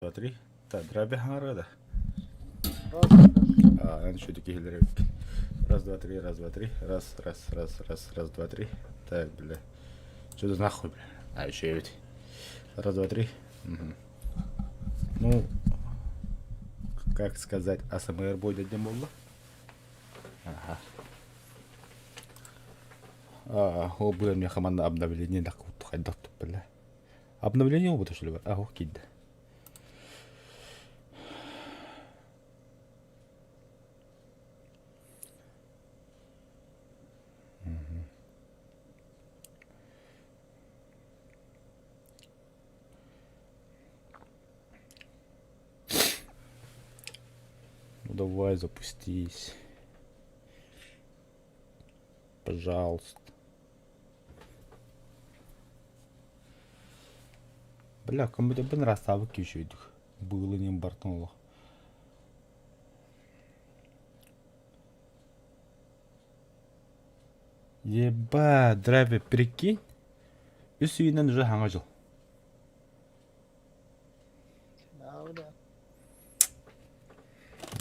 Два, три. Так, драби хаҥарга да? А, эн шүтү киһилэр эбиккин. Раз, два, три, раз, два, три. Раз, раз, раз, раз, раз, два, три. Так, бля. Что за нахуй, бля? А, еще ведь. Раз, два, три. Мгм. Ну, как сказать, АСМР будет диэн буолла? Ага. А, ол быа миэхэ манна обновление да хайдах бля. Обновление буолбута что ли? А, ох, киирдэ. Ну давай запустись. Пожалуйста. Бля, компьютербын ыраастаабыт киһи үчүгэйдик. Быылын бартын олох. Еба, драйвер, прикинь. Үс үйүнэн уже хаҥа дьыл.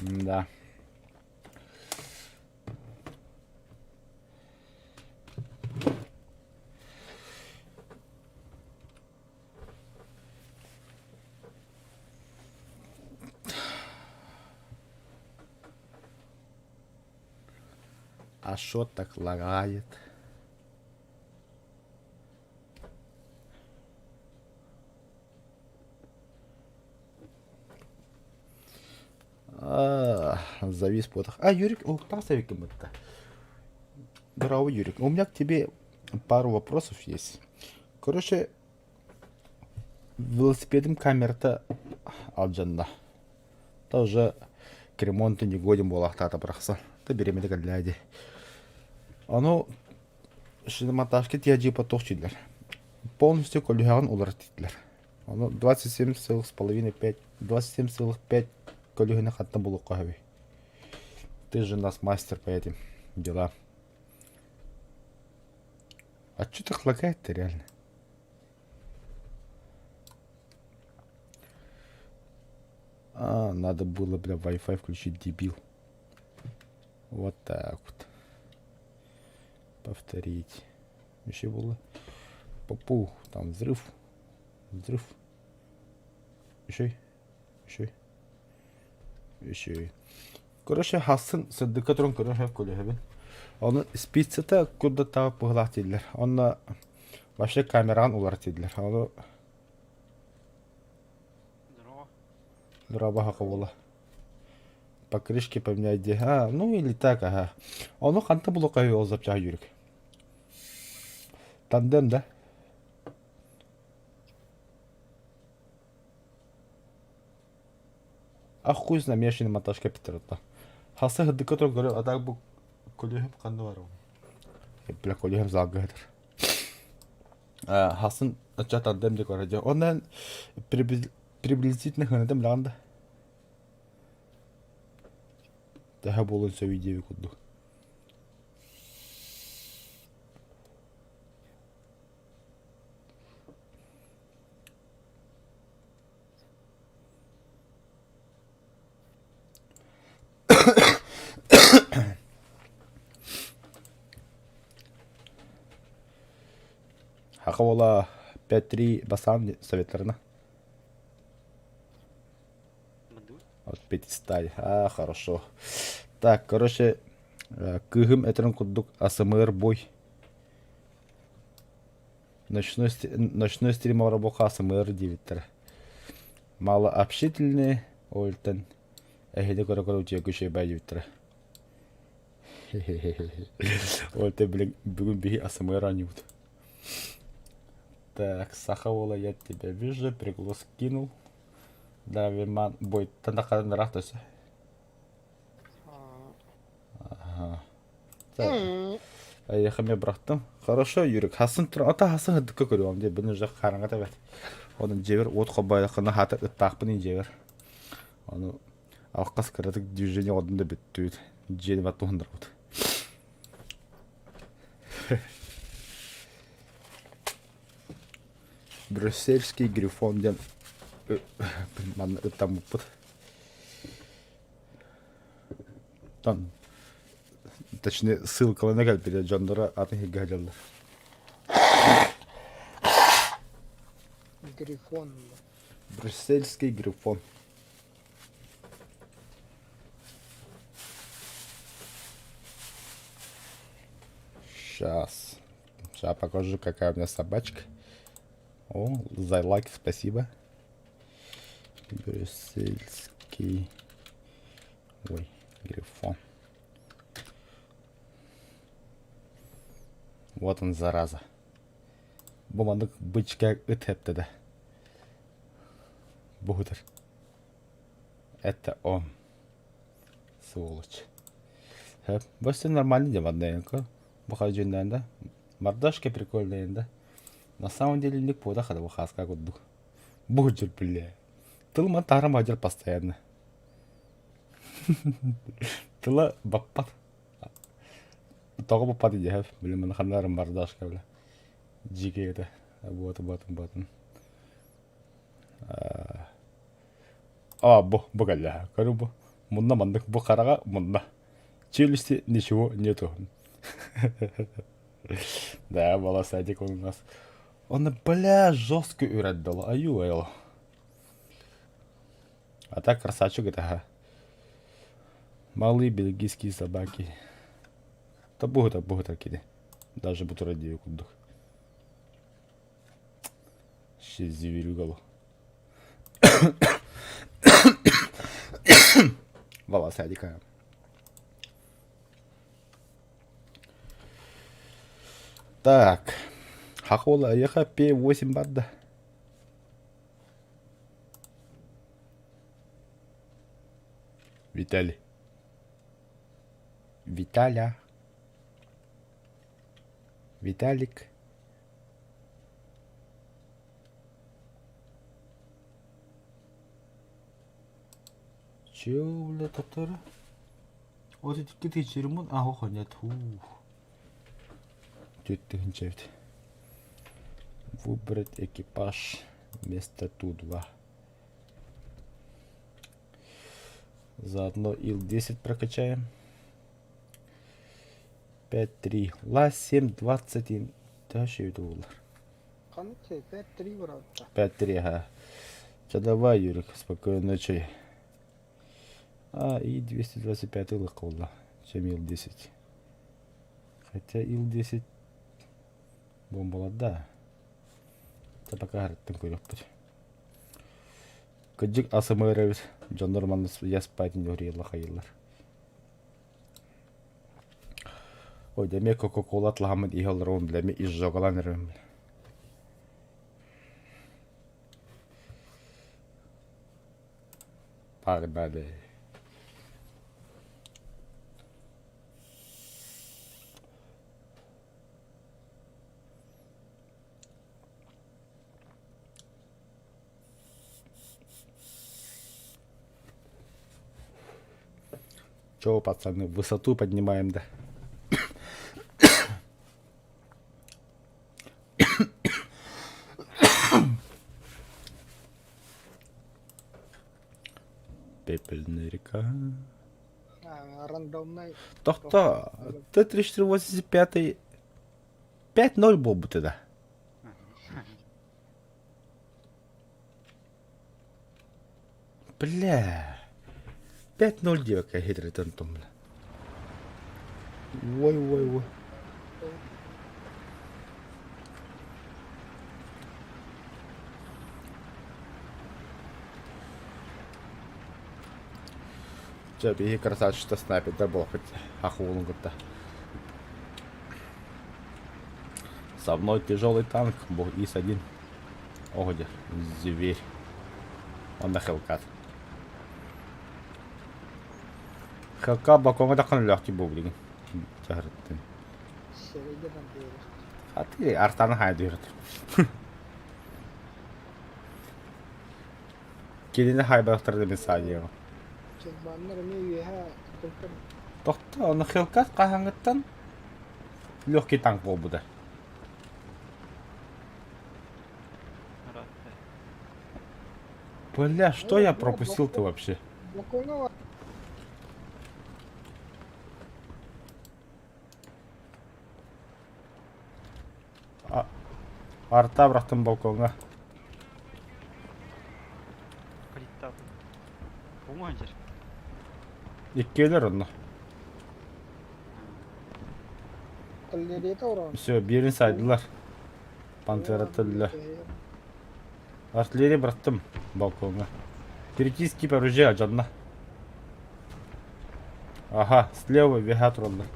Да. А шо так лагает? А, завис потах. А, Юрик, уһуктаах эбиккин бытта. Здорово, Юрик. У меня к тебе пару вопросов есть. Короче, велосипедым камерата алдьанна. Тоже к ремонту не годен буолаахтаата бырахсан. Та бириэмэтэ кэллээ дии. Ону шиномонтажка тиэдьиипа туох дииллэр. Полностью көлүөһэҕин уларыттылар. Ону 27,5 27,5 көлүөһэни хантан булуохха сөбүй? Ты же у нас мастер по этим делам. А чё так лагает-то реально? А, надо было, бля, Wi-Fi включить, дебил. Вот так вот. Повторить. Еще было. Попу, там взрыв. Взрыв. Еще. Еще. Еще. Короче, хасын сырдыкка туран көрөр көлөһөбүн. Оны спицата курдаттаабыт быһылаах дииллэр. Онно вообще камераҕын уларыт дииллэр. Ону Здорово. Здорово, Хакабула. Покрышки поменять дии. А, ну или так, ага. Ону ханта булука ол запчаһа Юрик. Тандем, да? А хуй знает, меня еще монтажка питерта. Хаса хыдыка туран көрө, а так бу көлүһүм ханна бар Бля, көлүһүм залга хытар. Хасын ача тандем де көрө. Онан приблизительно хынатым лаанда. Тэһэ буолун сөбүй диэби курдук. Хаха уола 5-3 басаан советларына. От 500. А, хорошо. Так, короче, кыыһым этэрин курдук АСМР бой. Ночной, ночной стрим оҥоробуохха АСМР диэбиттэрэ. Малообщительные, ол эһиги көрө-көрө утуйарга үчүгэй бай диэбиттэрэ. Ол блин, бүгүн биһи АСМР оонньуубут. Так, саха уола я тебя вижу, приглас кинул. Да, Виман бойтан да хадан ыраах төсө. Ага. Так. Эйиэхэ эмиэ бырахтым. Хорошо, Юрик, хасын тур, ата хасын ырдыкка көрүөм дии, бин уже хараҥа тэбэт. Онон дьиэбэр уот холбоойдоххуна хаата ыттаахпын ин дьиэбэр. Ону алқас кыратык движение оҕордум да бүттүбүт. Дьиэни бат туһуннарбыт. Брюссельский грифон диэн. Манна ыттаммыппыт. Там, точнее, ссылкалана кэлбитэ, дьонноро атын сиргэ сылдьаллар. Грифон. Брюссельский грифон. Сейчас. Сейчас покажу, какая у меня собачка. О, за лайк спасибо. Брюссельский. Ой, грифон. Вот он, зараза. Бу маннык бычка ыт эптэ Бу Это он. Сволочь. Бу нормальный дьэ Бу дьүннээн да. Мордашка прикольная да. На самом деле ник пода хада бу хаска курдук. Бу бля. Тыл ман таарам хадьар постоянно. Тыла баппат. Тоҕо баппат идеһэ билим маны ханнарым мордашка бля. Дьике это. Вот вот вот. А, бу, бу кэллэ. Көрү бу. Мунна маннык бу хараҕа мунна. Челюсти ничего нету. Да, волосатик он у нас. Он, бля, жестко үрэр дало. Аю, эл. А так красавчик это, ага. Малые бельгийские собаки. Табугу табугу киди. Даже бутура дии курдук. Зверюгало. Волосатика. Так. Хахола, эйиэхэ П8 барда. Виталий. Виталя. Виталик. Чего, бля, татара? Вот эти киты чермун, а, ох, нет, ух. Түттүһүнчэбит. Выбрать экипаж вместо Ту-2. Заодно Ил-10 прокачаем. 5-3. Ла-7-21. Төһө буолар? Ханнык 5-3 барабыта. 5-3, ага. Чэ, давай, Юрик, спокойной ночи. А, и 225 ылык буолла, чем Ил-10. Хотя Ил-10 бомбаларда. Це пока харыттан көрүөхпүт. Кырдьык АСМР эбит. Дьоннор манна я спать не хайыллар. Ой, да эмиэ Кока-Кола атлаһаммын иһэ олоробун, бля, эмиэ изжогалаан эрэбин. Погнали. Чё, пацаны, высоту поднимаем, да? Пепельная река. Рандомнай. Тохто, Т-34-85 5-0 буолбут да. Бля. 5-0 диэбэккэ хитрэтэн бля. Ой, ой, ой. Дьэ, биһи красавчик снайпердар буолбут ахуолун кытта. Со мной тяжелый танк, бу ИС-1. Ого, зверь. Он на Хелкат. Хелкат балкоҥҥа таххан өлөөхтүү буолбут билигин. Чаһырыттын. Аты артаны хайдыырыт. Кинини хайбахтар да мин саадьыаҕым. Чылбааннар эмиэ үөһэ кылтар. Тохто, ону Хелкат хаһааҥҥыттан легкий танк буолбута. Бля, что я пропустил-то вообще? Балкоҥҥа Арта бырахтым балкоҥҥа. Калиттаатын. Уҥа сылдьар. Иккиэлэр онно. галереята уран. Все, биэрин сайдылар. Пантера төллө. Артиллерия бырахтым балкоҥҥа. Критический оружие алдьанна. Ага, слева веха тураллар.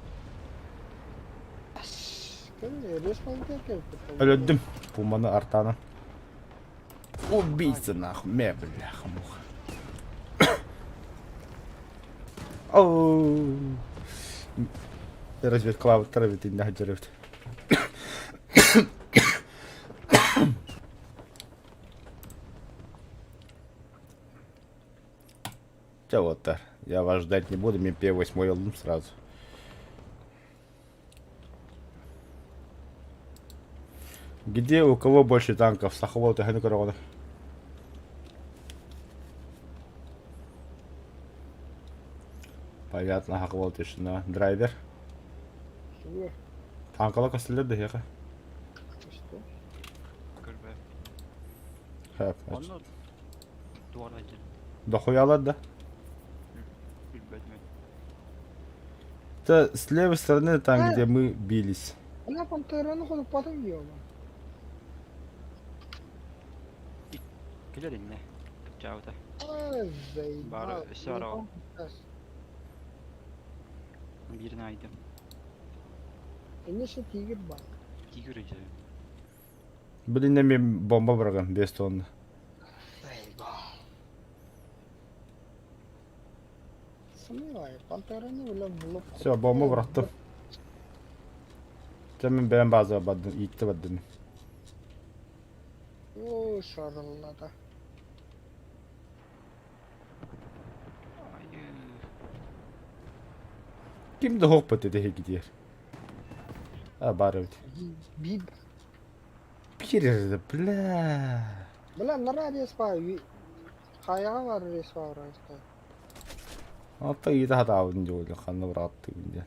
Өлөрдүм. Пуманы артаанан. Убийца нахуй, ме бляха-муха. Оу. Разведкалаабыттар эбит иннэ сылдьар эбит. Чэ уоттар, я вас ждать не буду, мен П8 ыллым сразу. Где у кого больше танков? Сахалова төһөнү көрөҕүнүй? Понятно, Хахвал тишина. Драйвер. Танкала көстүллэр да эһиэхэ. Көрбө. Хөп. Онно дуор сылдьар. Дохуялар да? Билбэтим. Это с левой стороны там, где мы бились. Ана пантераны ходуппатын дии ону. Кэлэр иннэ. Кыпчаабыта. Ай, заебал. Бары өссө араҕа. Биирин айдым. Инне ще тигр бар. Тигр дьэ. Блин, мен бомба быраган 5 тонна. Заебал. Сомневаюсь, пантераны бile булып. Все, бомба бырахтым. Дьэ мин бэйэм базаҕа бардым, ииттэ бардым. Оо, шарыллата. Айыы. Ким да хоқпат этэ китиэр. А, баар эбит. Биир. Биир бля. Бля, нара респа. Хайаҕа бар респа барар. Оттон иитэ хатаабытын дьуолу ханна бырааттыгын диэн.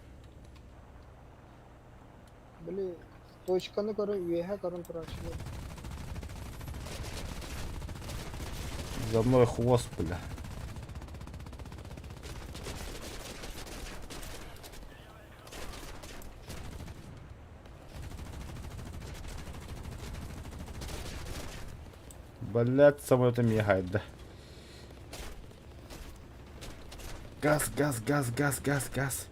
Били точканы көрөн үөһэ көрөн турааччылар. За мной хвост, бля. Блядь, самолет мигает, да. Газ, газ, газ, газ, газ, газ.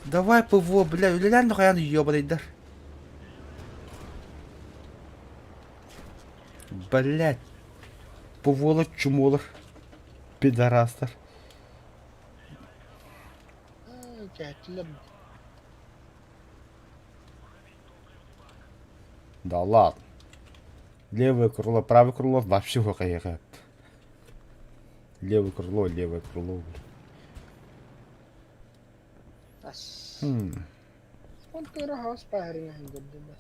Давай ПВО, бля, үлэлээн нохайан ёбаныйдар. Блядь. ПВОлар чумолар. Пидорастар. Кээтилэр Да ладно. Левое крыло, правое крыло вообще хайыга. Левое крыло, левое крыло. ас. Хм. Пантера хас паһарина хиндердилэр.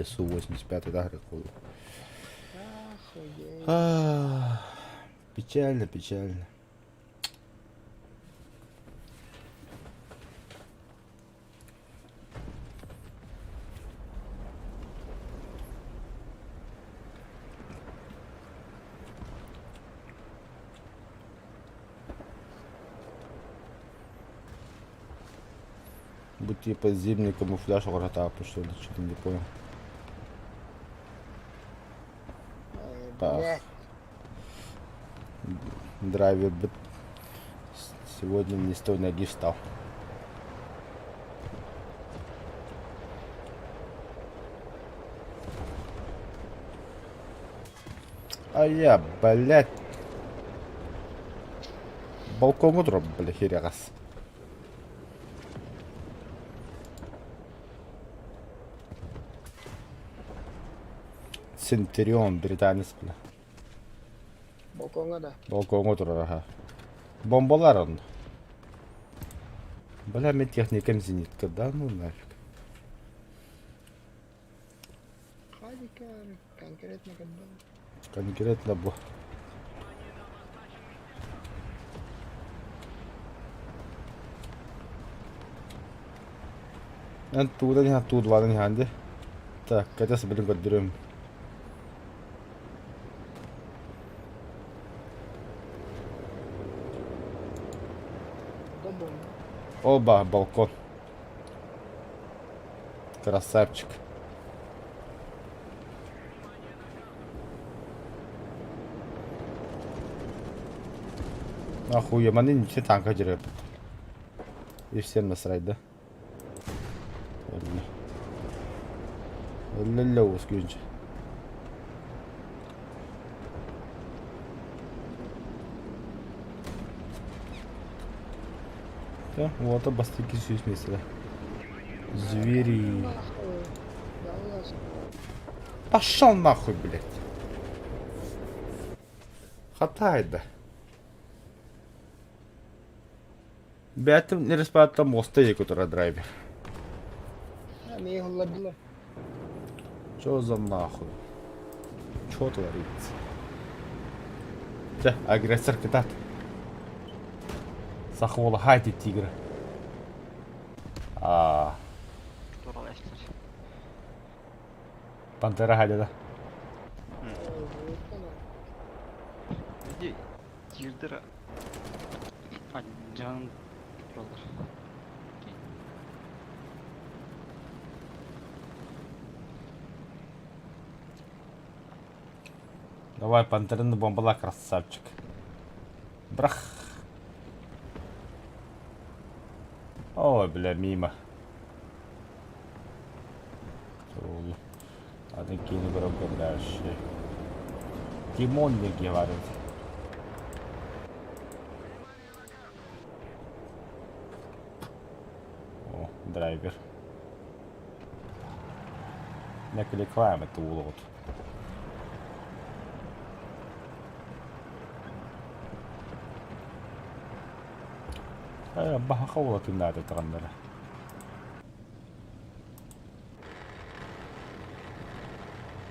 СУ-85, да, прикол. Охуеть. А, Печально, печально. Будь типа зимний камуфляж угротапы, что ли, что-то не понял. Ай, Так. блядь. Драйвер бит сегодня не с той ноги встал. А я, блядь. Балкон утром, бля, херягас. Центурион, британец, бля. Балкоҥҥа да. Балкоҥҥа турар аха. Бомбалар онно. Бля, мин техникам зенитка, да ну нафиг. Хаҕа диэки конкретно көрдüm. Конкретно бу. Эн туудан иһэн туудвадан иһэн дии. Так, кэтэс билин көрдөрүөм. Оба, балкон. Красавчик. Охуя, маны ничего танка дерет. И всем насрать, да? Өллө уус күүнчэ. Да, уота бастакы сүүс миэстэлэ. Звери. Пошел нахуй, блядь. Хатайда. Бэйэтин респааттан муоста диэки турар драйвер. Эмиэ уһуллардылар. Чё за нахуй? Чё творится? Чэ, агрессор кытаат. Сахуола хайти тигра. А, Турал эстер. Пантера хайдада. Иди, тигрдер Дьаһан тураллар. Давай, пантераны бомбала, красавчик. Брах. Ой, бля, мимо. Сол. Аны кини көрөргө дальше. Тимон диэки барыт. О, драйвер. Нэкили climate уулугут. Баха уолатыннаата таҕаннара.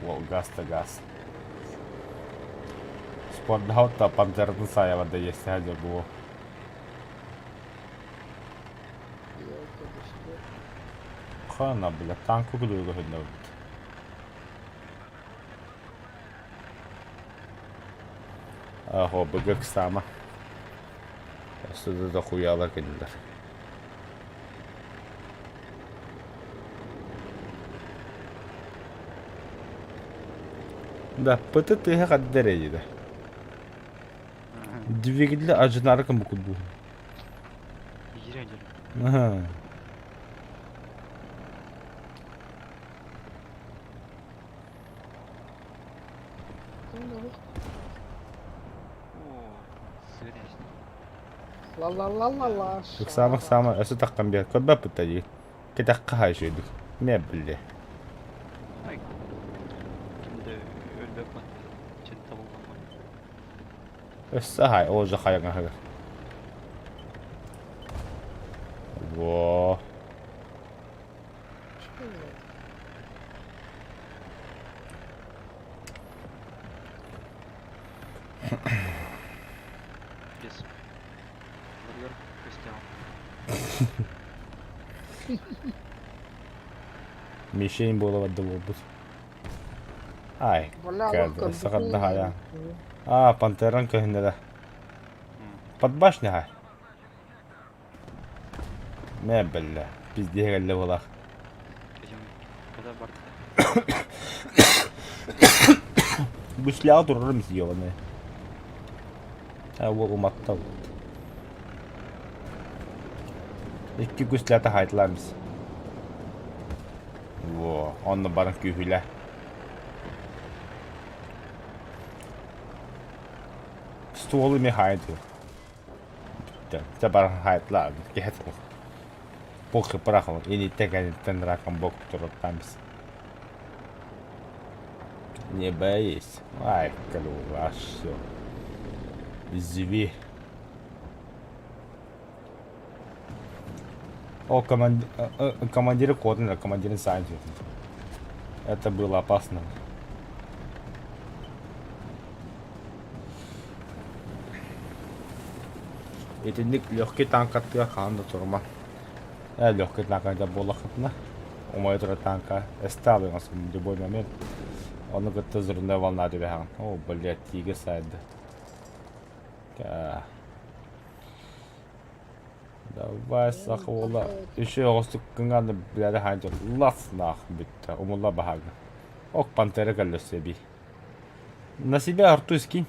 Уол газ да газ. Спортдаһа пантератын саайабар да иэстэһэ дьэ буо. Хана, бля, танку күлүгө көһүннэбит. Ахо, быгык сама. Өссө да дохуялар кинилэр. Да, пыты тыһа хаддар эйиде. Двигатель ажынары кым букут бу. Биир дьон. Ага. Оо, сыыр эстэ. Ла-ла-ла-ла-ла. Ыксаама ыксаама өссө таххан биэр көрбөппүт да дии. Кэтэххэ хаайсыйдык. Мэ биллэ. Ай, ким да өлбөт Чын табылган Өссө хаай, ол же хайаҥаһыгар. Во. Без. Варьер костял. Мишень буола барда буолбут. Ай, кадр, сахарда хая. А, пантеран көһүннэрэ. Под башня хай. Мэ биллэ, пиздиһэ кэллэ буолаах. Когда барда? Гусляҕа турарым съебаные. А уол уматта вот. Икки гуслята хаайтылаамис. Во, онно баран күүһүлэ. Стволы ми хаайтыл. Чэ баран хаайтылаа киһи Похи прахал иниттэн кэнниттэн раком бок туруттаамис. Не боись. Ай, клюва, все. Зви. О, командир, командир кодын, командирин сайын. Это было опасно. Итинник легкий танкаттыга хаһан да турума. Э, легкий танка буоллаххытына, умайа турар танка эстаалыҥа в любой момент. Ону кытта взрывная волна түбэһэҕин. О, блядь, тиигэ сайды. Давай, саха уола. Еще оҕустук кыҥааны билээри хаанча лас наах бүттэ. Умулла баһаага. Ок, пантера кэллөссө эбии. На себя арту скинь.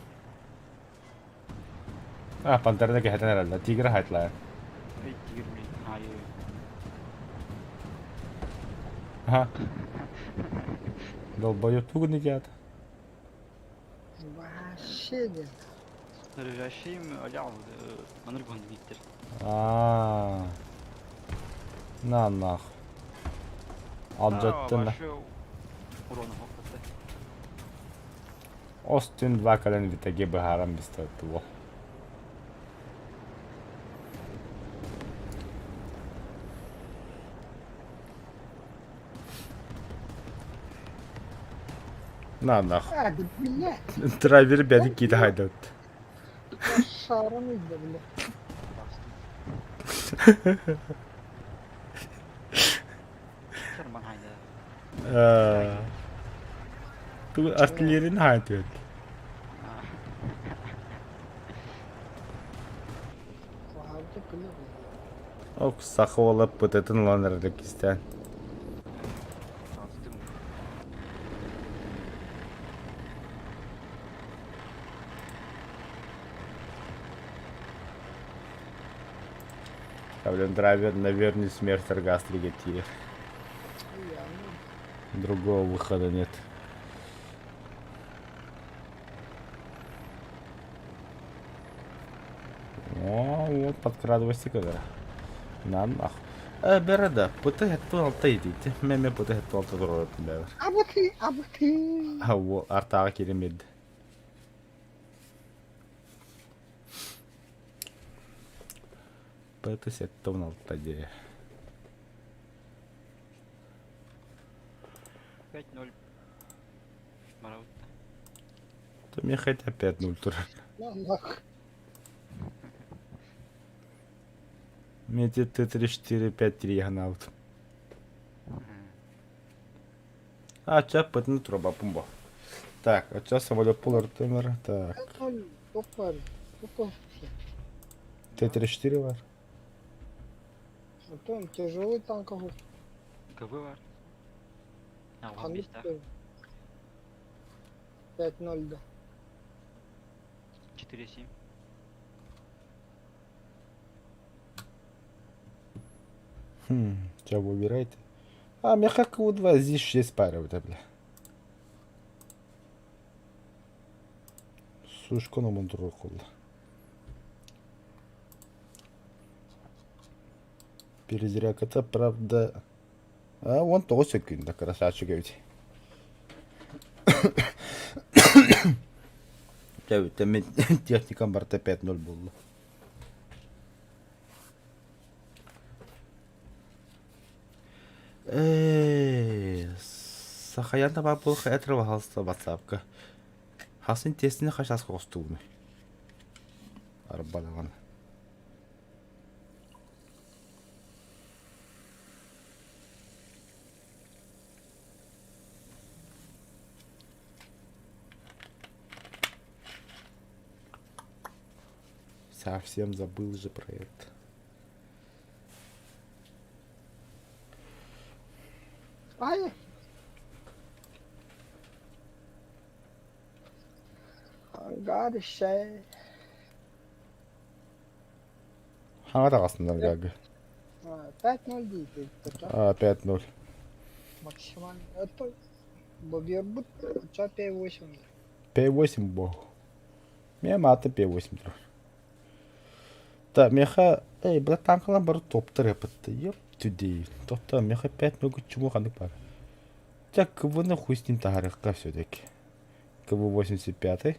А, пантераны кэһэтэн эрэллэр. Тигр хайтлаайа. Эй, тигр, блин. Ай, Ага. Долбоёб тугун идиот. Вообще нет. Лежащим алял, маныргон Виктор. Аа. На нах. Алдьаттын. Урона хоппатта. Остин 2 кэлэн витаги быһааран бистаттыбо. На нах. А, да блядь. Драйвер бэдик киитэ хайдабыт. Шаром иди, блядь. Шарман хайда. Тугу артиллерияны хаайтыат. Ок, саха уола ПТ-тын ылан эрэлик кистээн. Блин, драйвер, наверное, смерть Аргастриге тиийэр. Другого выхода нет. О, вот подкрадывайся когда. Нам нах. Э, бере пыты хетту алта идите. Меме пыты хетту алта туроротун бэбер. Абыты, абыты. Ау, артаға керемеді. Пыты сеттун алта дии. 5-0. Барабыт. То мне хотя 5-0 турар. На нахуй. Мне Т-34-5-3 гнаут. А, ча пытны труба пумба. Так, а ча самолет полар тымыр. Так. 5-0. Топор. Топор. Т-34 бар. Антон, тяжелый танк. КВ бар. А, он бес, да? 5-0, да. 4-7. Хм, ча выбирайте. А, мне как у два здесь 6 пара вот бля. Сушка на монтуру холла. Перезряк это правда. А, вон того секунда, красавчик ведь. Техникам барта 5-0 буолла. Ээ, Сахаян да баар буолуох этэр баһаалыста ватсапка. Хасын тиэстини хас хостуугунуй? Арба даҕаны. Совсем забыл же про это. Ай! Ангар шай. Хаҥа таҕаснаргага. 5-0 дейді. А, 5-0. Максимально. Это Бобербут, ча 5-8. 5-8 бог. Миэ маата 5-8 турар. Та миэхэ эй, бля танкалан бары топтар эппитте. Ёп түдей. Тоқта миэхэ 5-0 чуму ханнык бар. Ча КВ-ны хуй с ним таһарыахха все-таки. КВ-85.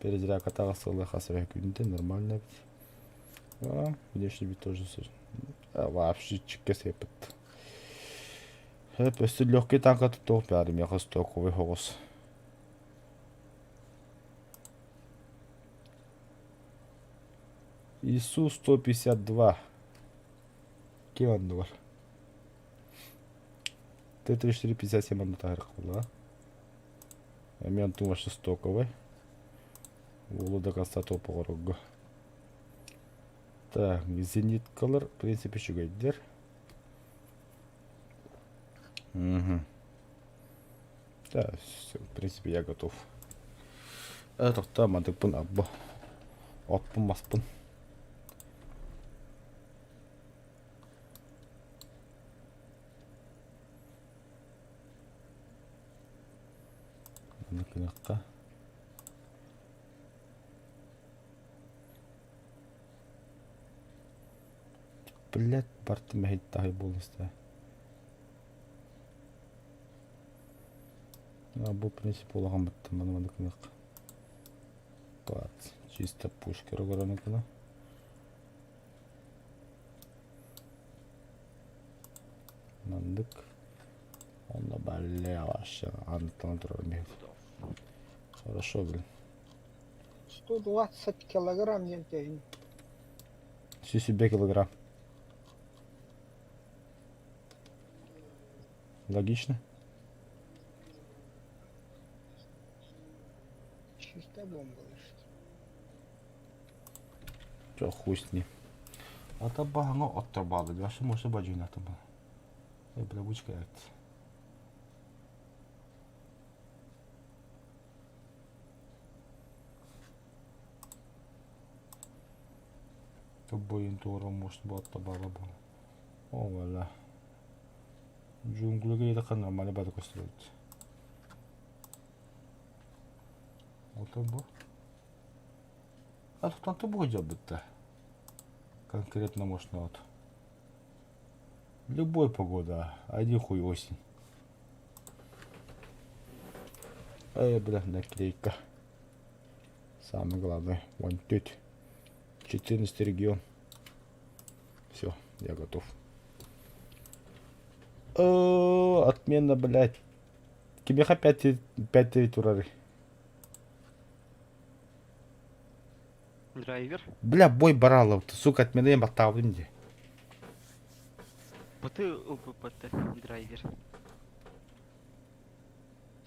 Перезарядка сылы хасыра күнде нормально ведь. А, внешний вид тоже. А, вообще чикке сепет. Хөп, өссө легкий танка туттуох баар миэхэ стоковый соҕус. ИСУ 152. Ким оннугар? Т-34-57 онно таһырах буолла. Эмиэ онтум вообще стоковый. Уолу до конца топ оҕорорго. Так, зениткалар, в принципе, үчүгэйдэр. Угу. Да, все, в принципе, я готов. Тохтоо, мантыкпын абба. Оппун маспын. Маннык гыныахха. Блядь, барты мэһэй буолуста. А бу принцип улахан быттым маны маннык гыныахха. Пац. Чисто пушка көрөн гына. Маннык. Онно бля вообще антон турар Хорошо, блин. 120 килограмм диэн тэһин. 170 килограмм. Логично. Чисто бомба лежит. Чё, хуй с ним. Ата баһаҥа оттор баалы, вообще может бадьыына баа. Э, бля, бучка эт. Тобойун туора может буотта баала бу. О, вала. Джунглига едаха нормально бада көстүбүт. Ото бу. А тут бу дьабытта. Конкретно можно вот. Любой погода, один хуй осень. Эй, бля, наклейка. Самое главное, вон тут. 14 регион. Все, я готов. О, отмена, блядь. Кимиэхэ 5-9 турары. Драйвер. Бля, бой баралов, сука, отмена я баттаабын дии. Быты ылбыппат драйвер.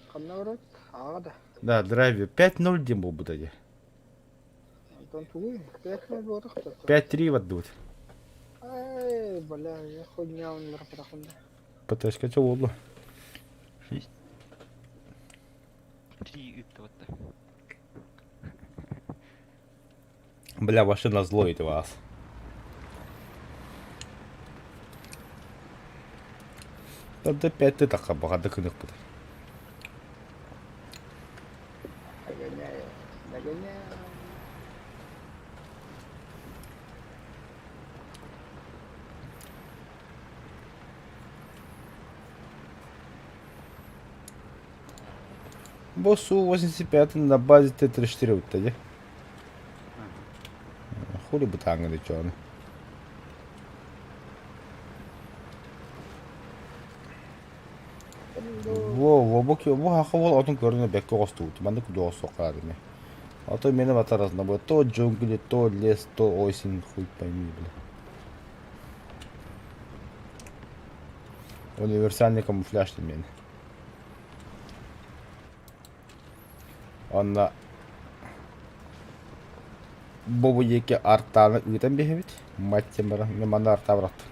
Ханна барат? Аҕа да. Да, драйвер. 5-0 диэн буолбута дии. Онтон тугуй? 5-0 буотах 5-3 ваддыбыт. Ай, бля, я хуйня оннор пырахында. ПТшка чо буолла? 6. 3 ыттыбатта. Бля, вообще назло это вас. Да 5 тахха баҕарда кыныхпыт. Догоняю, догоняю. Бу Су-85 на базе Т-34 ытта дии. Хули бытааҥҥын иччону. Во, во, бу бу хаха уол отун көрүнэ бэккэ оҕостубут. Маннык дуоҕа ими. А то мени батаразна бу то джунгли, то лес, то осень, хуй пойми, бля. Универсальный камуфляж мени. Онно бу диэки артааны ыытан биһэбит. Мать диэн баран, мин манна артаа бырахтым.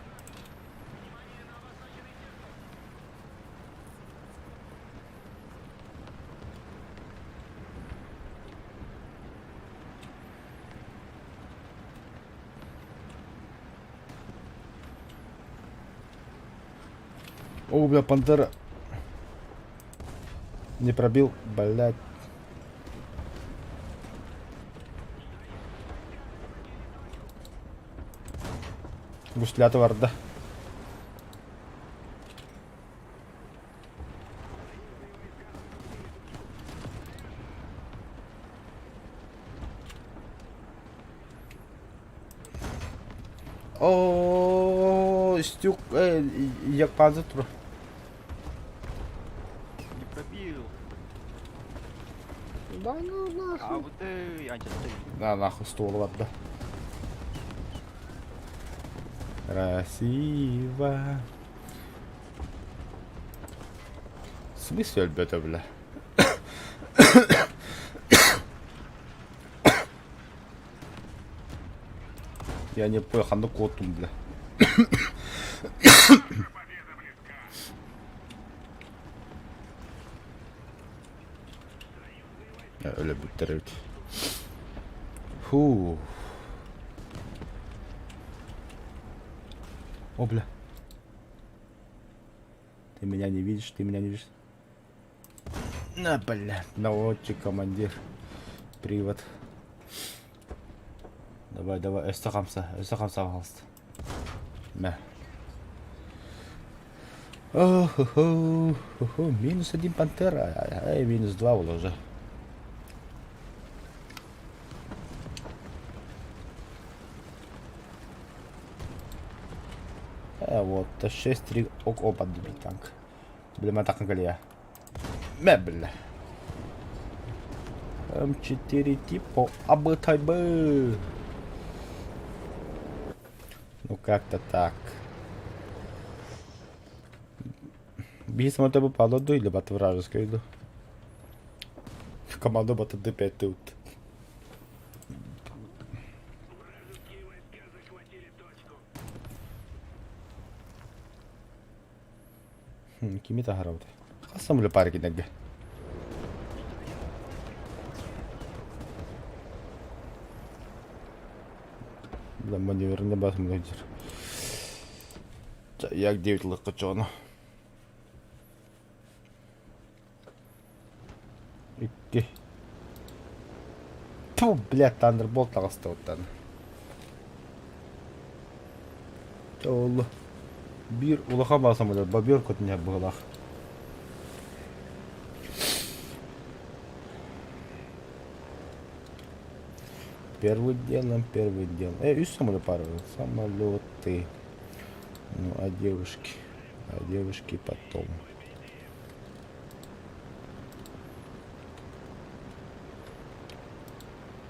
О, бля, пантера. Не пробил, блядь. Гуслята барда. О, стюк, як пазы тур. Пробил. Да ну А нахуй. вот ты, антистрим. На нахуй ствол барда. Красиво. В смысле өлбөтө бля? Я не понял, ханна куоттум бля. Өлөбүттэр эбит. Фу. О, бля. Ты меня не видишь, ты меня не видишь. На, бля, наводчик, командир. Привод. Давай, давай, өстө хамса, өстө хамса, пожалуйста. Мә. О-хо-хо, хо-хо, минус один пантера, ай, минус два было уже. Э, вот, 6-3, ок, опа, добить танк. Бля, матахан калия. Мэ, бля. М4 типа АБТБ. Ну как-то так. Биир самолета попало до или бат вражескую иду. Команду бат Д5 тут. Кими таһарабыт? Хас самолет пара кинерге? Бля, маневрне бас мылдыр. Як 9 лыккычону. Икки. Тьфу, блядь, Thunderbolt таҕыста оттан. Ол биир улахан баа самолет бобер көтүнэ быһылаах. Первый делом, первый делом. Э, үс самолет пара. Самолеты. Ну, а девушки? А девушки потом.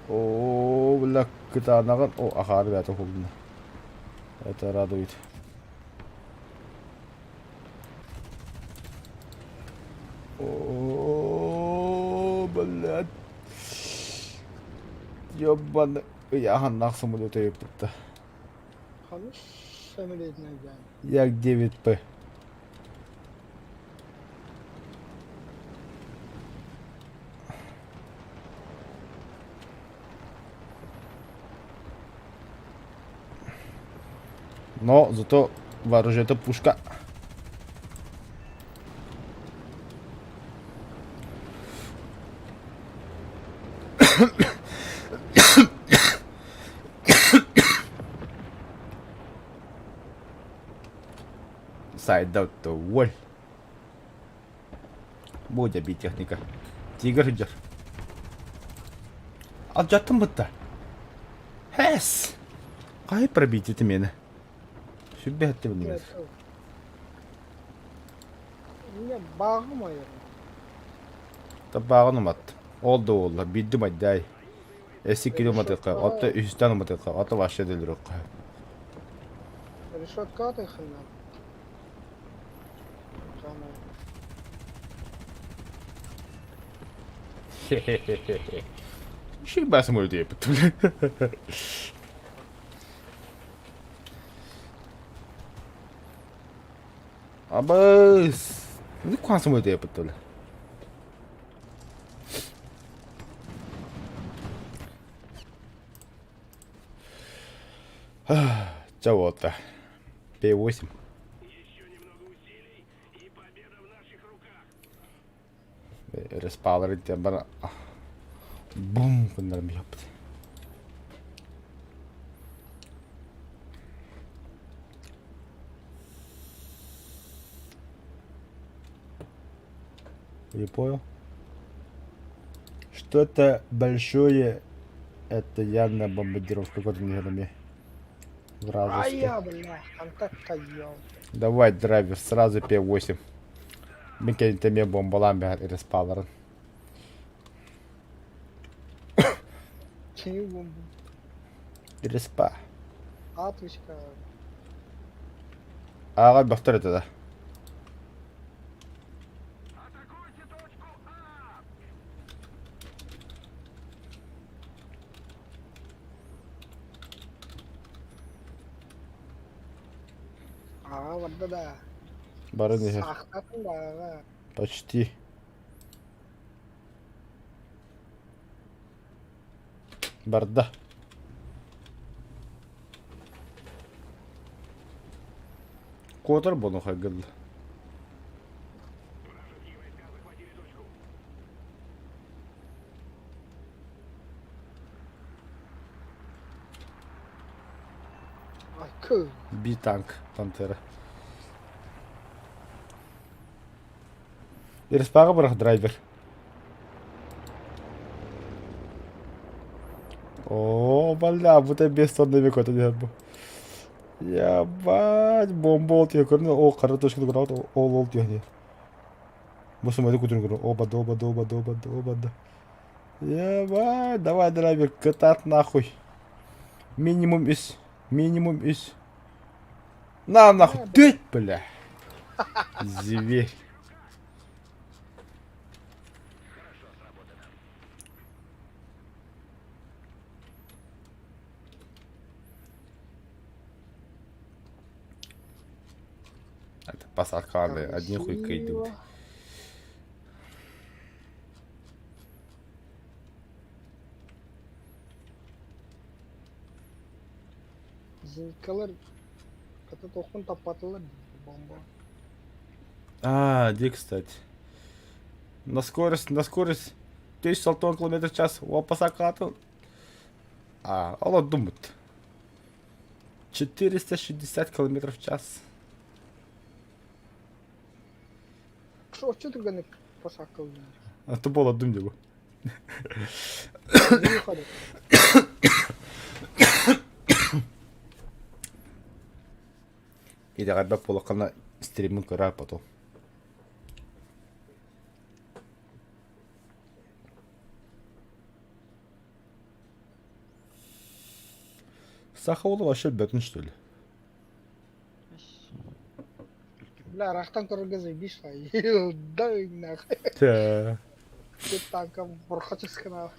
О, бля, кытаанаҕын. О, аха, ребята, холодно. Это радует. О, блядь. Ёбаный. Ыйааһыннаах самолет өйөппүттэ. Ханыс самолетный дьаан. Як 9П. Но зато вооружена пушка. Сайда уоль. Будь техника. Тигр идет. Алдьаттым бытта. Хэс! Хай пробить это мені. Сүббэһэтти билиммит. Мне бааҕым айар. Табааҕын умат. Ол да буолла, биирдим айдаай. Эсиккини уматыахха, ото үһүстээн уматыахха, ото вообще да өлөрүөххэ. Решетка ханна. Ши басым өлді епті. Абыс! Не куансым өлді епті. Чэ уолта. P8. Респалары диэн баран бум гыннарым ёпт. Не понял. Что-то большое это явно бомбардировка какой-то не Вражеский. Айа, бля, контакт ёл. Давай, драйвер, сразу P8. Мин кэнниттэн эмиэ бомбалаан бэһэр респаларын. Кими бомба? Респа. Атвичка. Ааҕа бөхтөр этэ да. Аҕа барда да. Баран иһэр. Саахтатын да аҕа. Почти. Барда. Куотар буолуох айгылла. Айкы. Би танк Пантера. Респаҕа бырах драйвер. О, бля, бу без тонны көтөн иһэр бу. Ебать, бомба ол тиэ көрүнэ, ол хара точканы көрөҕүт, ол ол түһэн иһэр. Бу сымайды күтүрүн көрө, оба, доба, доба, доба, доба, да. Ебать, давай, драйвер, кытаат нахуй. Минимум үс, минимум үс. На нахуй, ты, бля. Зверь. Это посадка одни хуй идут. Зенкалар хата тохпун таппатылар бомба. А, где, кстати. На скорость 1100 км в час. О, посакату. А, он думает. 460 км в час. Оччо түргэнник посадка ыллылар. А то было дум его. Выехали. Идэҕэрбэт буолаххына стримин көрөө потом. Саха уола вообще өлбөтүн что ли? Бля, рахтан көрөргө заебись да нахуй. Тэ. Танка бурхачыскана.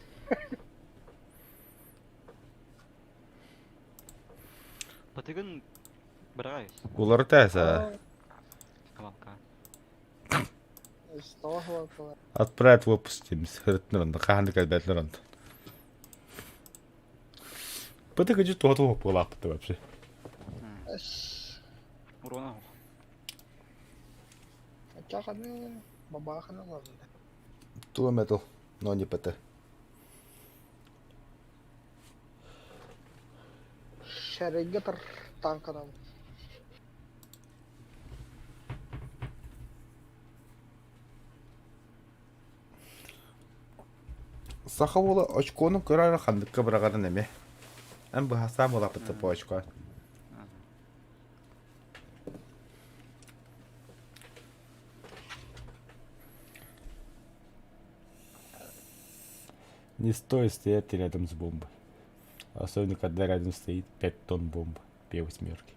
Батыгын быраҕайыс. Уларытайса. Каланка. Стоһла. Отправить в отпуск дейміз. Хырытныр хаһан кэлбэтилэр онтон. Бытыгыжы туһа буолааппыт вообще. Урона. Чаханы бабаханы ладно. Туа метал, но не ПТ. Шерегетр танканан. Саха уола очкону көрөр ханныкка быраҕарын эмиэ. Эн быһаасаан буолааппыт по очко. Не стоит стоять рядом с бомбой. Особенно, когда рядом стоит 5 тонн бомбы. Пе восьмерки.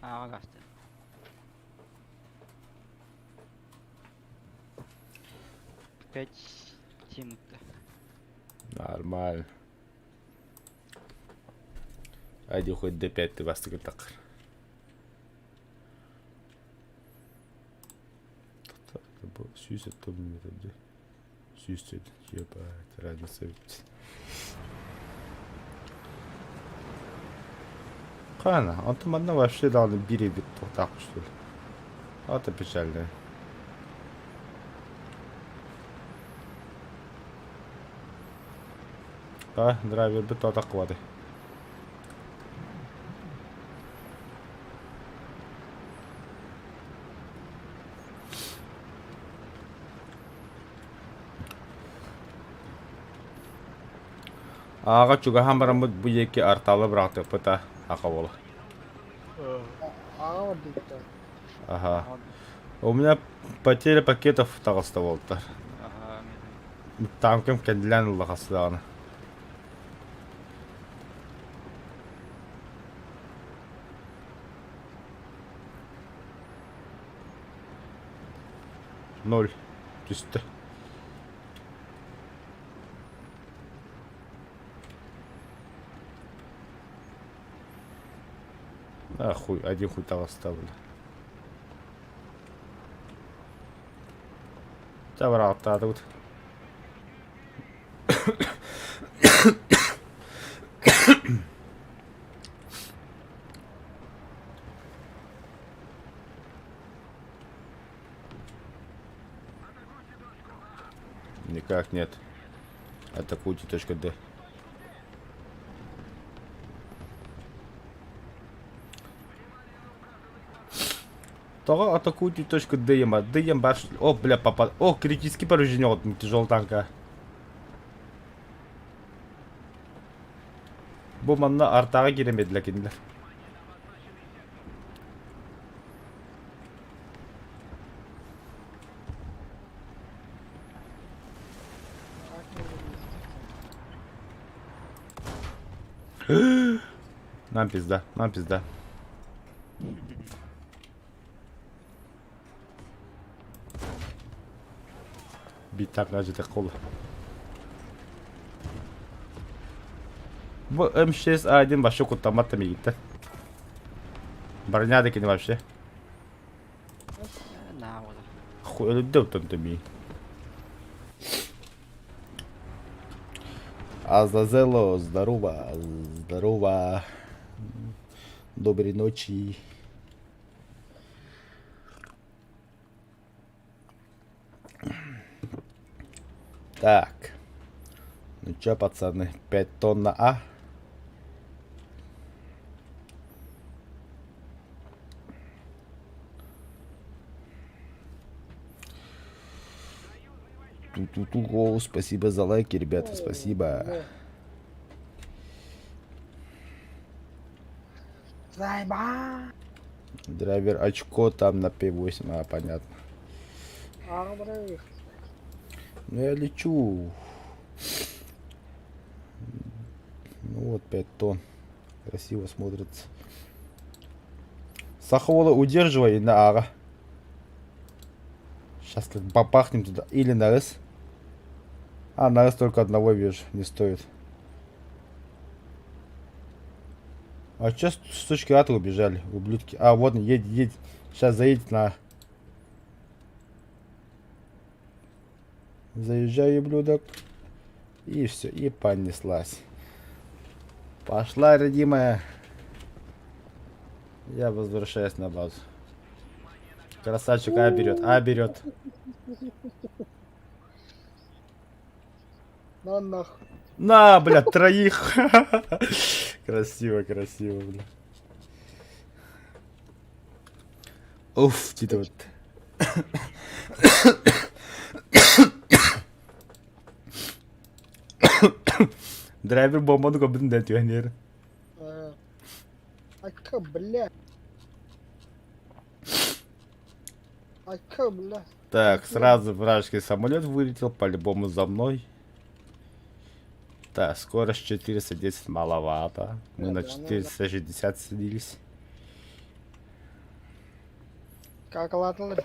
Ааҕа гаста. Пять тимутта. Нормально. Айди хоть Д5 ты бастыгы такыр. Сүүс өттө миллиметр. Сүүс Ебать, разница ведь. Қана, онтон манна вообще даҕаны биир эбит туохтаах что ли. Это печально. А, драйвер бит тота кыбады. Ааҕа чугаһаан бараммыт бу диэки артаалы быраҕытыахпыт аа, аха уола. Аҕа барбыттар. Аха. У меня потеря пакетов таҕыста буолтар. Танкым кэннилээн ылла хастаҕына. Ноль. Түстэ. А хуй, один хуй таҕыста бля. Чэ быраҕаттаатыбыт. Никак нет. Атакуйте точка Д. Тоҕо атакуйте точку Д ема? Д ем баш... О, бля, попад... О, критический повреждение от тяжелого танка. Бу манна артаҕа киирэн биэрдилэр кинилэр. Нам пизда, нам пизда. Биир так кол. Бу М6А1 вообще куттаммат да миигиттэн. Броня да кини вообще. Хуй өлүддэ оттон миин. Азазело, здорово, здорово. Доброй ночи. Так. Ну чё, пацаны, 5 тонн на А? Ту-ту-ту, спасибо за лайки, ребята, спасибо. Заеба! Драйвер очко там на П8, а, понятно. Ну я лечу. Ну вот 5 тонн. Красиво смотрится. Саховола удерживай на ага. Сейчас как бабахнем туда. Или на С. А, на С только одного вижу. Не стоит. А чё с точки А-то убежали, ублюдки? А, вот, едь, едь. Сейчас заедет на... Заезжай, ублюдок. И все, и понеслась. Пошла, родимая. Я возвращаюсь на базу. Красавчик А берет, А берет. На нахуй. На, бля, троих. Красиво, красиво, бля. Уф, типа вот. Драйвер бомбаны көбүтүн да түһэн Айка, бля. Айка, бля. Так, сразу вражеский самолет вылетел, по-любому за мной. Так, скорость 410 маловато. Мы на 460 садились. Как ладно.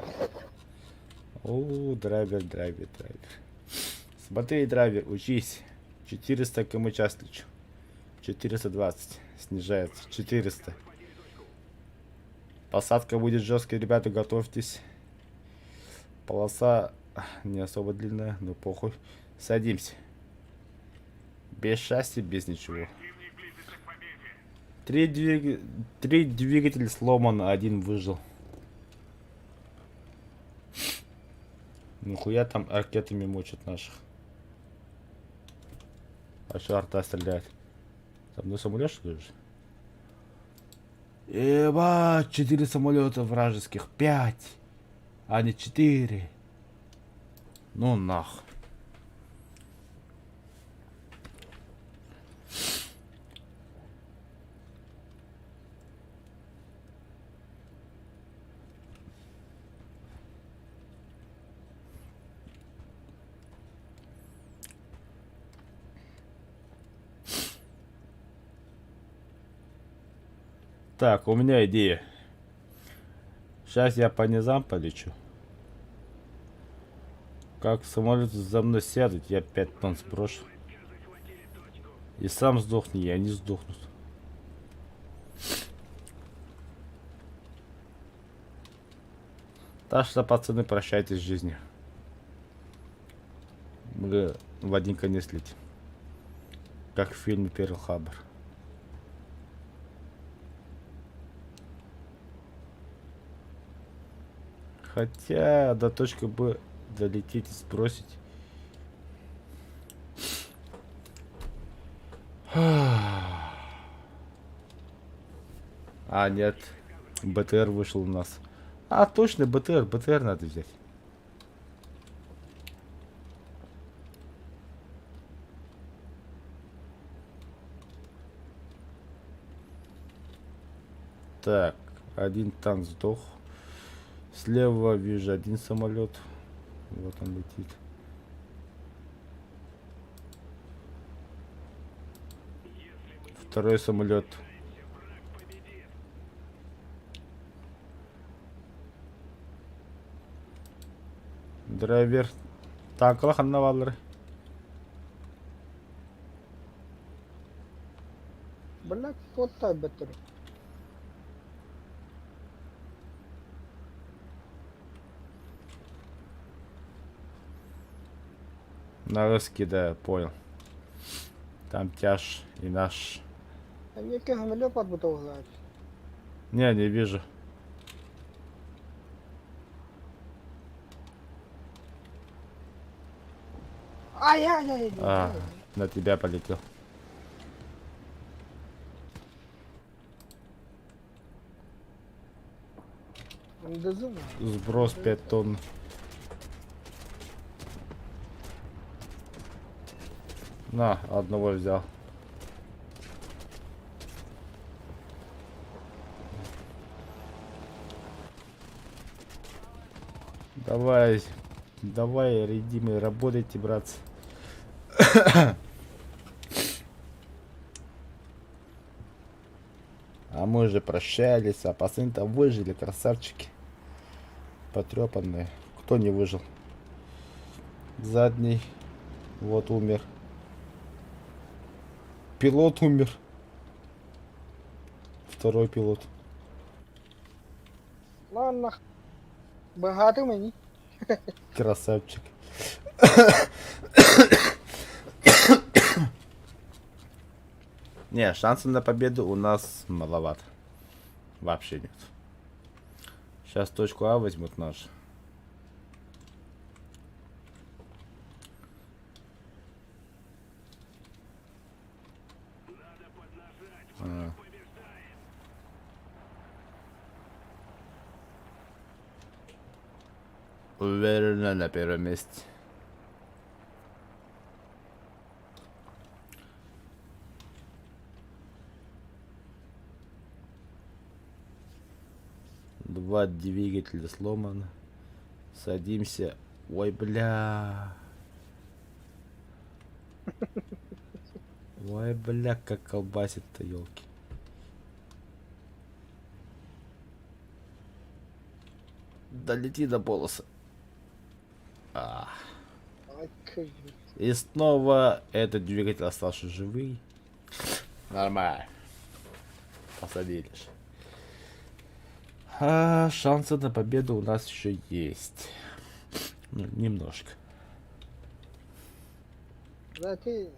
О, драйвер, драйвер, драйвер. Смотри, драйвер, учись. 400 км час лечу. 420 снижается. 400. Посадка будет жесткая, ребята, готовьтесь. Полоса не особо длинная, но похуй. Садимся. Без шасси, без ничего. Три, двиг... Три двигателя сломано, один выжил. Нихуя там ракетами мочат наших. А что арта стреляет? Там на самолет что ли? Ебать, четыре самолета вражеских, пять, а не четыре. Ну нах. Так, у меня идея. Сейчас я по низам полечу. Как самолет за мной сядут, я 5 тонн сброшу. И сам сдохни, и они сдохнут. Так что, пацаны, прощайтесь с жизнью. Мы в один конец летим. Как в фильме Перл Хабр. Хотя до точки Б долететь и сбросить. А, нет. БТР вышел у нас. А, точно, БТР. БТР надо взять. Так, один танк сдох. Слева вижу один самолет. Вот он летит. Второй самолет. Драйвер. Танкалар ханна бааллар? Блядь, вот так бэтэр. На русский, да, понял. Там тяж и наш. Эмиэ көмөлө барбыта уһаат. Не, не вижу. Ай-ай-ай! А, на тебя полетел. МДЗ. Сброс 5 тонн. На, одного взял. Давай, давай, редимый, работайте, братцы. А мы уже прощались, а пацаны-то выжили, красавчики. Потрепанные. Кто не выжил? Задний. Вот умер. Пилот умер. Второй пилот. Ладно. Богатый ини. Красавчик. Не, шансы на победу у нас маловато. Вообще нет. Сейчас точку А возьмут наши. А. Уверенно на первом месте. Два двигателя сломано. Садимся. Ой, бля. Ой, бля, как колбасит-то, елки. Долети до полоса. А. И снова этот двигатель остался живый. Нормально. Посадили же. А, шансы на победу у нас еще есть. Ну, немножко. Знаете,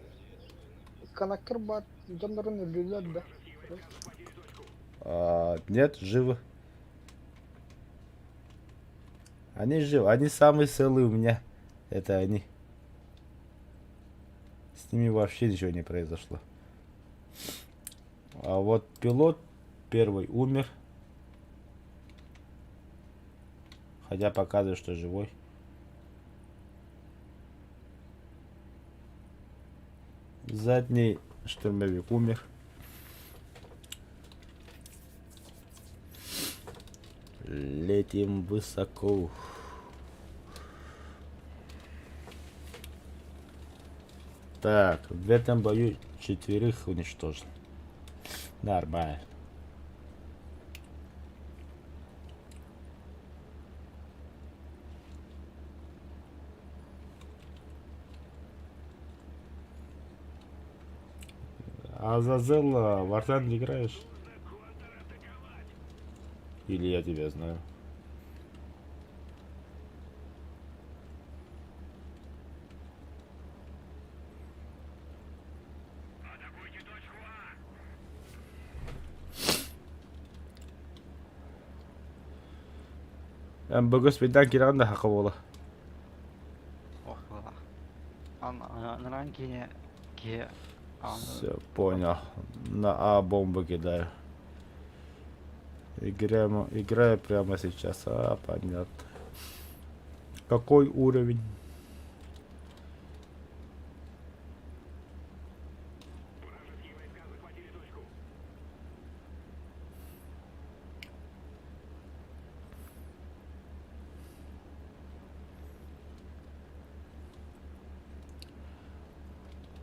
коннектор бар, дьоннорун өллүлэр да. А, нет, живы. Они живы. Они самые целые у меня. Это они. С ними вообще ничего не произошло. А вот пилот первый умер. Хотя показывает, что живой. Задний штурмовик умер. Летим высоко. Так, в этом бою четверых уничтожен. Нормально. Азазелла, в War играешь? Или я тебя знаю? Эн бу көспүйдээн кирэҕин да хаха буола. Ох быһалаах. Анарaan киһи киһи Все, понял. На А бомбу кидаю. Играем, играю прямо сейчас. А, понятно. Какой уровень?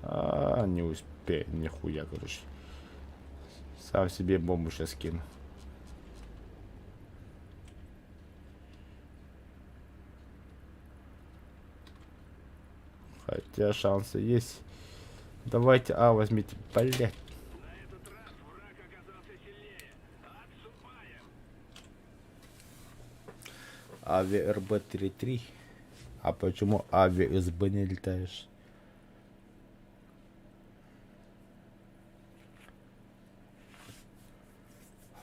А, не успею, нихуя, короче. Сам себе бомбу сейчас кину. Хотя шансы есть. Давайте А возьмите, блять. АВРБ-3-3. А почему АВСБ не летаешь?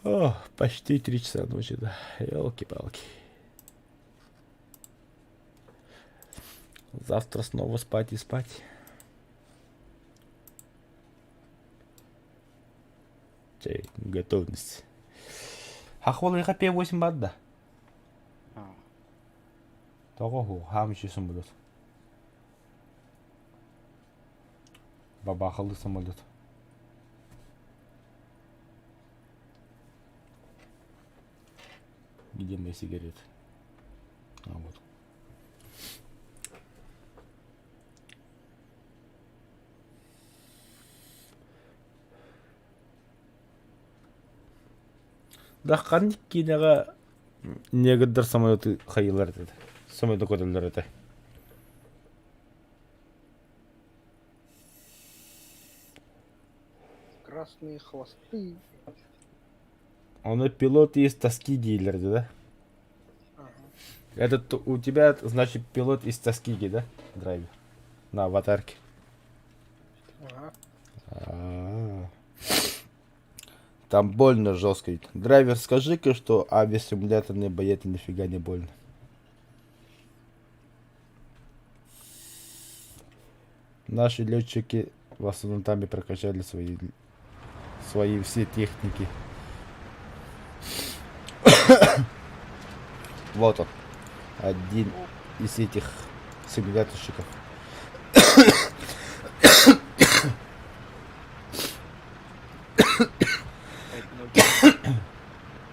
О, почти 3 часа ночи, да. Елки-палки. Завтра снова спать и спать. Чэй, готовность. Хахвалыга П8 баар да? Тоҕо хаамыччы самолет. Бабахалы самолет. Где мои сигареты? А вот. Да ханнык киинэҕэ негрдар самолеты хайыылар этэ самолеты көтөллөр этэ. Красные хвосты. Ону пилот из тоски дииллэр этэ да? Ага. Этот у тебя, значит, пилот из Тоскиги, да, драйвер? На аватарке. Ага. А-а-а. Там больно жестко. Драйвер, скажи-ка, что авиасимуляторный боец нифига не больно. Наши летчики в основном там и прокачали свои все техники. Вот он. Один из этих симуляторщиков.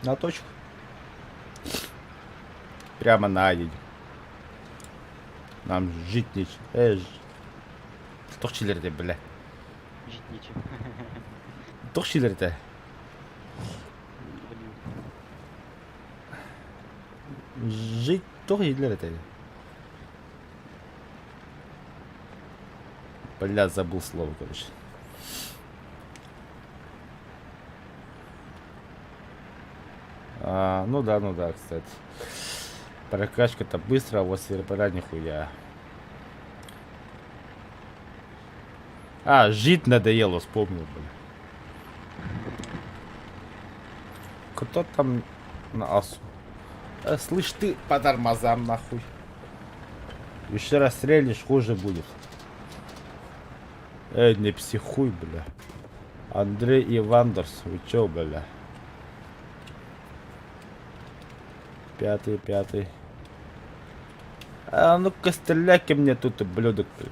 На точку. Прямо на едем. Нам жить нечем. Туох чилерде, бля. Жить нечем. Туох чилерде. Блин. Жить туох чилерде. Бля, забыл слово, короче. А, ну да, кстати. Прокачка-то быстро, а вот сервера нихуя. А, жить надоело, вспомнил, блин. Кто там на асу? Слышь ты, по тормозам нахуй. Еще раз стрельнешь, хуже будет. Эй, не психуй, бля. Андрей Ивандерс, вы чё, бля? Пятый, пятый. А ну-ка стреляй-ка мне тут, ублюдок, бля.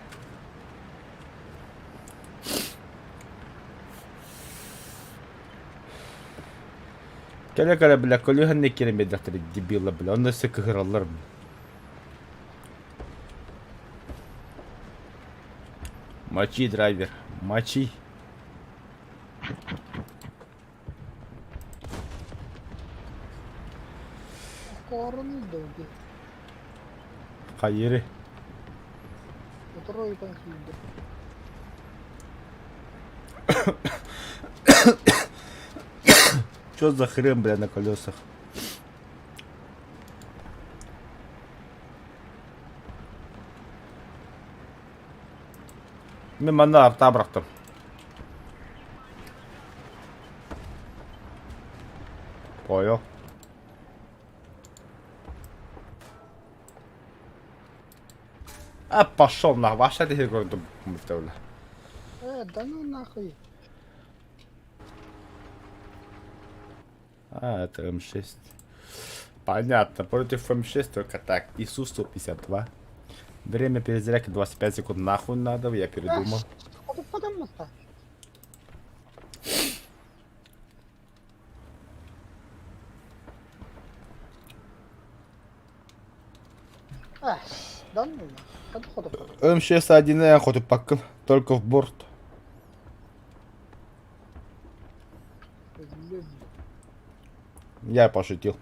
Кэлэ-кэлэ, бля, көлүөһэннэ киирэн биэрдэхтэрэ дебила, бля, онно өссө кыһыраллар, бля. Мочи, драйвер, мочи. Корн долги. Хайыры. Который там сидит. Чё за хрен, бля, на колесах? Мин манна арта бырахтым. Понял. А пошел на ваша диһи көрдүм бля. Да ну нахуй. А, это М6. Понятно, против М6 только так. ИСУ-152. Время перезарядки 25 секунд нахуй надо, я передумал. Потому-то. Да ну М6-1 хотуппаккын, только в борт. Я пошутил.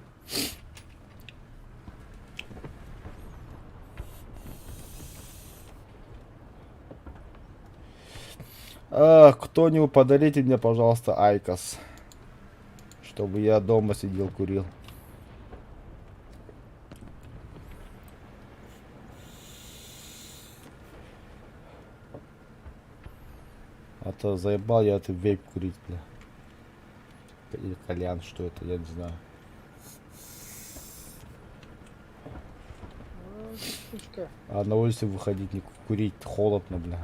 А, кто-нибудь подарите мне, пожалуйста, IQOS. Чтобы я дома сидел, курил. А то заебал я этот вейп курить, бля. Или кальян, что это, я не знаю. А на улице выходить, не курить, холодно, бля.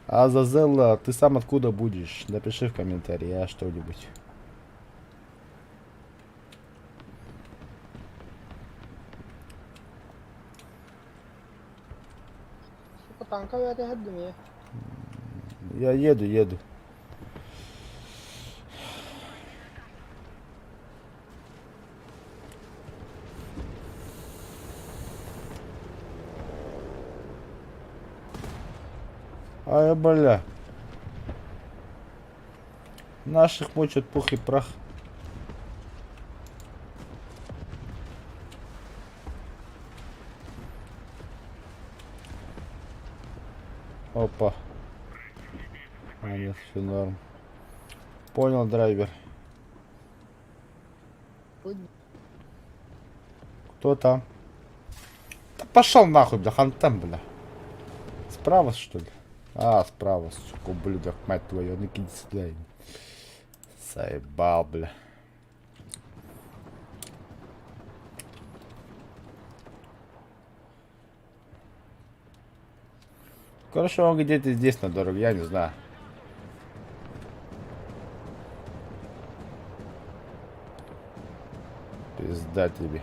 Азазелла, ты сам откуда будешь? Напиши в комментарии, а что-нибудь. Я еду, еду. Ай, бля. Наших мочат пух и прах. Опа. А, нет, все норм. Понял, драйвер. Кто там? Да пошел нахуй, бля, хантам, бля. Справа, что ли? А, справа, сука, ублюдок, мать твою, ну иди сюда. Заебал, бля. Короче, он где-то здесь на дороге, я не знаю. Пизда тебе.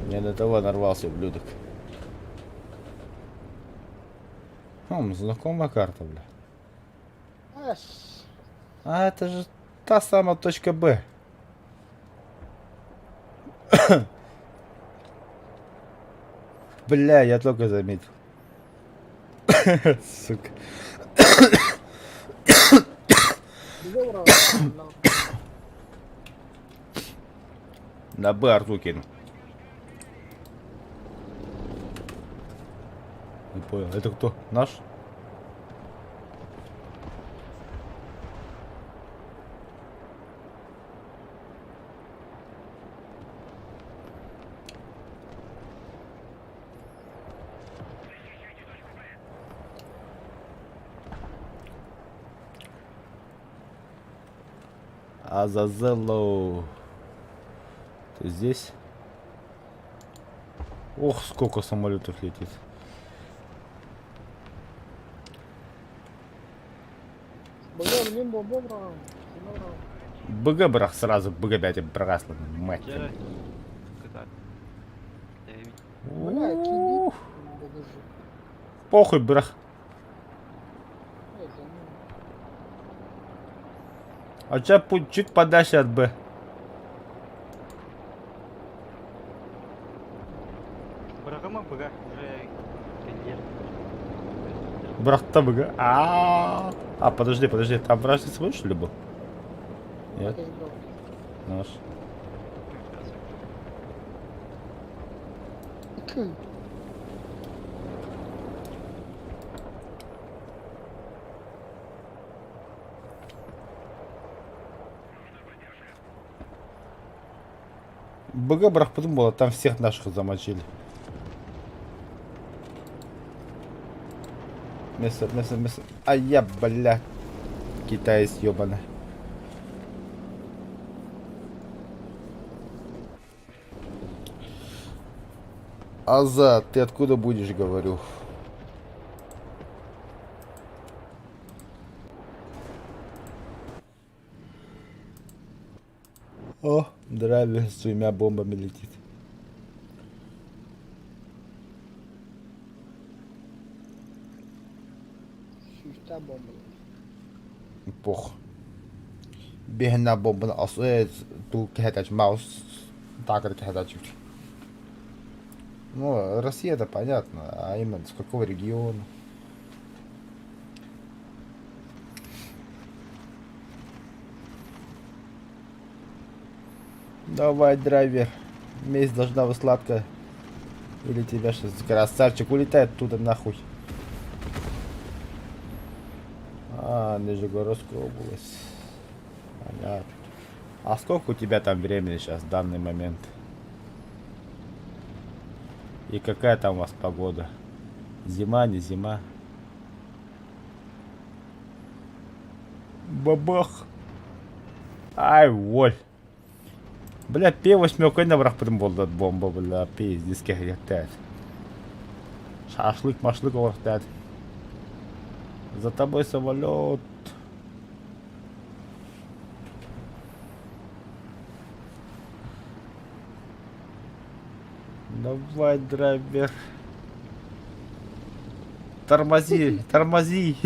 Не до того нарвался, ублюдок. Хм, знакомая карта, бля. А это же та самая точка Б. Бля, я только заметил. Сука. На Б арту кину. Не понял. Это кто? Наш? Азазелло. Ты здесь? Ох, сколько самолетов летит. БГ бырах сразу, БГ 5 быраҕаслан, мать. Похуй, бырах. А у путь чуть подальше от Б. Быраҕыма БГ уже кэллиэр. Бырахта БГ. А, а, подожди, подожди, там вражеский самолет, что ли, был? Нет? Наш. БГ бырахпытым буолла, там всех наших замочили. Мясо, мясо, мясо. А я, бля, китаец ебаный. Азат, ты откуда будешь, говорю? О, драйвер с двумя бомбами летит. Сүүстээх бомбалар. Пох. Биһинэ бомбаны ас туу кэһэтээччи маус таакыр кэһэтээччи. Ну, Россия это понятно, а именно с какого региона? Давай, драйвер. Месть должна быть сладкая. Или тебя сейчас красавчик улетает оттуда нахуй. А, Нижегородская область. Понятно. А сколько у тебя там времени сейчас, в данный момент? И какая там у вас погода? Зима, не зима? Бабах! Ай, воль! Бля, П8 бырахпытым буолла бомба, бля, пиздец кэһиэхтээх. Шашлык, машлык оҥорохтоот. За тобой самолет. Давай, драйвер. Тормози, тормози.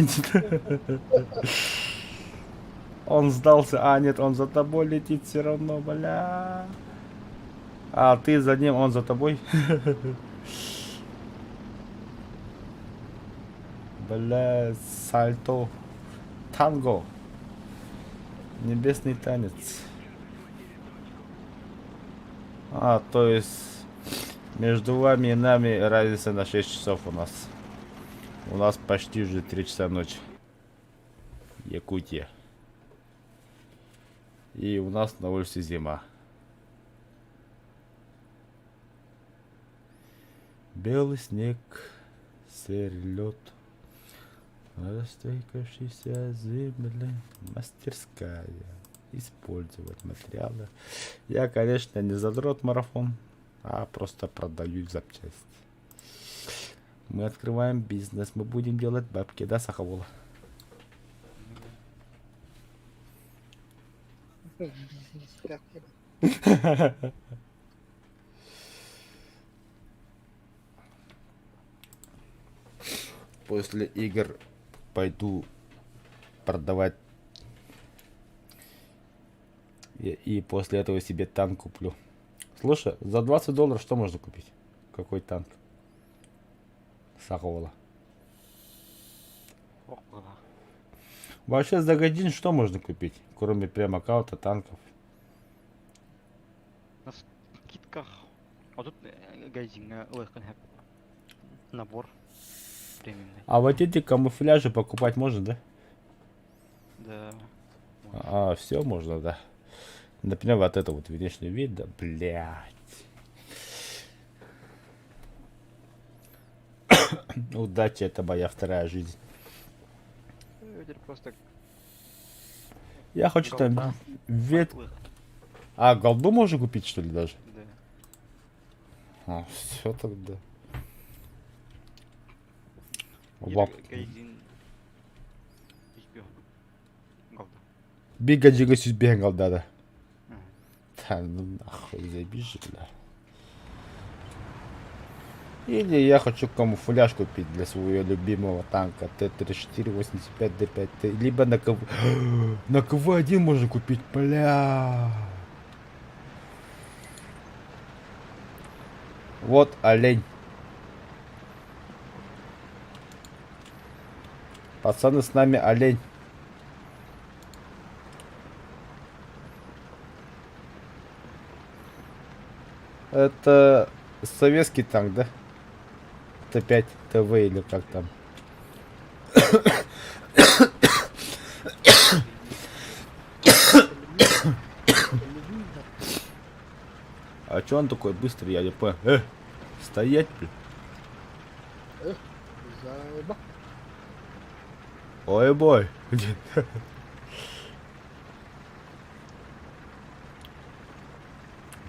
Он сдался. А, нет, он за тобой летит все равно, бля. А, ты за ним, он за тобой. Бля, сальто. Танго. Небесный танец. А, то есть между вами и нами разница на 6 часов у нас. У нас почти уже 3 часа ночи. Якутия. И у нас на улице зима. Белый снег, серый лед, растекавшийся земли, мастерская. Использовать материалы. Я, конечно, не задрот марафон, а просто продаю запчасти. Мы открываем бизнес, мы будем делать бабки, да, Сахавола? После игр пойду продавать. И после этого себе танк куплю. Слушай, за 20 долларов что можно купить? Какой танк? Сахавола. Вообще за годин что можно купить? Кроме прям аккаунта, танков. На скидках. А тут газиҥҥа ылыаххын сөп. Набор премиумный. А вот эти камуфляжи покупать можно, да? Да. А, все можно, да. Например, вот это вот внешний вид, да, блядь. Удачи, это моя вторая жизнь. Просто Я хочу там вет... А, голду можно купить, что ли, даже? Да. А, все тогда. Лап. Бига джига сүүс голда да. Да ну нахуй заебись же, бля. Или я хочу камуфляж купить для своего любимого танка Т-34-85Д5Т. Либо на КВ... На КВ-1 можно купить, бля. Вот олень. Пацаны, с нами олень. Это советский танк, да? Т5 ТВ или как там. Телевизор. А чё он такой быстрый, я не понял. Стоять, блин. Заеба. Ой, бой.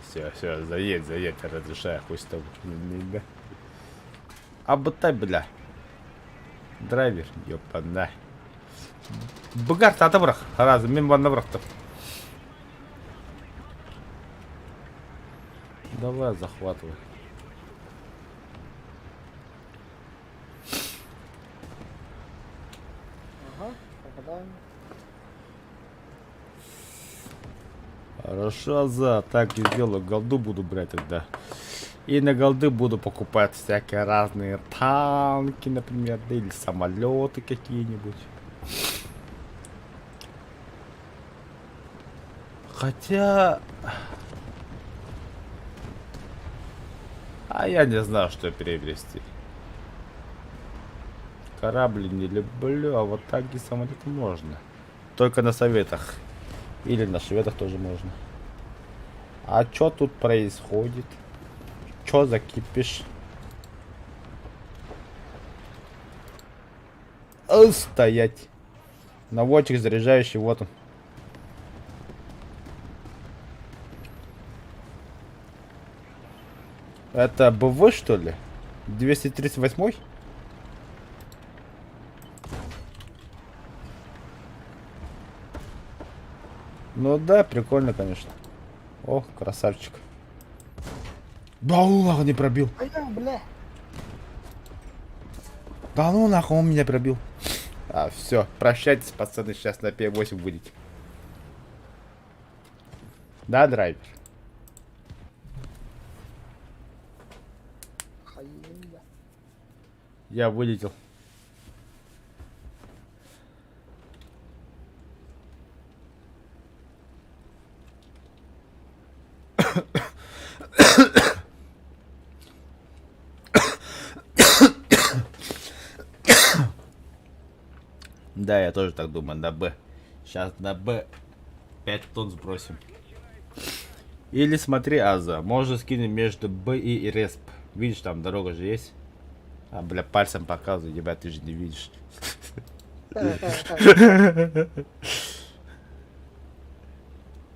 Все, все, заедь, заедь, разрешаю, хуй с тобой. Абытай, бля. Драйвер, ёпана. Быгар тата бырах. Разы, мин манна бырахтым. Давай, захватывай. Ага, попадаем. Хорошо, за. Так и сделаю. Голду буду брать тогда. И на голды буду покупать всякие разные танки, например, да, или самолеты какие-нибудь. Хотя... А я не знаю, что приобрести. Корабли не люблю, а вот так и самолеты можно. Только на советах. Или на шведах тоже можно. А чё тут происходит? Чё за кипиш? Стоять. Наводчик заряжающий, вот он. Это БВ, что ли? 238-й? Ну да, прикольно, конечно. О, красавчик. Да ну нахуй не пробил. А я, бля. Да ну нахуй он меня пробил. А, все, прощайтесь, пацаны, сейчас на П8 будете. Да, драйвер? Хайда. Я вылетел. Да, я тоже так думаю, на Б. Сейчас на Б 5 тонн сбросим. Или смотри, Аза, можно скинуть между Б и Респ. Видишь, там дорога же есть. А, бля, пальцем показываю, ебать, ты же не видишь.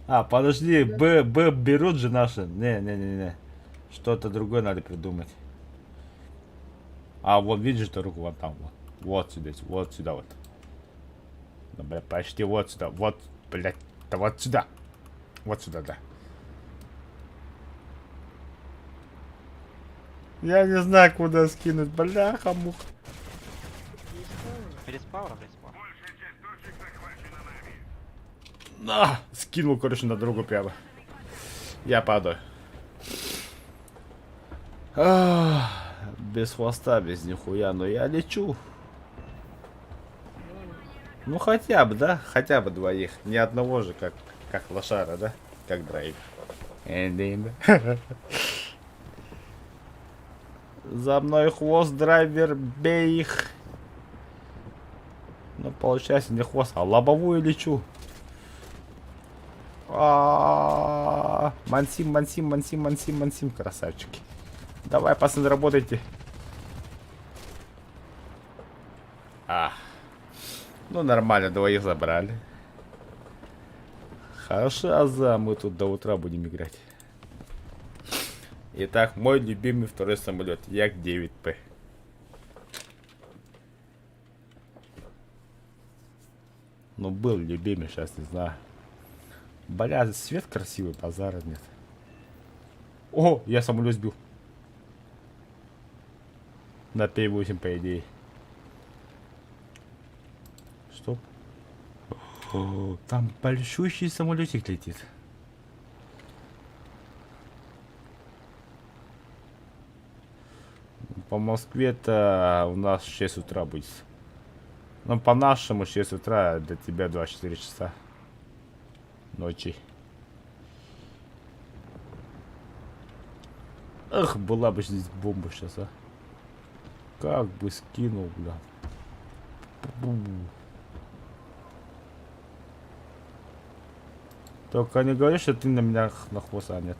А, подожди, Б, Б берут же наши. Не, не, не, не. Что-то другое надо придумать. А, вот видишь дорогу вон там, вот. Вот сюда, вот сюда вот. Ну, бля, почти вот сюда. Вот, блядь, да вот сюда. Вот сюда, да. Я не знаю, куда скинуть, бляха, муха. Респаура, респаура. На! Скинул, короче, на другу прямо. Я падаю. Ах, без хвоста, без нихуя, но я лечу. Ну хотя бы, да? Хотя бы двоих. Не одного же, как, как лошара, да? Как драйвер. За мной хвост, драйвер, бей их. Ну, получается, не хвост, а лобовую лечу. А-а-а. Мансим, мансим, мансим, мансим, мансим, красавчики. Давай, пацаны, работайте. А. Ну, нормально, двоих забрали. Хорошо, Аза, мы тут до утра будем играть. Итак, мой любимый второй самолет, Як-9П. Ну, был любимый, сейчас не знаю. Бля, свет красивый, базара нет. О, я самолет сбил. На П-8, по идее. Стоп. О, там большущий самолетик летит. По Москве-то у нас 6 утра будет. Ну, по нашему 6 утра, для тебя 24 часа ночи. Эх, была бы здесь бомба сейчас, а. Как бы скинул, бля. Только не говори, что ты на меня на хвост, а нет.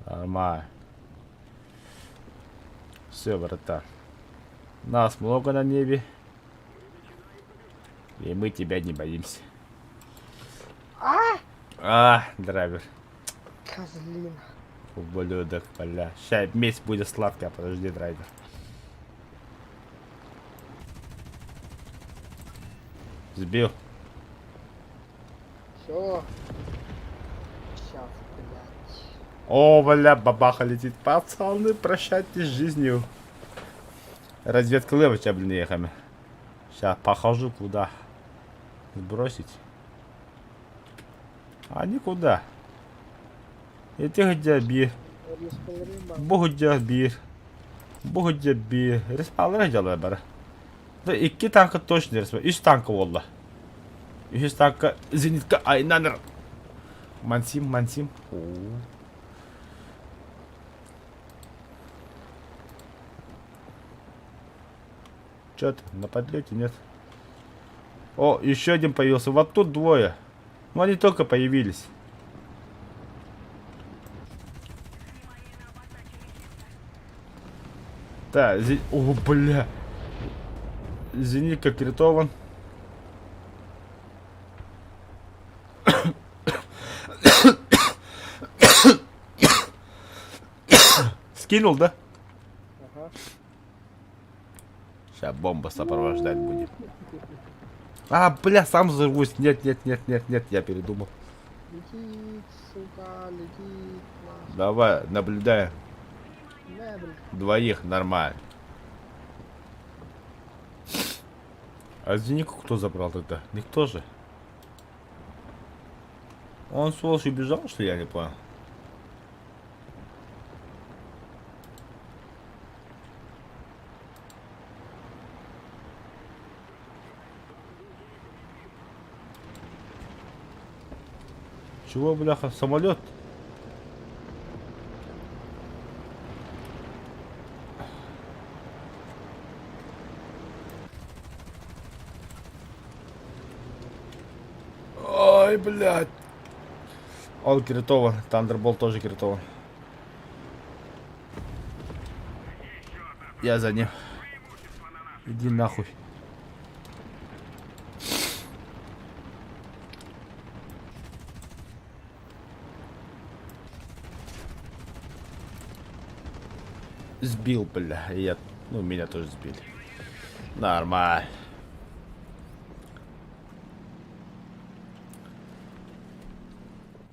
Нормально. Все, братан. Нас много на небе. И мы тебя не боимся. А! А, драйвер. Козлина. Ублюдок, бля. Ща месть будет сладкая, подожди, драйвер. Сбил. Все. Сейчас, блядь. О, бля, бабаха летит. Пацаны, прощайтесь с жизнью. Разведка левоча, блин, ехами. Сейчас похожу куда. Сбросить. А никуда. Ити сылдьар биир, Респалрым бу сылдьар биир, бу сылдьар биир. Респаллара сылдьаллар бары. Да икки танка точно респа. Үс танка буолла. Үһүс танка зенитка айнаныр. Мансим, Мансим. Оо. Чё ты, на подлете нет? О, еще один появился. Вот тут двое. Ну, они только появились. Да, зе... О, бля. Зенитка критован. Скинул, да? Ага. Сейчас бомба сопровождать будет. А, бля, сам взорвусь. Нет, нет, нет, нет, нет, я передумал. Летит, сука, летит. Нахуй. Давай, наблюдаем. На, блядь. Двоих нормально. А Зенику кто забрал тогда? Никто же. Он, сволочь, убежал, что ли, я не понял. Чего, бляха, самолет? Ой, блядь. Он критован. Тандерболт тоже критован. Я за ним. Иди нахуй. Сбил, бля. Я... Ну, меня тоже сбили. Нормально.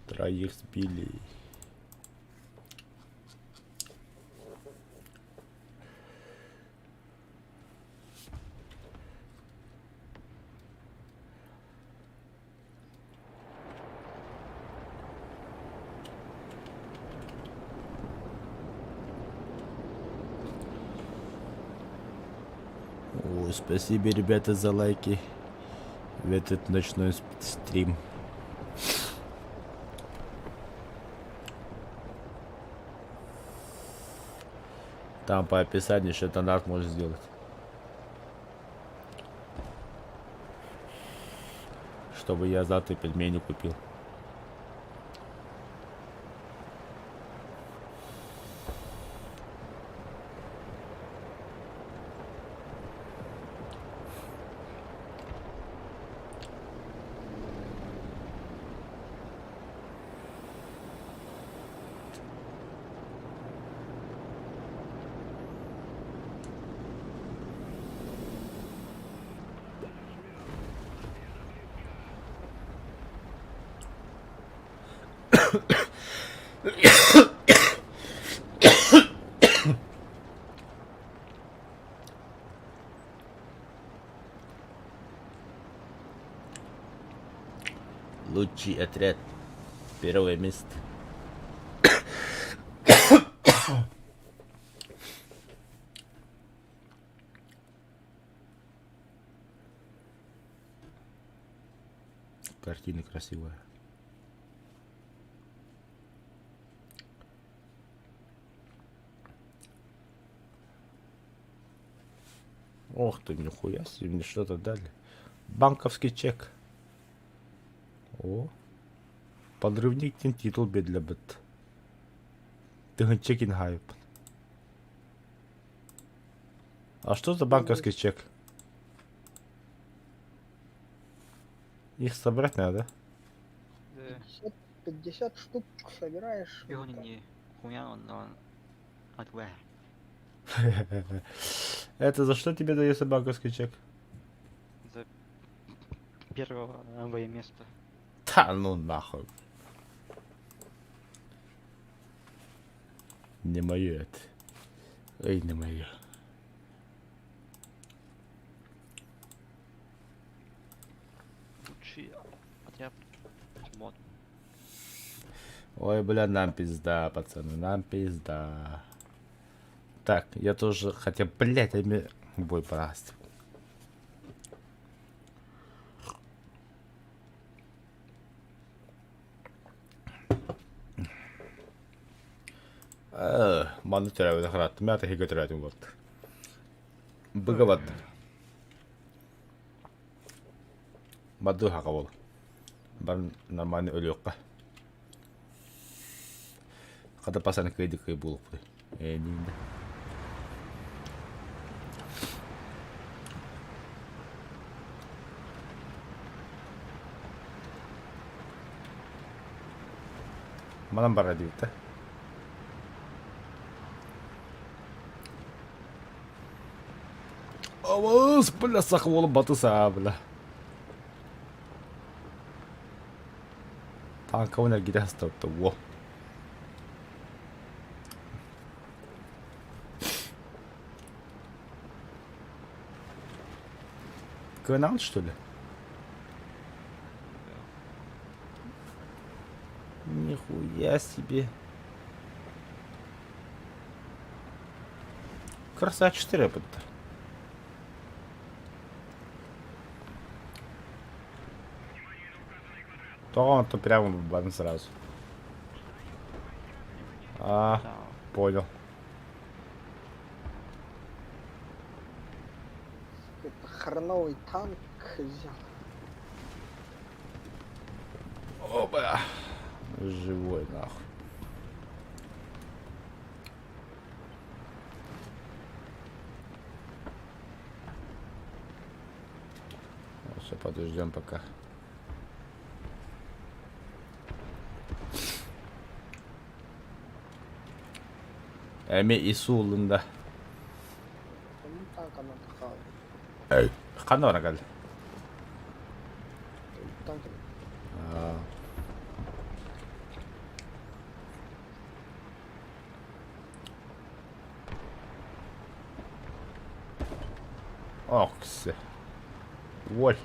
Троих сбили. О, спасибо, ребята, за лайки в этот ночной стрим. Там по описанию еще донат можно сделать. Чтобы я завтра пельмени купил. Лучший отряд. Первое место. Картина красивая. Ох ты, нихуя себе, мне что-то дали. Банковский чек. О, подрывник диэн титул биэрлэбит. Тыһыынча кинхайып. А что за банковский чек? Их собрать надо. Да. 50, 50 штук собираешь. Его не хуя он, он от Это за что тебе дается банковский чек? За первого места. Да ну нахуй. Не мое это. Эй, не мое. Лучший отряд мод. Ой, бля, нам пизда, пацаны, нам пизда. Так, я тоже, хотя, блядь, ами... Бой праст. Манна төрөөбүт харааттым, мята хигэ төрөөтүм болт. Быгабат. Бады хака бол. Бар нормально өлүөххэ. Хата пасаны кыйды кый буолуп Э, Манан бара диэбит Абыс, бля, саха уолун батыс аа, бля. Танкабын эргитэ сыстыбыт уол. Кыанаҕын что ли? Нихуя себе. Красавчик это. Тоҕо онтон прямо бан сразу. А, понял. Это хреновый танк взял. Опа. Живой нахуй. Все, подождем пока. Эми исулында. Ханна баран кэллэ? Оксе. Уоль.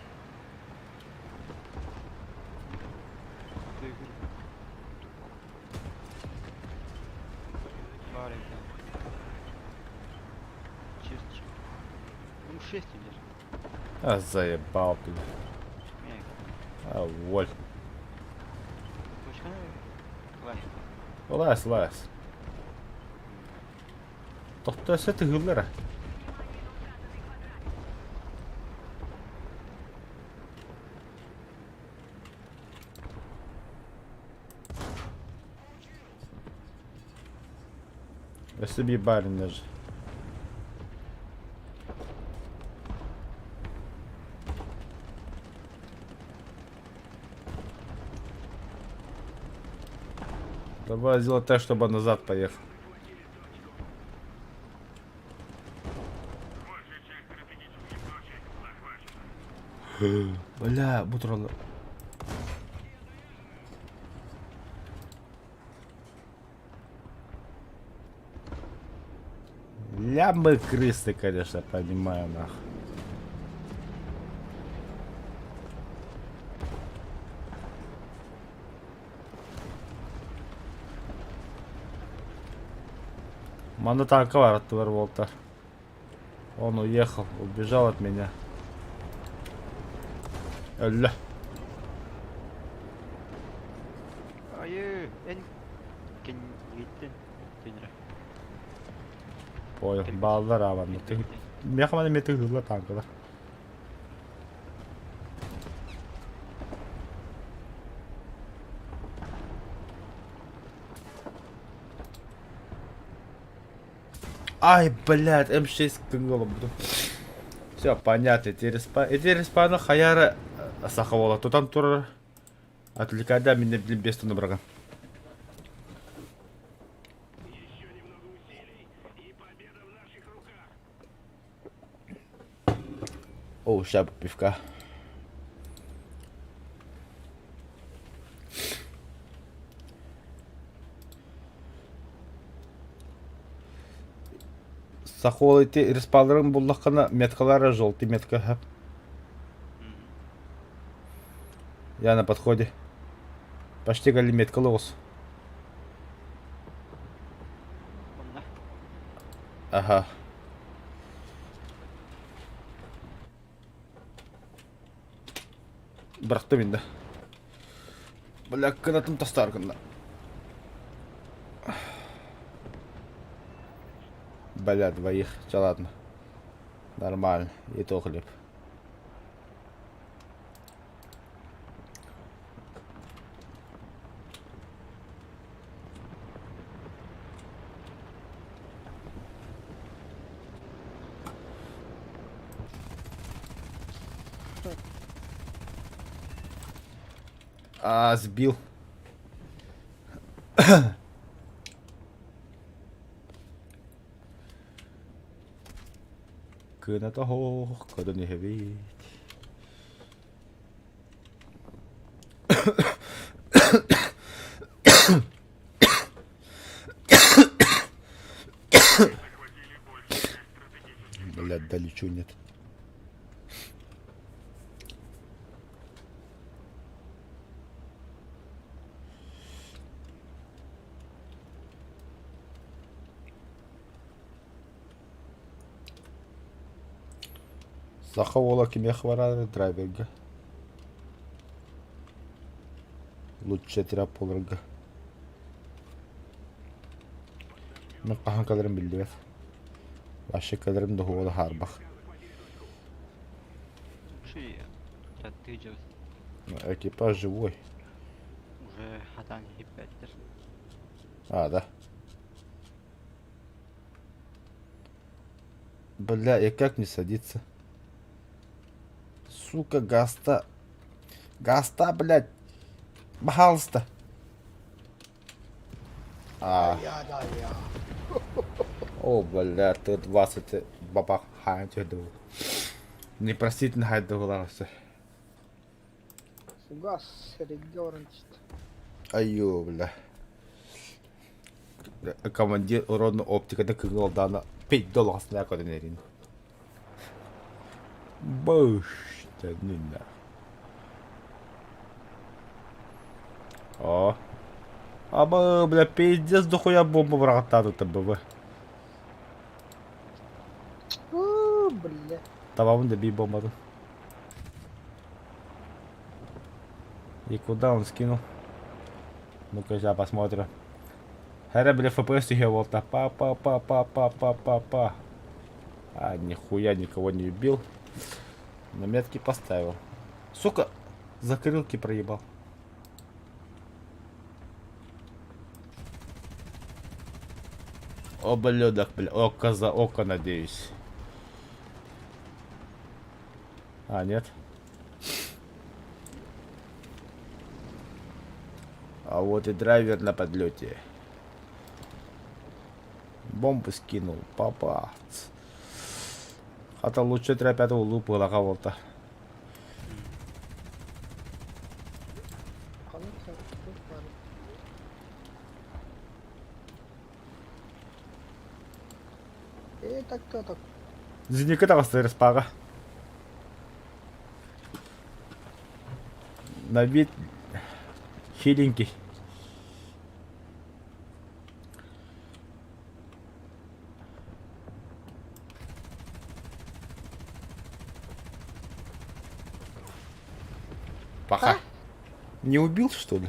А заебал ты. А, воль. Лас, лас. Тохто өссө тыһыыллара. Өссө биир баар даже. Давай сделать так, чтобы он назад поехал. Бля, бутралы. Ля мы крысы, конечно, понимаю, нахуй. Манна танка бар аттылар буолтар. Он уехал, убежал от меня. Өллө. Айыы, эн кэнниттэн төнөрө. Понял. Бааллар аабанна. Миэхэ маны эмиэ тыһыыллар танкалар. Ай, блядь, М6 кыҥ олорбутум. Все, понятно. Эти респа... Эти респаны хаяра саха буола тутан турар. Отвлекайда мине блин без туны быраган. О, ща пивка. Сахол ити респалларын буллаххына меткалара желтый метка хөп. Я на подходе. Почти гали метка лоҕус. Онно. Ага. Бырахтым инде. Бля, кынатым тастаар гынна. Бля, двоих. Ча ладно. Нормально. И то хлеб. А, сбил. Кыната хоох, кодон иһэбит. Блядь, долечу нет. Саха уола кимиэхэ бараары драйверга? Лучше трап буоларга. Мин хаһан кэлэрим биллибэт. Вообще кэлэрим да уола хаарбах. Лучше ты дьэ Экипаж живой. уже хатан иһиппэттэр. А, да. Бля, и как не садиться? Сука, гаста. Гаста, блядь. Пожалуйста. А. О, бля, ты 20 бабах хайдыл. Непростительно хайдыларсы. Газ сэргэ Айо, бля. Командир уродно оптиката кыгылдаана пить долоҕасына көрөн эрин. Быш, төннүннэ. О. Аба, бля, пиздец, дохуя бомба быраҕаттаатыттар БВ. Бля. Табабын да би бомбатын. И куда он скинул? Ну-ка, сейчас посмотрим. Хара, бля, ФПС түһэ буолта. Па-па-па-па-па-па-па. А, нихуя никого не убил. Но метки поставил. Сука, закрылки проебал. Ублюдок, бля. Око за око, надеюсь. А, нет. А вот и драйвер на подлете. Бомбу скинул. Папа. Хата лучше 3-5 улуу пылаха буолта. Ээ так так. Зеника таҕыста респаҕа. На вид хиленький. Паха. Не убил, что ли?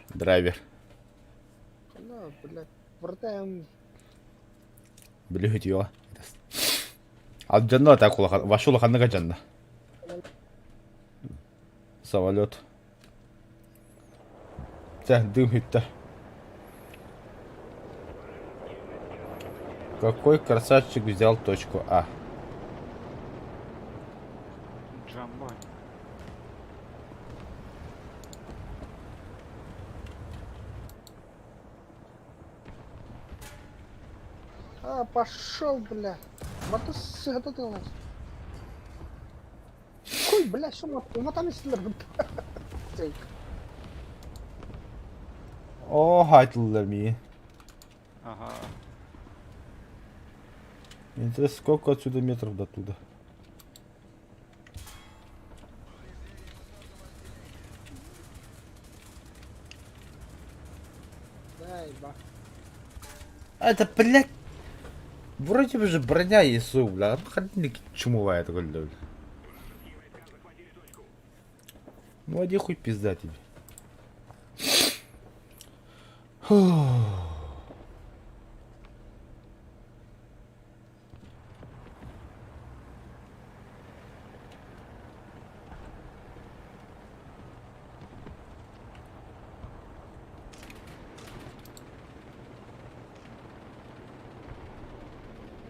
Драйвер. Ну, блядь, вратаем. Били үтүөҕэ. Алдьанна так улахан, вообще улаханнык алдьанна. Самолет. Чэ, дым бүттэ. Какой красавчик взял точку А? Джамбой. А, пошел, бля. Барта сыгата тылас. Хуй, бля, что мы там О, хайтыллар мии. Ага. Интересно, сколько отсюда метров до туда? Дай, ба. Это, блядь, вроде бы же броня ИСУ, бля. Холодильник чумовая такой, бля. Ну, один хуй пизда тебе. Фух.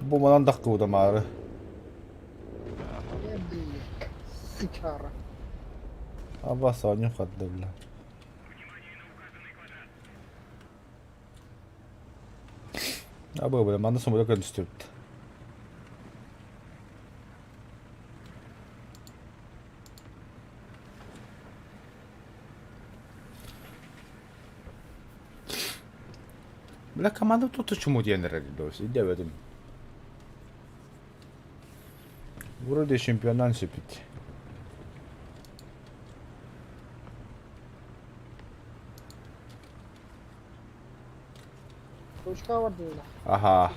Бу манан дахкыбыта маары. Э, блин. Сычара. Аба соонньуу хатта бля. Аба бля, манна самолет көстүбүт. Бля, команда тут чему диэн эрэр Идэбэтим. Вроде чемпионат сөпүт. Точка бардылар. Аха.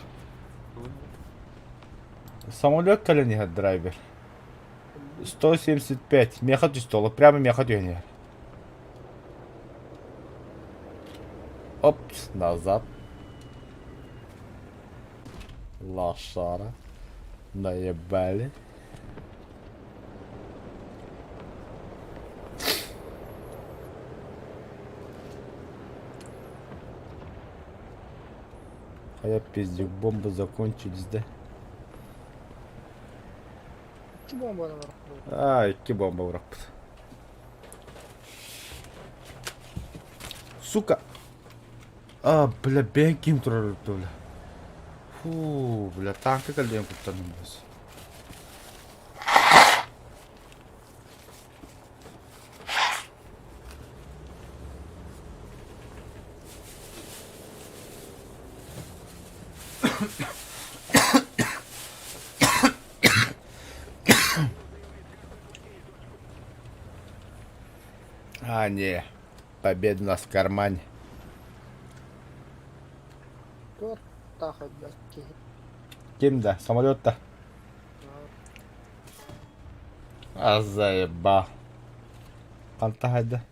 Самолет кэлэн иһэр драйвер. 175. Меха түстэ, прямо меха түһэн иһэр. Опс, назад. Лошара. Наебали. А я пиздюк, бомбы закончились, да? Икки бомбаны бар. А, икки бомба бырахпыт. Сука! А, бля, бэйэн ким турар бля. Фу, бля, танка кэллиэн куттанным бос. А, не. Победа у нас в кармане. Туох блядь, киһи. Ким да? Самолет да? А заеба. Ханта хайда.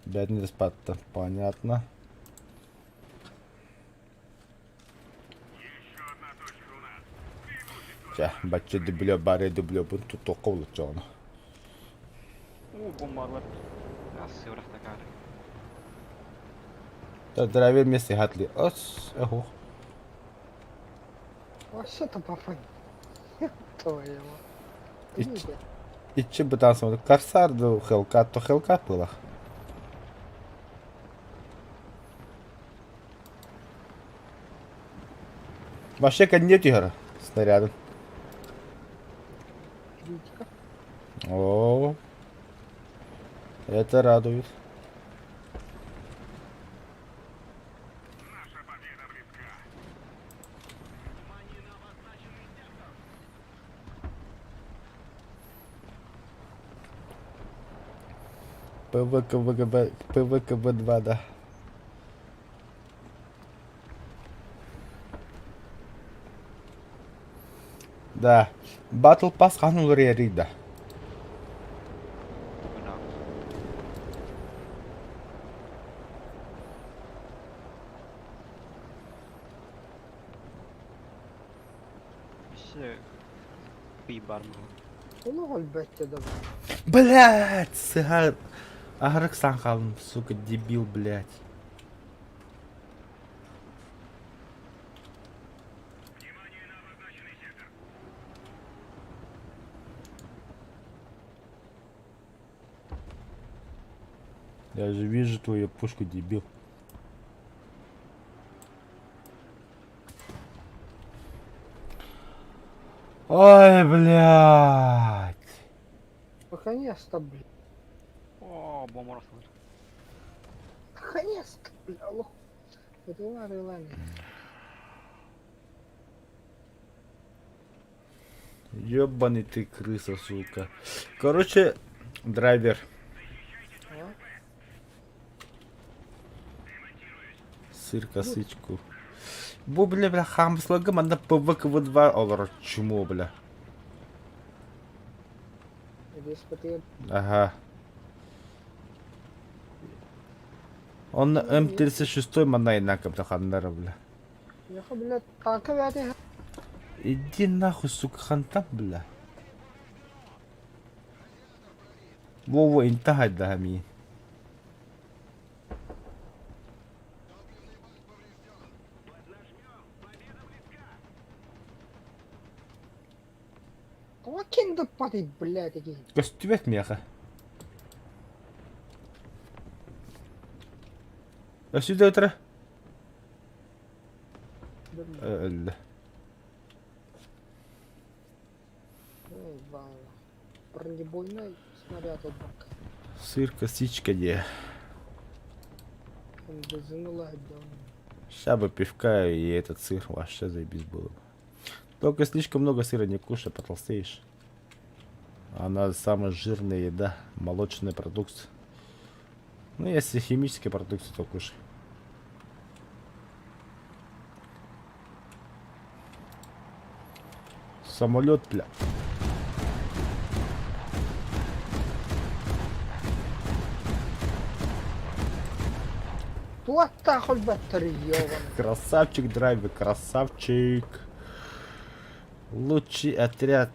Бэдни спатта. Понятно. Чэ, бачча дублё бары дублё бун тутуохха булуччоҕуна. Уу, бомбалар. Ас сыырах такаары. Драйвер вместе хатли. Ос, оху. Вообще-то папа. Твою. Иччи бытаан самолет. Корсар ду Хелкат, то Хелкат было. Вообще нет игры снарядом. Критика. О, это радует. ПВКВГБ, ПВКБ-2, да. Да. Battle Pass хаһан уларыйарый да. Мына. Өссө ый баар буолуо. Олох өлбөттө да баар. Блять, сыһа аһарык сан хаалым, сука, дебил, блять. Я же вижу твою пушку, дебил. Ой, блядь. Наконец-то, блядь. О, бомба расылар. Наконец-то, бля, лох. Ытылар ылан. Ёбаный ты крыса, сука. Короче, драйвер. А? Сыр косычку. Бу, бля, бля, хамслага манна ПВКВ-2 олорор чмо, бля. Деспотия. Ага. Он М36 манна инакап ханнара, бля. Яха, блядь, танка бэти. Иди нахуй, сука, хантан, бля. Во-во, интахай да ми. Тоҕо ким да патый, блядь, эки. Көстүбэт миэхэ. Өссө утара. Өллө. Ой, вау. Бронебойный снаряд от бака. Сыр косичка де. МДЗ-ны Ща бы пивка и этот сыр вообще заебись было бы. Только слишком много сыра не кушай, потолстеешь. Она самая жирная еда, молочная продукция. Ну, если химическая продукция, то кушай. Самолет, бля. Туохтаах өлбөттөр ёбаный. Красавчик, драйвер, красавчик. Лучший отряд.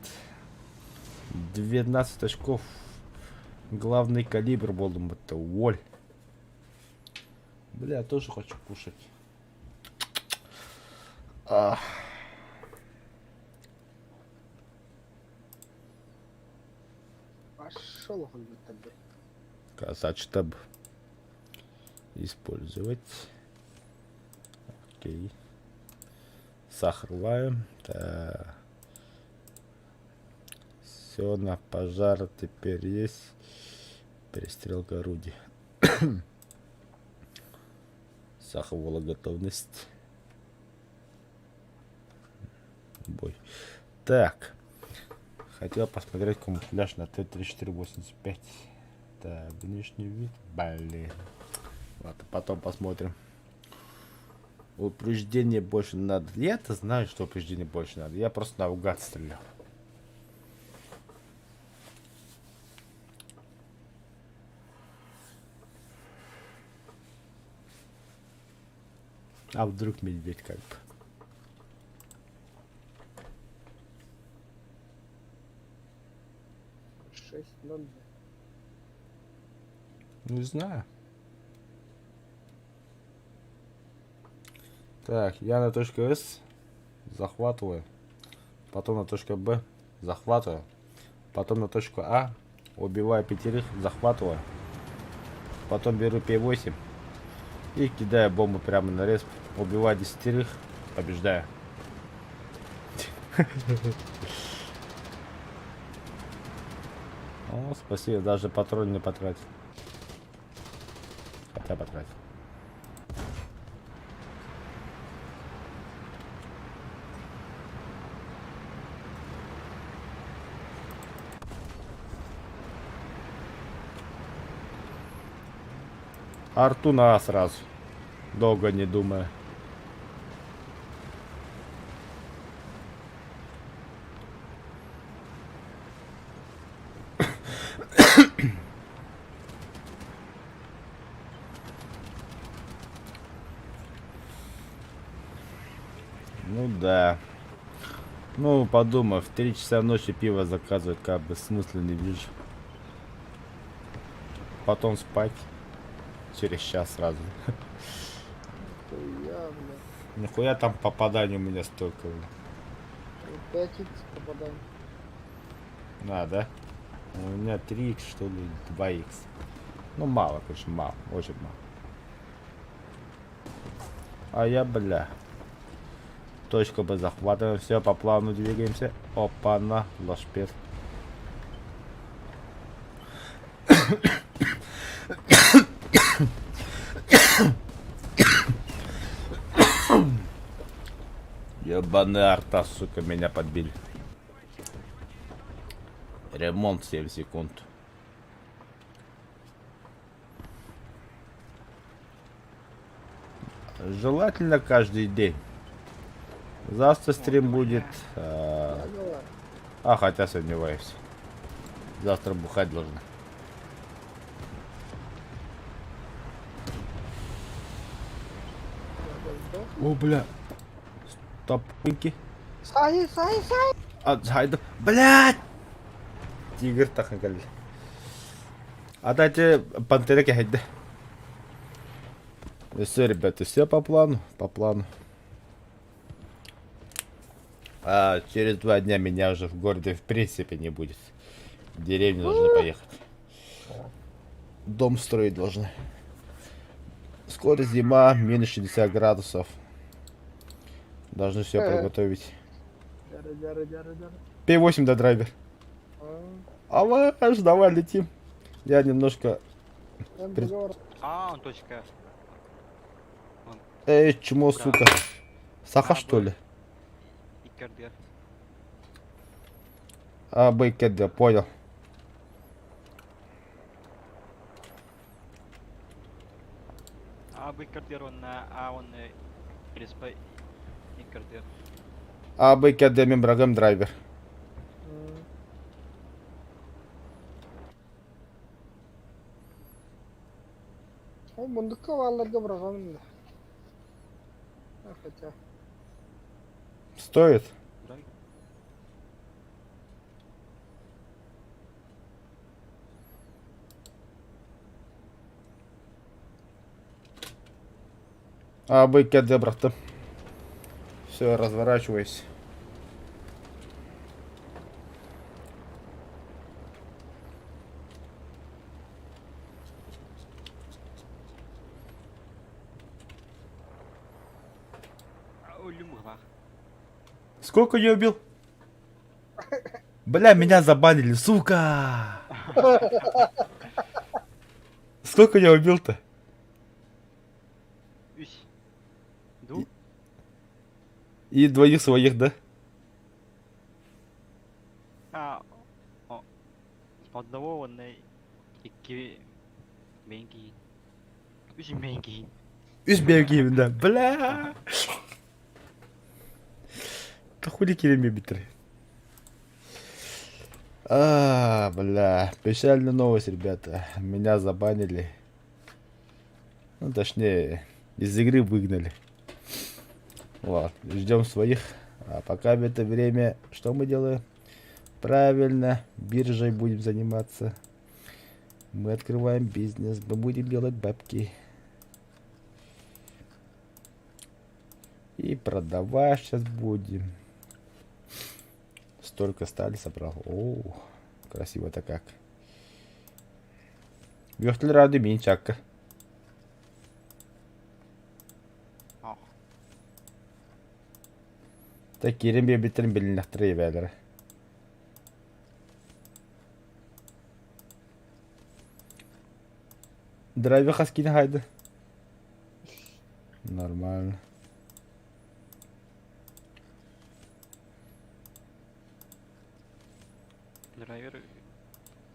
12 очков. Главный калибр буоллум это Воль. Бля, я тоже хочу кушать. Ах. Пошел өлбөттөр, блядь. Красавчик. Использовать. Окей. Сахар лаем. Да. Все на пожар теперь есть. Перестрелка орудий. Сахар готовность. Бой. Так. Хотел посмотреть камуфляж на Т-34-85. Так, внешний вид. Блин. Ладно, потом посмотрим. Упреждение больше надо. Я-то знаю, что упреждение больше надо. Я просто наугад стрелял. А вдруг медведь как бы. 6-0. Не знаю. Так, я на точку С захватываю. Потом на точку Б захватываю. Потом на точку А убиваю пятерых, захватываю. Потом беру П8 и кидаю бомбу прямо на респ. Убиваю десятерых, побеждаю. О, спасибо, даже патрон не потратил. Хотя потратил. Арту на А сразу. Долго не думая. Ну да. Ну, подумай, в 3 часа ночи пиво заказывать, как бы смысла не вижу. Потом спать через час сразу. Я, бля. Нихуя там попаданий у меня столько, бля. 5 х попаданий. А, да? У меня 3 х что ли, 2 х. Ну, мало, конечно, мало, очень мало. А я, бля. Точку бы захватываем, все, по плану двигаемся. Опа-на, лошпед. Ебаная арта, сука, меня подбили. Ремонт 7 секунд. Желательно каждый день. Завтра стрим будет. А, хотя сомневаюсь. Завтра бухать должны. О, бля. Стопыньки. Сай, сай, сай! А, зайду. Блядь! Тигр тахын кэллэ. А дайте пантера кэһэйдэ. Все, ребята, все по плану, по плану. А через 2 дня меня уже в городе в принципе не будет. В деревню должны поехать. Дом строить должны. Скоро зима, минус 60 градусов. Должны все приготовить. П8 до драйвер. Алаш, давай летим. Я немножко... А, он точка. Эй, чмо, сука. Саха, что ли? А, Б, К, понял. А, Б, К, он А, он РСП, Иккардер. А, Б, К, Д, мембрагам драйвер. Ол мундукка баалларга быраҕабын да. Хотя. Стоит? А, Б, К, Д, брат. Все, разворачивайся. Сколько я убил? Бля, меня забанили, сука! Сколько я убил-то? И двоих своих, да? А, одного он икки бенки. Үс бенки. Үс бенки, да. Бля! Да хули кириме битре. А, бля, печальная новость, ребята. Меня забанили. Ну, точнее, из игры выгнали. Вот, ждем своих. А пока в это время, что мы делаем? Правильно, биржей будем заниматься. Мы открываем бизнес, мы будем делать бабки. И продавать сейчас будем. Столько стали собрал. О, красиво-то как. Вехтел рады минчакка. Так кирим биэбиттэрин билиннэхтэрэ эбээлэрэ. Драйвер хас кини хайды. Нормально. Драйвер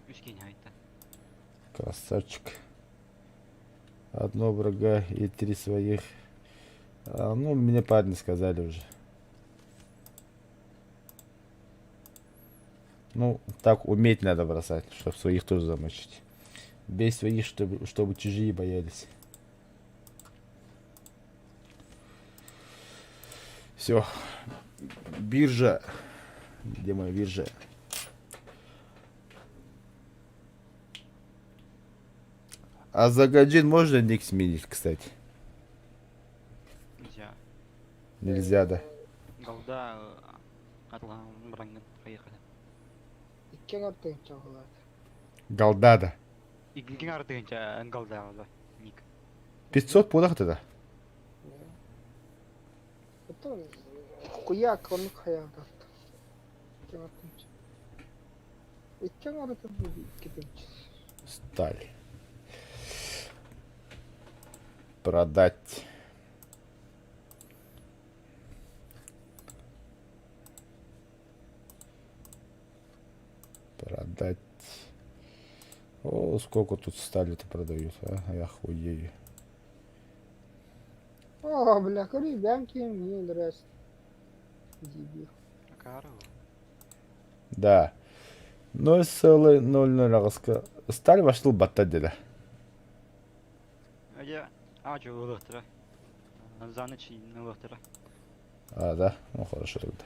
үс кини хайта. Красавчик. Одно врага и три своих. А, ну, мне парни сказали уже. Ну, так уметь надо бросать, чтобы своих тоже замочить. Без своих, чтобы чужие боялись. Все. Биржа. Где моя биржа? А за Гаджин можно ник сменить, кстати? Нельзя. Нельзя, да. Голда атылаан бараҥҥын хайыахха Икки аҥар тыһыынча буолаат. Голда, да. Икки аҥар тыһыынча голда буолла. Ник. 500 буолах да. Оттон хуяк оннук хайаан тарта. Икки аҥар тыһыынча. Икки аҥар икки тыһыынча. Сталь. Продать. Продать. О, сколько тут стали-то продают, а? Я хуею. О, бля, көрү бэм киһим мне нравится. Дебил. Акаары Да. 0,00 аҕыска сталь вошел батта дида. Дьэ, аачы ылыахтара. За ночь ылыахтара. А, да? Ну, хорошо тогда.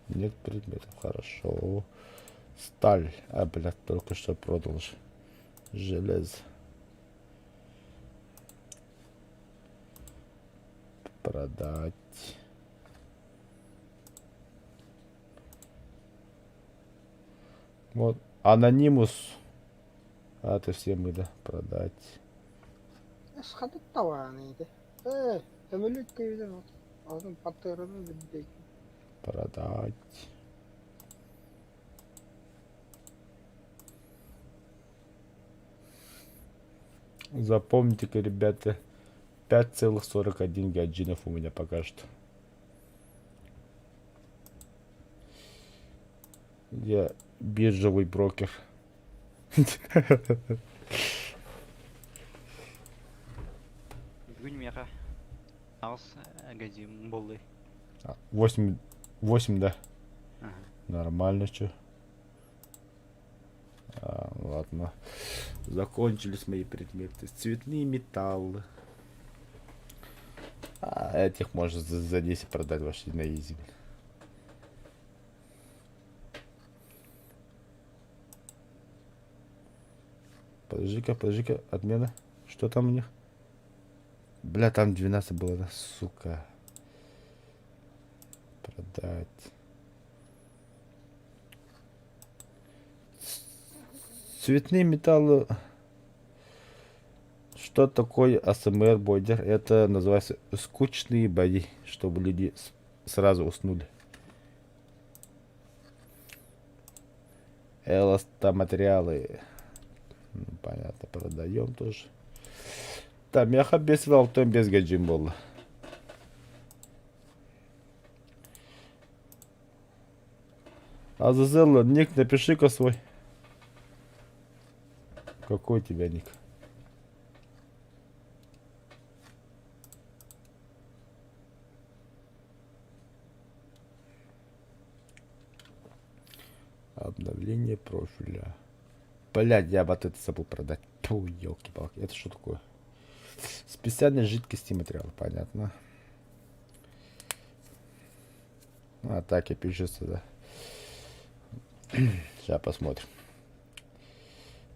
Нет предметов, хорошо. Сталь. А, блядь, только что продал же. Железо. Продать. Вот. Анонимус. А, это все мы, да, продать. Схадыт тавааны ити. Ээ, көмөлүт көйүдэн атын паттыраны билбейт. Продать. Запомните-ка, ребята, 5,41 гаджинов у меня пока что. Я биржевый брокер. Бүгүн миэхэ аҕыс газим буоллай. 8, 8, да. Ага. Нормально, что. А, ладно. Закончились мои предметы. Цветные металлы. А, этих можно за 10 продать вообще на изи. Подожди-ка, подожди-ка, отмена. Что там у них? Бля, там 12 было, да, сука. Продать. Цветные металлы. Что такое АСМР бойдер? Это называется скучные бои, чтобы люди сразу уснули. Эластоматериалы. Ну, понятно, продаем тоже. Там я без алтын без гаджин был. Азазелла, ник напиши-ка свой. Какой у тебя ник? Обновление профиля. Блядь, я вот это забыл продать. Тьфу, елки-палки. Это что такое? Специальные жидкости материала, понятно. А, так и пишется, да. Сейчас посмотрим.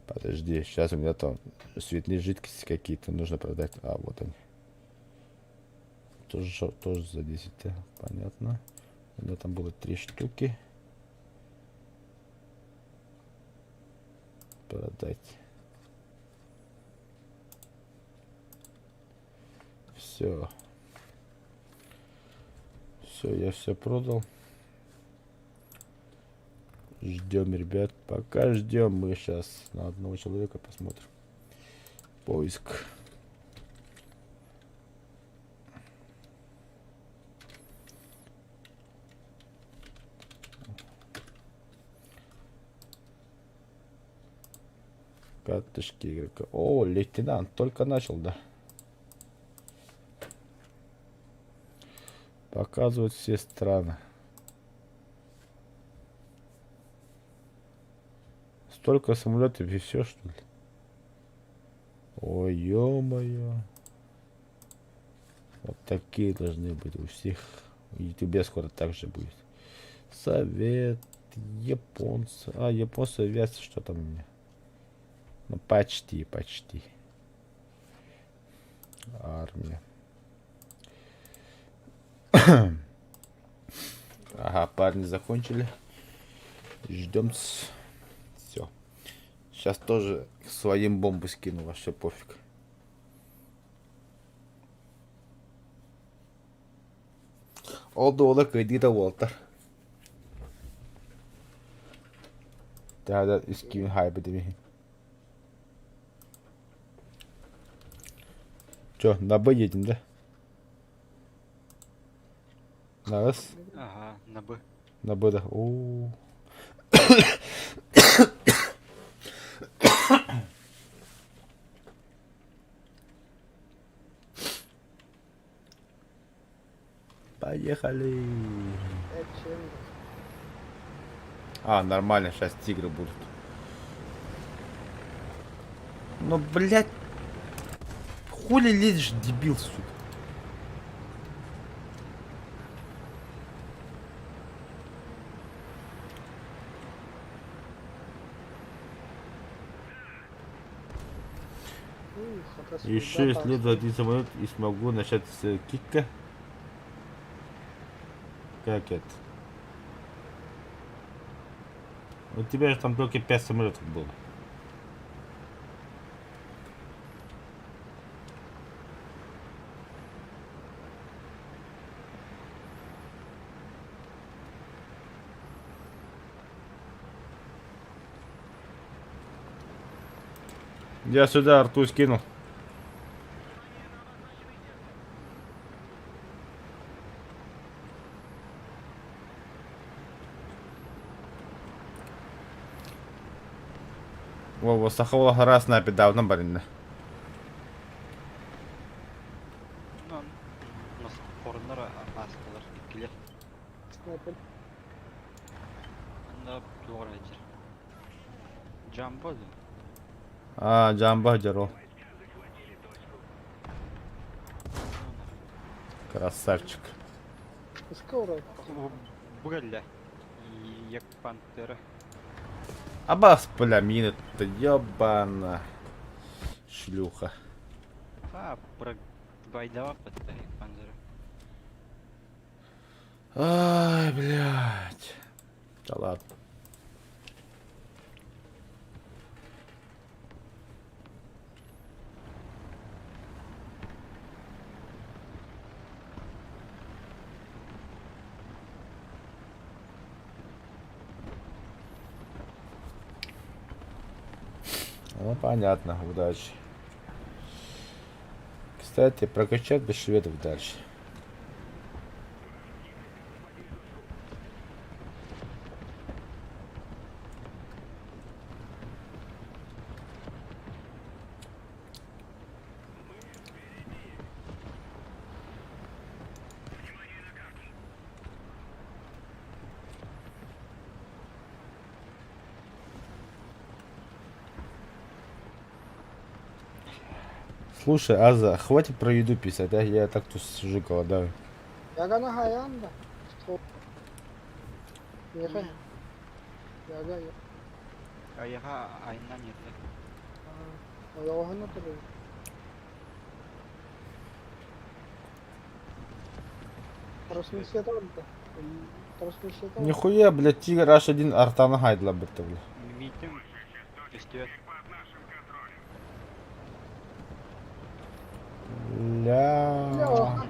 Подожди, сейчас у меня там цветные жидкости какие-то нужно продать. А, вот они. Тоже, тоже за 10, да? Понятно. У меня там было три штуки. Продать. Все. Все, я все продал. Ждем, ребят. Пока ждем, мы сейчас на одного человека посмотрим. Поиск. Карточки игрока. О, лейтенант, только начал, да. Показывают все страны. Столько самолетов и все, что ли? Ой, ё-моё. Вот такие должны быть у всех. В Ютубе скоро так же будет. Совет, японцы. А, японцы, авиация, что там у меня? Ну, почти, почти. Армия. Ага, парни закончили. Ждем. Все. Сейчас тоже своим бомбу скину, вообще пофиг. Ол да уола кыайдыыта уолтар. Төһө үс киин хаайбыт эбиһин. Чё, на Б едем, да? На С? Ага, на Б. На Б, да. О. Поехали. А, нормально, сейчас тигры будут. Ну, блядь. Хули лезешь, дебил, сука. Еще исследую один самолет и смогу начать с кика. Как это? У тебя же там только 5 самолетов было. Я сюда арту скинул. Во, саха улахара снайпер давно баринна. Хоруннар астылар иккилер. Снайпер. Анда туора сылдьар. Джамбо да? А, Джамбо дьоро. Красавчик. Скоро. Бу кэллэ. Як пантера. Абас, бля, мина-то ебана. Шлюха. А, байдава подставит панзера. Ай, блядь. Да ладно. Ну, понятно, удачи. Кстати, прокачать бы шведов дальше. Слушай, Аза, хватит про еду писать, а? Я так тут сижу, голодаю. Ягана хайаан да. Миэхэ. Яга. Айаха айнан ете. Ойоҕоһун турар. Трансмиссия да. Трансмиссия. Нихуя, блядь, Тигр H1 артаны хайдла бітті, бля. Митим көстүбэт. Бля.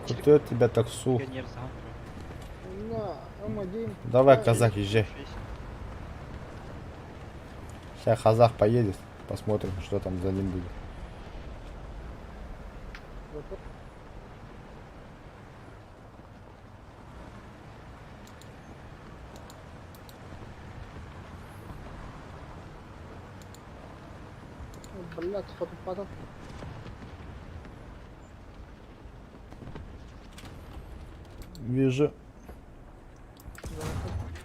Кто тебя так сух? Пионер сахан На М1. Давай, казах, езжай. Сейчас казах поедет. Посмотрим, что там за ним будет. Блядь, фотопадал. Вижу.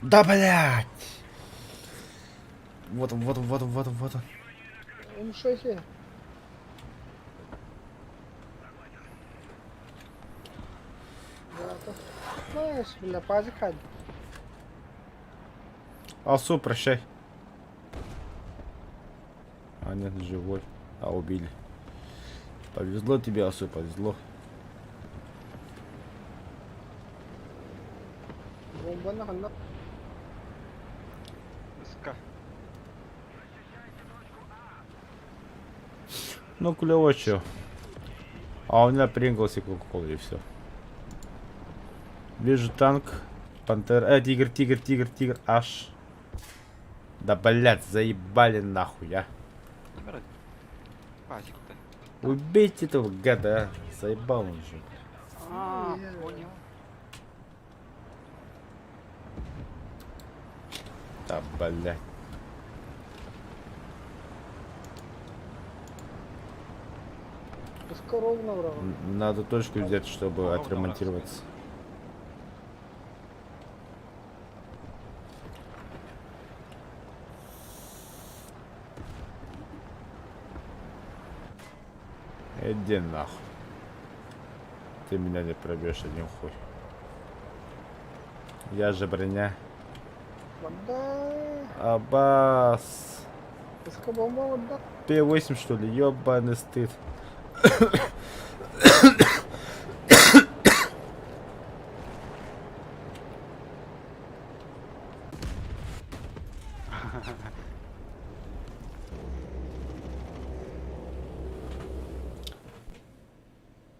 Да, блядь! Вот он, вот он, вот он, вот он, вот он. М6. Бля, пазик хади. Алсу, прощай. А нет, живой. А убили. Повезло тебе, Асу, повезло. Бомбаны ханна Ыска. Ну, клево чё. А у меня Принглс и Кока-Кола, и все. Вижу танк. Пантера. Тигр, тигр, тигр, тигр. Аж. Да, блядь, заебали нахуй, а. Ким эрэ пазикта. Убейте этого гада, а. Заебал он же. А, понял. Да, блядь. Ыска ровно браво. Надо точку взять, чтобы Ровно отремонтироваться. Иди нахуй. Ты меня не пробьешь один хуй. Я же броня. Барда. Абас. Ыска бомба барда. П8 что ли? Ёбаный стыд.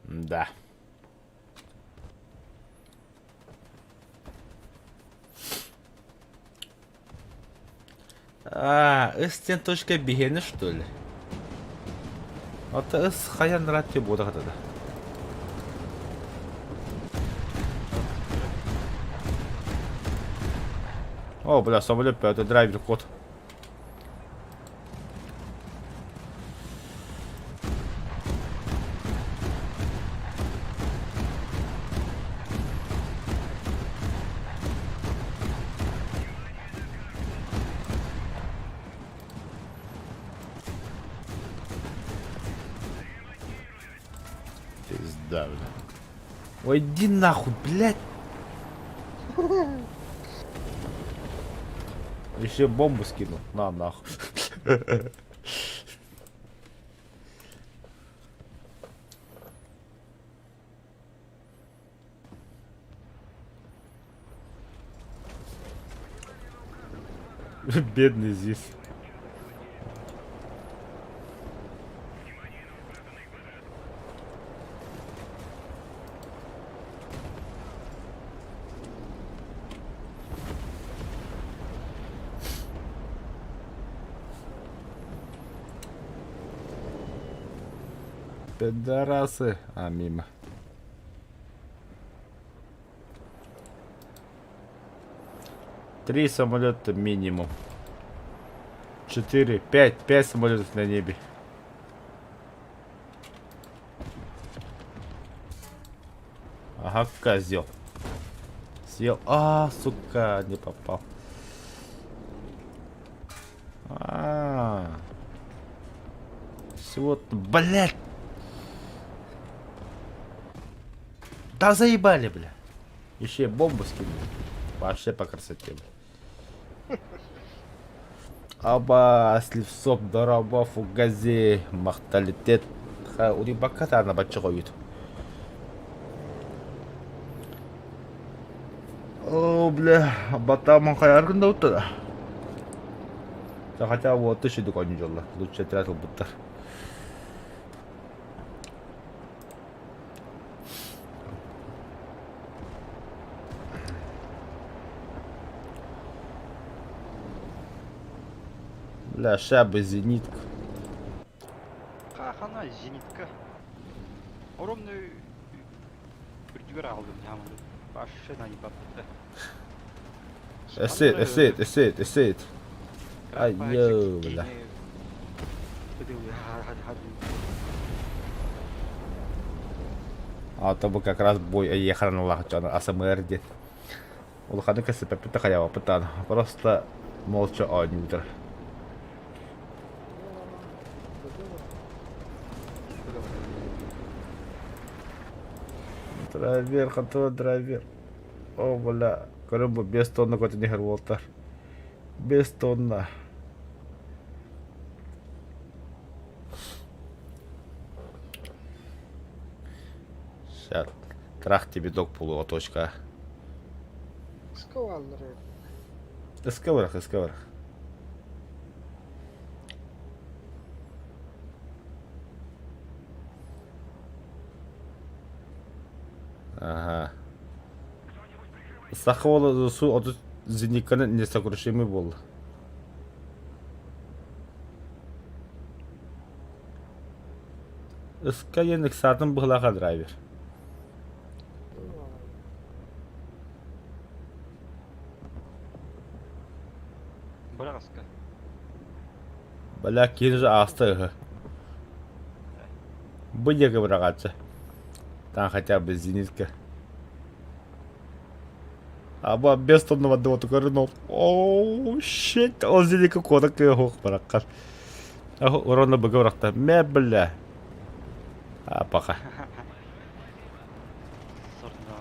Да. А, С точка бигені что ли? Ата С хаян рати бода да. О, бля, самолет это драйвер код. Пизда, бля. Ой, иди нахуй, блядь. Еще бомбу скинул. На, нахуй. Бедный Зис. Пидорасы. А, мимо. Три самолета минимум. Четыре, пять, пять самолетов на небе. Ага, козел. Съел. А, сука, не попал. А. Всего, блядь. Да заебали, бля. Еще и бомбу скинули. Вообще по красоте, бля. Аба, Сливсоп, Дораба, Фугази, Махталитет. Урибаката на бачыгойут. О, бля, батаман хайаргын да утта да. Хотя вот тысячу дуконю жолла. Лучше тратил буттар. Бля, ща бы зенитку. Хана зенитка. Огромный үрдүгэр аҕаллым дьааманы. Вообще на ебаппыта. Эсет, эсет, эсет, эсет. Ай, ё, бля. А то бы как раз бой еханалах дьоно АСМР диэн. Улаханнык кэпсэппэппит да хайаабаппыт даҕаны. Просто молча оонньууллар. Драйвер, хотела драйвер. О, бля, көрөн бу 5 тонна көтөн иһэр уолтар. 5 тонна. Сейчас. Трах тебе док полуо точка. Скаллары. Ыска бырах, ыска бырах. Ага. Саха уола су отут зеникканы несокрушимый буолла. Ыска диэн ыксаатын быһылаах драйвер. Бырах ыска. Бля, киһи же ааста ыһы. Бу диэки быраҕааччы. Там хотя бы зенитка. А бу без тонна воды көрүн Оу, shit, ол зенитка куота кыа бараккар. Урона быга бырахта. Мэ, бля. А, пока. Сорно.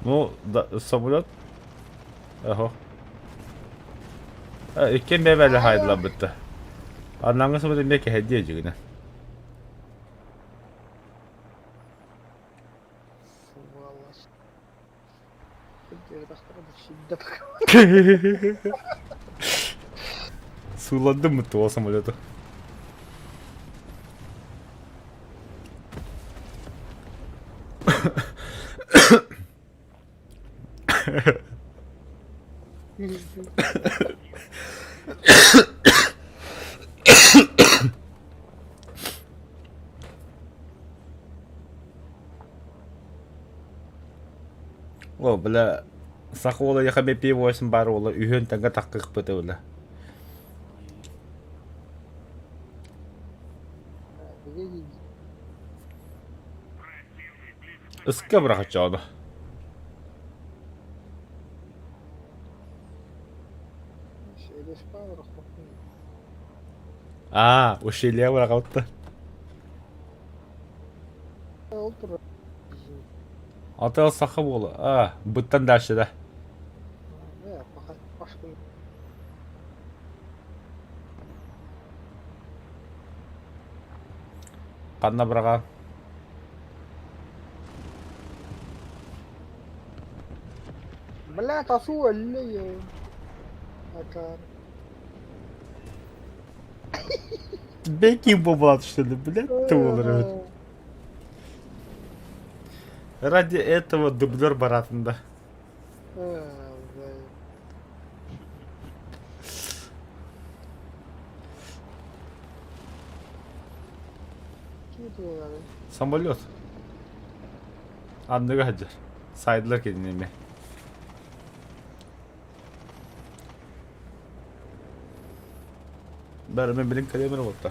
Ну, да, самолет. Ага. Икки мебели хайдылабытта. Аннаңы самолет эмиэ кэһэдиэ дьигинэ. Сволочь. Сууландым мытты ол самолету. О, бля, саха уола яха пи-8 баар уола үһүөн тэҥҥэ таххыахпыт бля. Ыска бырахаччаҕына. Аа, ущелье быраҕабытта. Ата саха буола. Аа, быттан дальше да. Ханна быраҕаан? Бля, тасу өллө Акар. Бекин буолбалаат что ли, блядь, ты буолар эбит. Ради этого дублер баратында. Самолет. Анныга сылдьар. Сайдылар кинини эмиэ. Бары мен билин кэлиэмэр буолта.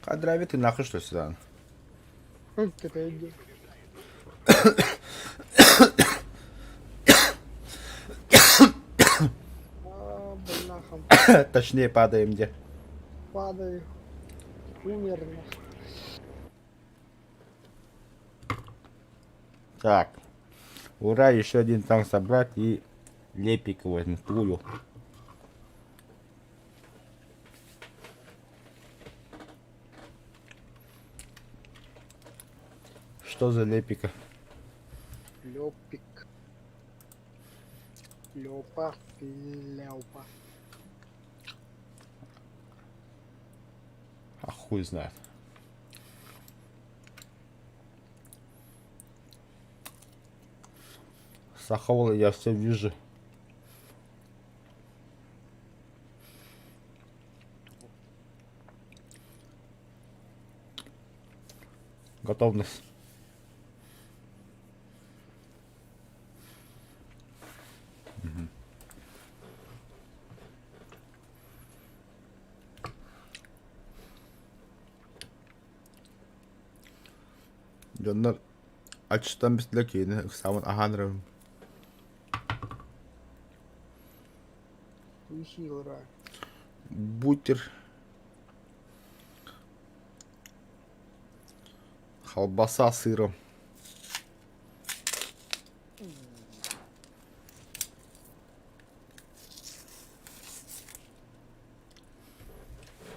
Кадрави ты нахуй что сюда? Кэтэйди. А, бляха. Точнее, падаем где. Падаю. Умер нахуй. Так. Ура, еще один танк собрать и лепик возьму, пулю. Что за лепика? Лёпик. Лёпа. Ляупа. А хуй знает. Саховал я все вижу. Готовность. Дьоннор аччыктан бистилэр киһини ыксаабын аһаан эрэбин. Ура. Бутер. Колбаса с сыром.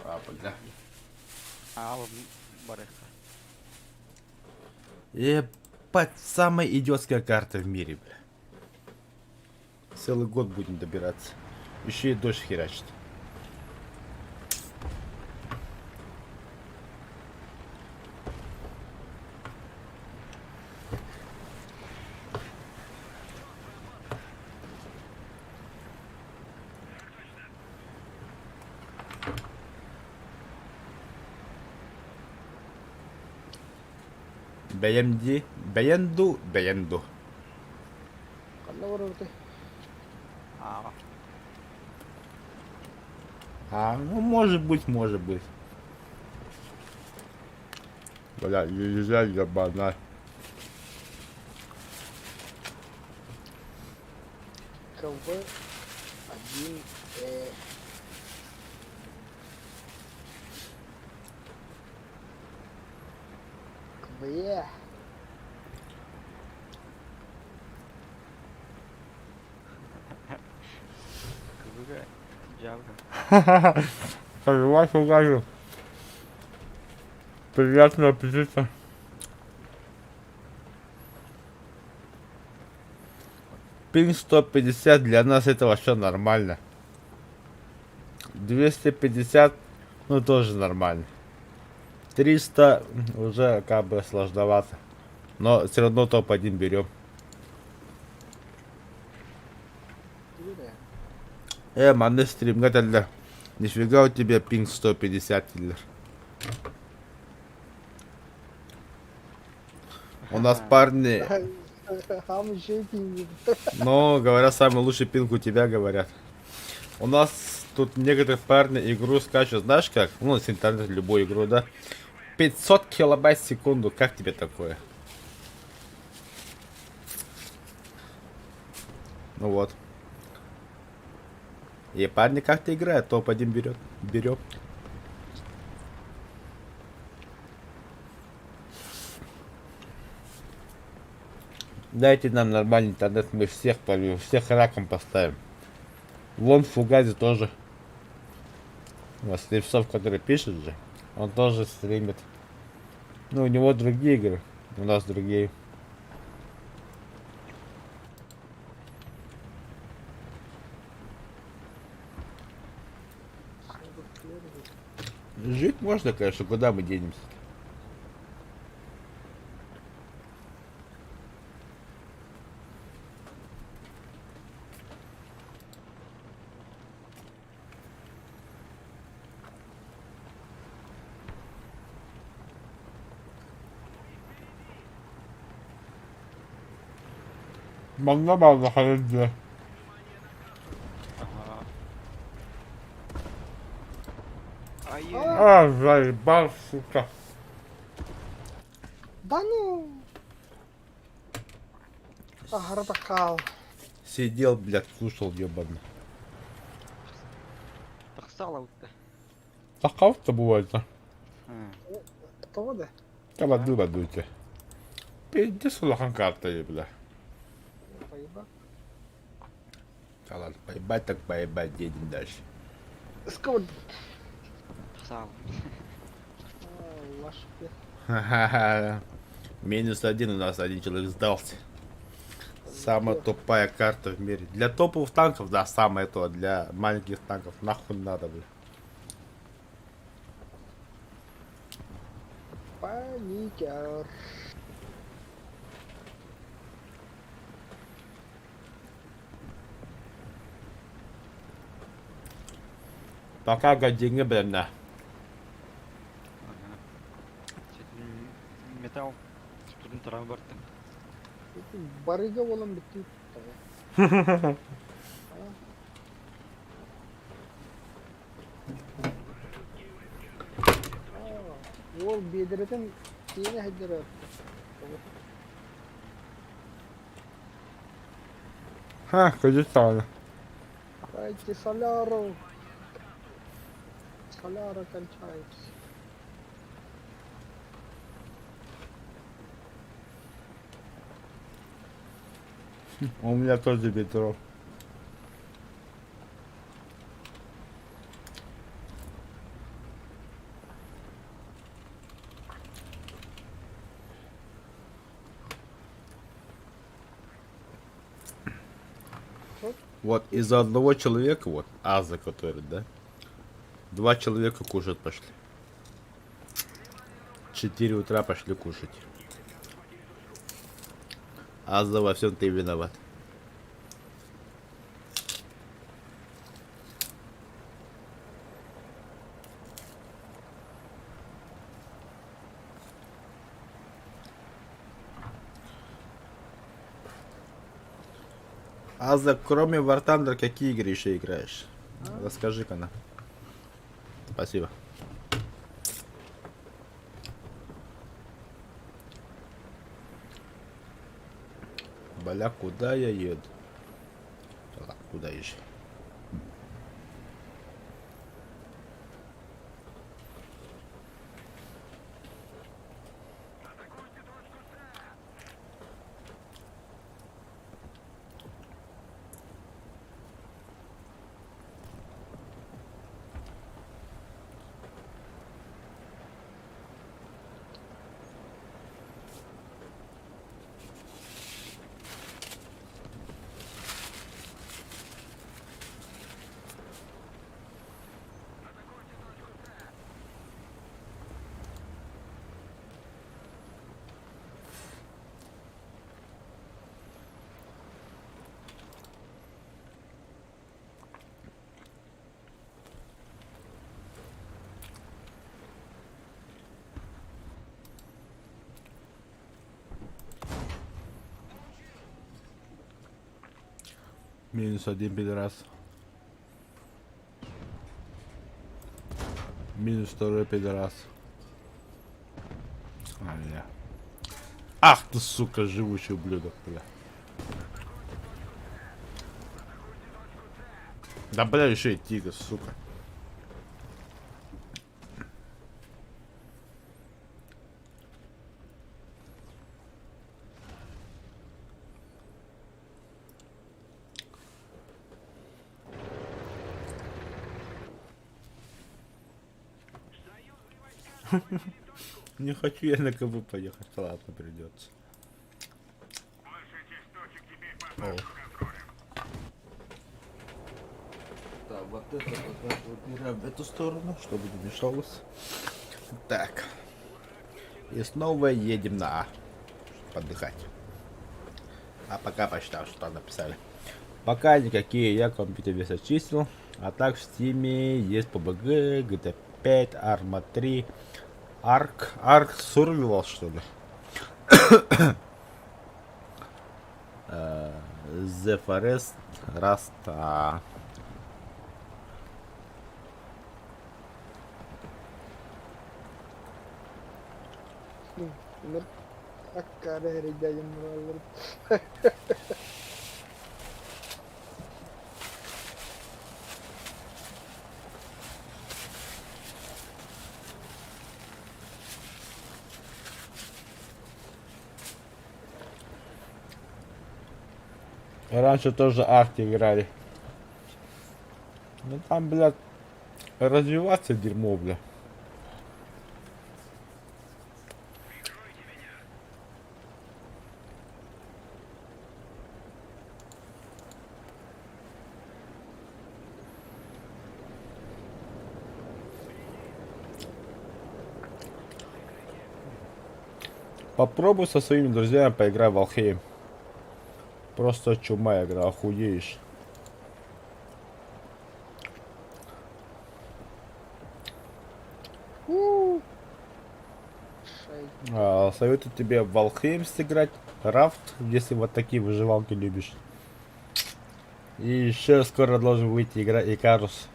А, бля. Аа барыахха. Ебать, самая идиотская карта в мире, бля. Целый год будем добираться. Еще и дождь херачит. Бэйэм дии, бэйэн дуу, бэйэн дуу. Ханна барабытый? Аа. А, ну может быть, может быть. Бля, езжай, ебана. КВ 1 Э. КВ. Кыбыга дьаабыга. Сожрать угажу. Приятного аппетита. Пинг 150 для нас это вообще нормально. 250, ну тоже нормально. 300 уже как бы сложновато. Но все равно топ-1 берем. Юрия. Манна стримҥа этэллэр. Нифига у тебя пинг 150 дииллэр. У нас парни, Там еще и пинг. но говорят, самый лучший пинг у тебя, говорят. У нас тут некоторые парни игру скачивают, знаешь как? Ну, с интернета любую игру, да? 500 килобайт в секунду, как тебе такое? Ну вот. И парни как-то играют, топ-1 берет, берем. Дайте нам нормальный интернет, мы всех порвем, всех раком поставим. Вон Фугази тоже. У вас Слепцов, который пишет же, он тоже стримит. Ну, у него другие игры, у нас другие. Жить можно, конечно, куда мы денемся? Манна баалла хайа Аһаа. Айыы. А, заебал, сука. Да ну! Аһара такаал. Сидел, блядь, кушал, ебаный. Тахсаалабытта. Такалта бывает, да? Тоҕо да? Калады бадуйте. Пиздец улахан карта, бля. Поеба. Да ладно, поебать так поебать, едем дальше. Скоро. Тахсаал. Лашпе. Минус один у нас один человек сдался. Самая тупая карта в мире. Для топовых танков, да, самое то. Для маленьких танков нахуй надо, бля. Паникер. Пока годиҥҥа бэлэмнээ. Металл тутун тараҕа бардым. Барыга буолан бүттүү. Уол биэдэрэтин киинэ сылдьар Ха, көдьүс даҕаны. Дайте соляру. Соляра кончается. У меня тоже бедро. Вот из-за одного человека, вот, Аза, который, да, два человека кушать пошли. 4 утра пошли кушать. Аза во всем ты виноват. Аза, кроме War Thunder, какие игры еще играешь? Расскажи-ка нам. Спасибо. Бля, куда я еду? Так, куда еще? Минус один пидорас. Минус второй пидорас. А, бля. Ах ты, сука, живучий ублюдок, бля. Да, бля, еще и тигр, сука. Не хочу я на КБ поехать, ладно, придется. О. Так, вот это вот убираем в эту сторону, чтобы не мешалось. Так. И снова едем на А. Подыхать. А пока почитал, что там написали. Пока никакие я компьютер весь очистил. А так в Стиме есть PUBG, GTA 5, Arma 3, Ark, Ark Survival, что ли? The Forest, Rust. Аккаары эрэйдээйин мураллар. Раньше тоже арки играли. Ну там, блядь, развиваться дерьмо, бля. Попробуй со своими друзьями поиграй в Алхейм. Просто чума игра, охуеешь. Уу. А, советую тебе в Valheim сыграть, Рафт, если вот такие выживалки любишь. И еще скоро должен выйти игра Икарус.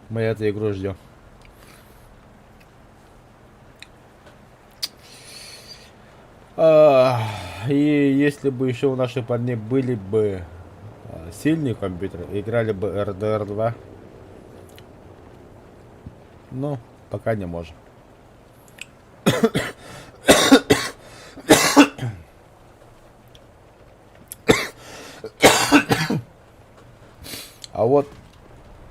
Мы эту игру ждем. А, и если бы еще у наших парней были бы сильные компьютеры, играли бы RDR 2. Но пока не можем. А вот,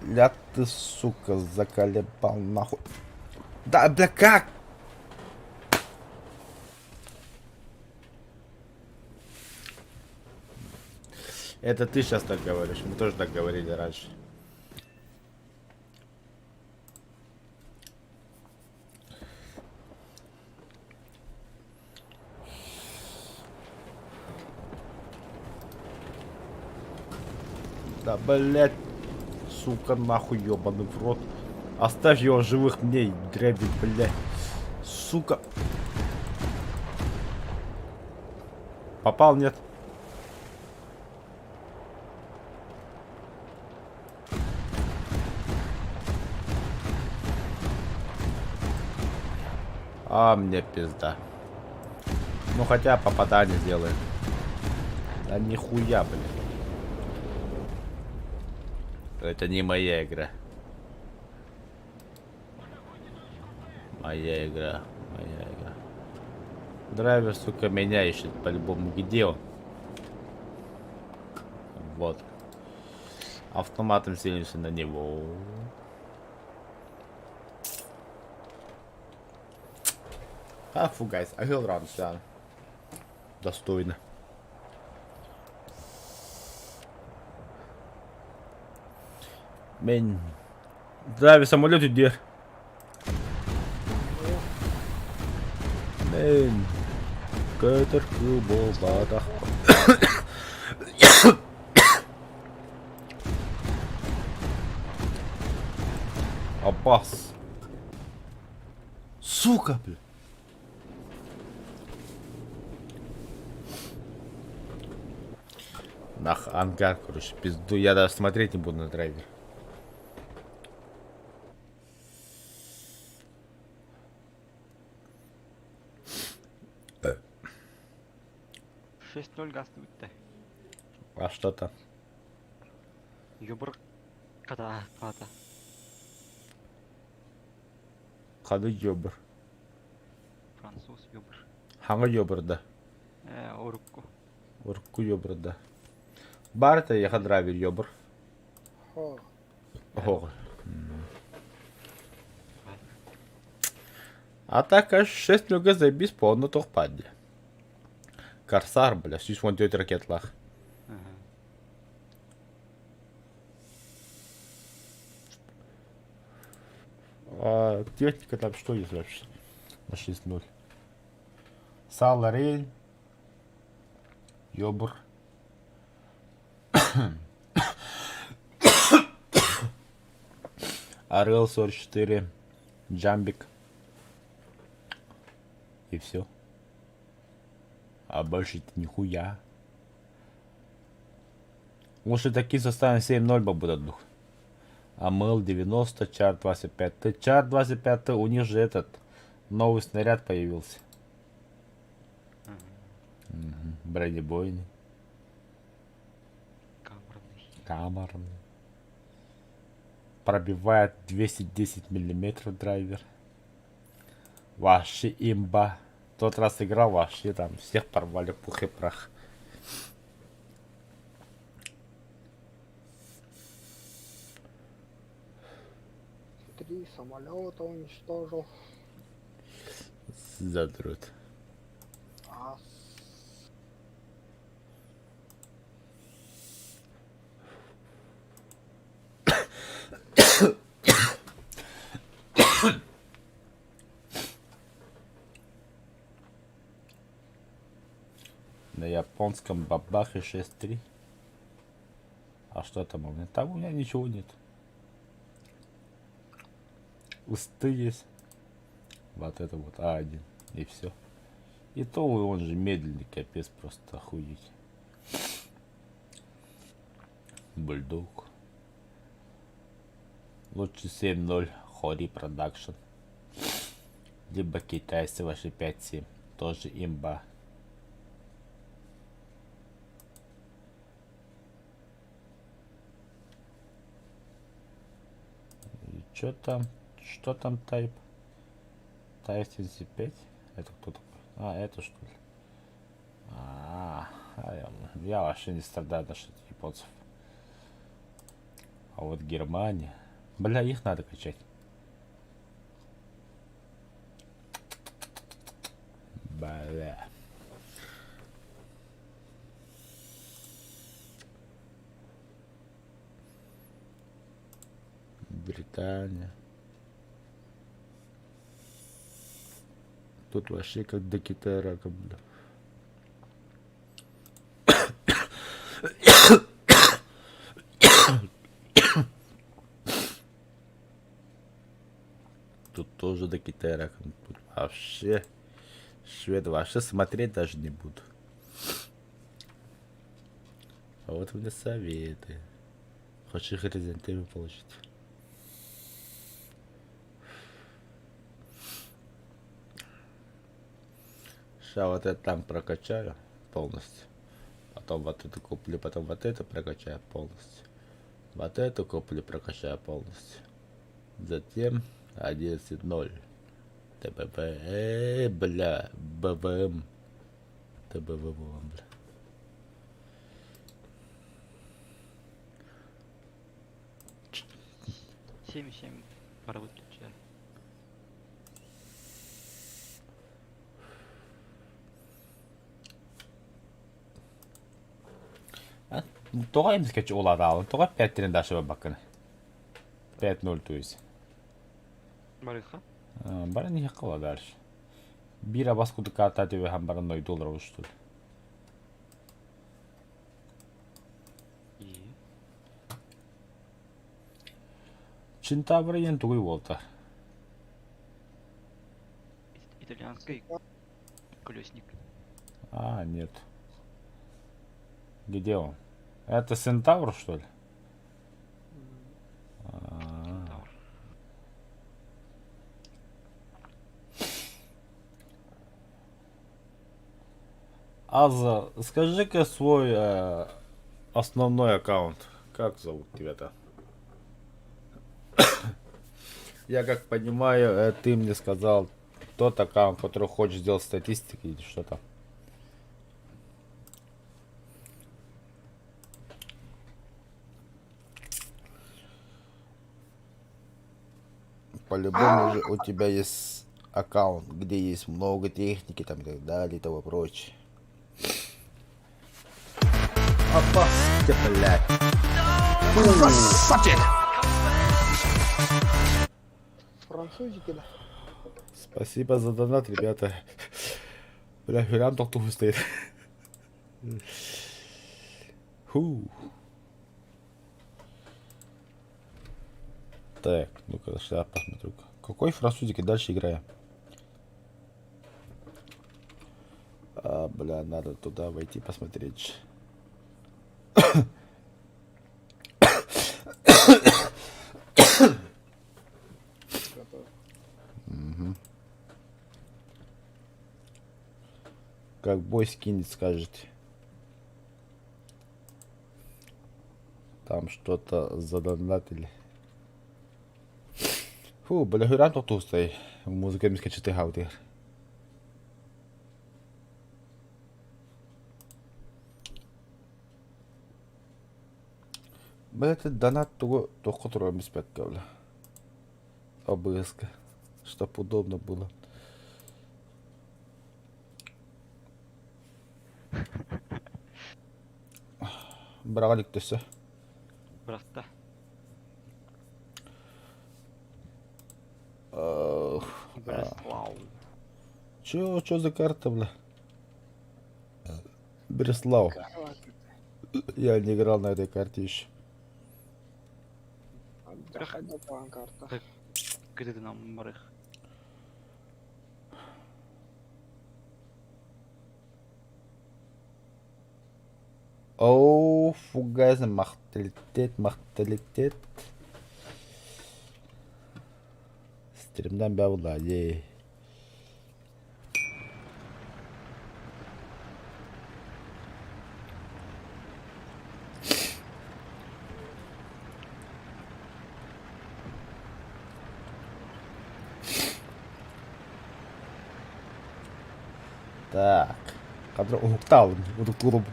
ля ты, сука, заколебал нахуй. Да, бля, как? Это ты сейчас так говоришь. Мы тоже так говорили раньше. Да, блять, сука, нахуй, ебаный в рот. Оставь его живых мне, дряби, блядь. Сука. Попал, нет? А, мне пизда. Ну хотя попадание сделаем. Да нихуя, блин. Это не моя игра. Моя игра, моя игра. Драйвер, сука, меня ищет по-любому. Где он? Вот. Автоматом селимся на него. А, фу, guys, I will run, да. Достойно. Мен. Драйвер самолет где? Мен. Көтөр буолбатах. Аббас. Сука, бля. Нах, ангар, короче, пизду. Я даже смотреть не буду на драйвер. 6-0 газ бүттэ. А что там? Юбыр ката ката. Хады ёбр. Француз юбыр. Хаңа ёбр да. Э, урукку. Урукку ёбр да. Барта яха драйвер ёбр. Хо. Ох. А так, аж 6 лүгэ заебись по одну тохпадде. Корсар, бля, 114 ракетлах. А, техника там что есть вообще? На 6-0. Саларей. Ёбр. Орел 44. Джамбик. И все. А больше нихуя. Лучше такие составим 7-0 будут дух. АМЛ 90, Чар 25. Ты Чар 25, у них же этот новый снаряд появился. Бронебойный. Камерный. Камерный. Пробивает 210 миллиметров драйвер. Вообще имба. Тот раз играл, вообще там всех порвали пух и прах. Три самолета уничтожил. Задрот. А На японском бабахе 6.3. А что там у меня? Там у меня ничего нет. Усты есть. Вот это вот А1. И все. И то он же медленный, капец, просто охуеть. Бульдог. Лучше 7.0 Хори Продакшн. Либо китайцы ваши 5.7. Тоже имба. И чё там? Что там тайп? Type 75? Это кто такой? А, это что ли? А, а я, я вообще не страдаю насчет японцев. А вот Германия. Бля, их надо качать. Бля. Британия. Тут вообще как до Китая раком, бля. Тут тоже до Китая раком. Тут вообще швед вообще смотреть даже не буду. А вот у меня советы. Хочешь хризантемы получить? Сейчас вот это там прокачаю полностью. Потом вот это куплю, потом вот это прокачаю полностью. Вот эту куплю, прокачаю полностью. Затем 11.0. ТБВ, бля, БВМ. ТБВМ, бля. 7,7 пора выключать. Тоҕо эмискэччи улаатаҕын? Тоҕо 5-тэн дальше барбаккын? 5-0 то есть. Барыха? Баран иһиэххэ дальше. Биир абас курдук ааттаа түбэһэн баран нойду олоробут что ли? И? Чинтабра диэн тугуй буолта? Итальянский колесник. А, нет. Где он? Это Центавр, что ли? А-а-а. Центавр. Аза, скажи-ка свой основной аккаунт. Как зовут тебя-то? Я как понимаю, ты мне сказал тот аккаунт, который хочешь сделать статистику или что там. По-любому же у тебя есть аккаунт, где есть много техники там и так далее и того прочее. Опасте, блядь. Красавчик! Французики, да. Спасибо за донат, ребята. Бля, храм тохтуу стоит. Фу. Так, ну-ка, сейчас посмотрю. Какой французики дальше играем? А, бля, надо туда войти посмотреть. Готово. Угу. Как бой скинет, скажете. Там что-то задонатили. Фу, бля, хөран тохтуустай. Музыка эмискэ чытыһаабытыгар. Бля, это донат тугу туохха турарын биспэккэ, бля. ОБС-ка. Чтоб удобно было. Быраҕа илик өссө. Бырахта. Бреслау. Чё, чё за карта, бля? Бреслау. Я не играл на этой карте еще. Хайда карта. Кытытынан барых. Оу, фугас, махталитет, махталитет. Стримдан бә ей. Так. Кадр уһукта алдым. Удуктулум.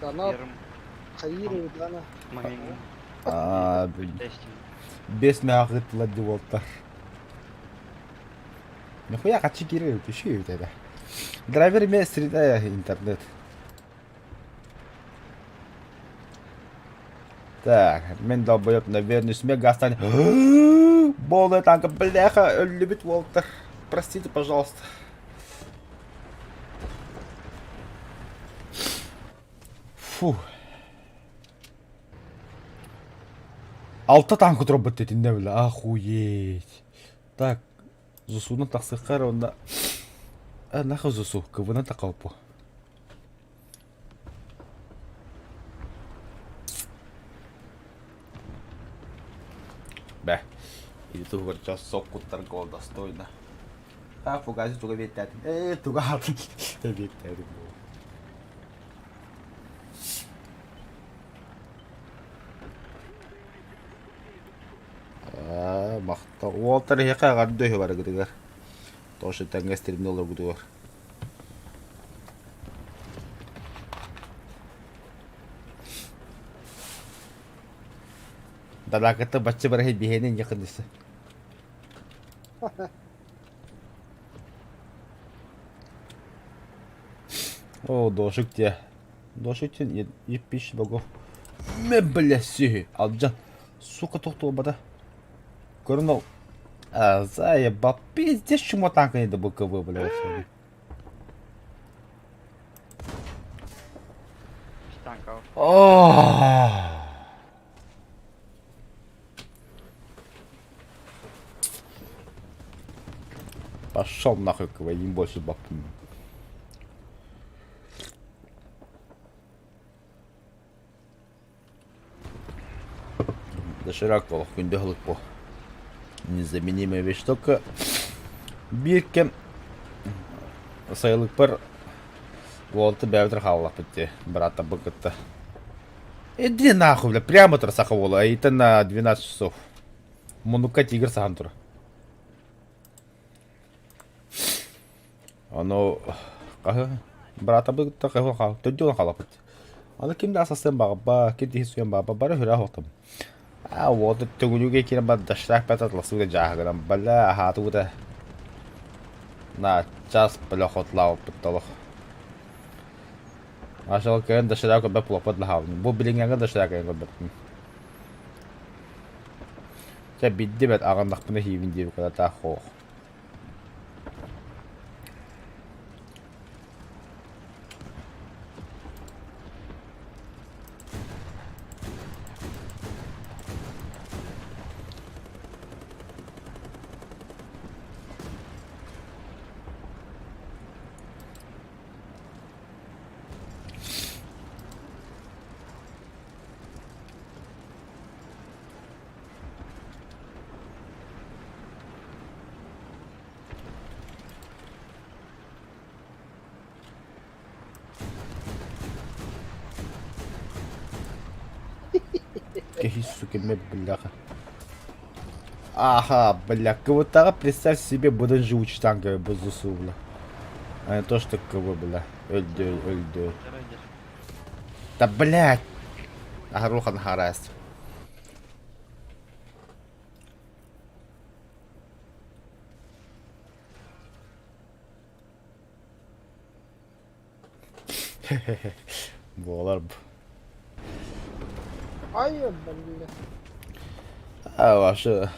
Дана хайыр дана. А, Бес мягыт ладиолтар. Нихуя хачи кире түшү это. Драйвер ме среда интернет. Так, мен долбоеб, наверное, смех гастань. Болы танка, бляха, любит Уолтер. Простите, пожалуйста. Фу. Алта танк утробот этинде бля, охуеть. Так, Зусуна тахсыххар онна. А нахуй Зусу, кывына такалпу. Бә. Или тугар час сок куттар гол достойно. А фугази туга беттәдим. Э, туга атын. Беттәдим. Аа, махта. Уолтар хека гардö бар гыдыгар. Тоше тәңгәс терминал гыдыгар. Далаката бачча барахи биһэнин якындысы. О, дошик те. Дошик те епиш богов. Ме бля сүйі. Алджан. Сука тоқту бада. Көрінал. А, заебал. Пиздец, чему танка не до БКВ, бля. Танка. Пошел нахуй, КВ, больше баб. Доширак олох күндө хылык бу. Незаменимая вещь. Только биир кэм сайылыкпар уолты бэбитер хааллахпыт дии бырааттарбын кытта. Иди нахуй, бля, прямо тура саха уола, это на 12 часов. Муннукка тигр саһан тура. Ону бырааттарбын кытта төрдүөн хааллахпыт. Аны ким да асастыан баҕарба, ким киһи суйан баҕарба, бары сүрэ оһохтум. А уолу төгүлүгэ киирэн баран доширак бата ласыыта дьааһыгынан бля аһаатыбыта. На час бля хотлаабыппыт олох. Ашал кыайан доширак көрбөт буолуохпут лаһаабын. Бу билиҥҥэҥҥэ доширак кыайан көрбөппүн. Чэ бидди бэт аҕыннахпына сиибин диэбит таах хоох. Киһи сука мен бляха. Ага, бля, кого-то представь себе будан живучий танк БЗСУ, бля. А не то, что КВ, бля. Өлдө, өлдө. Да, блядь! Аһарухан харас. Буолар бу. Ай, бля. А, вообще.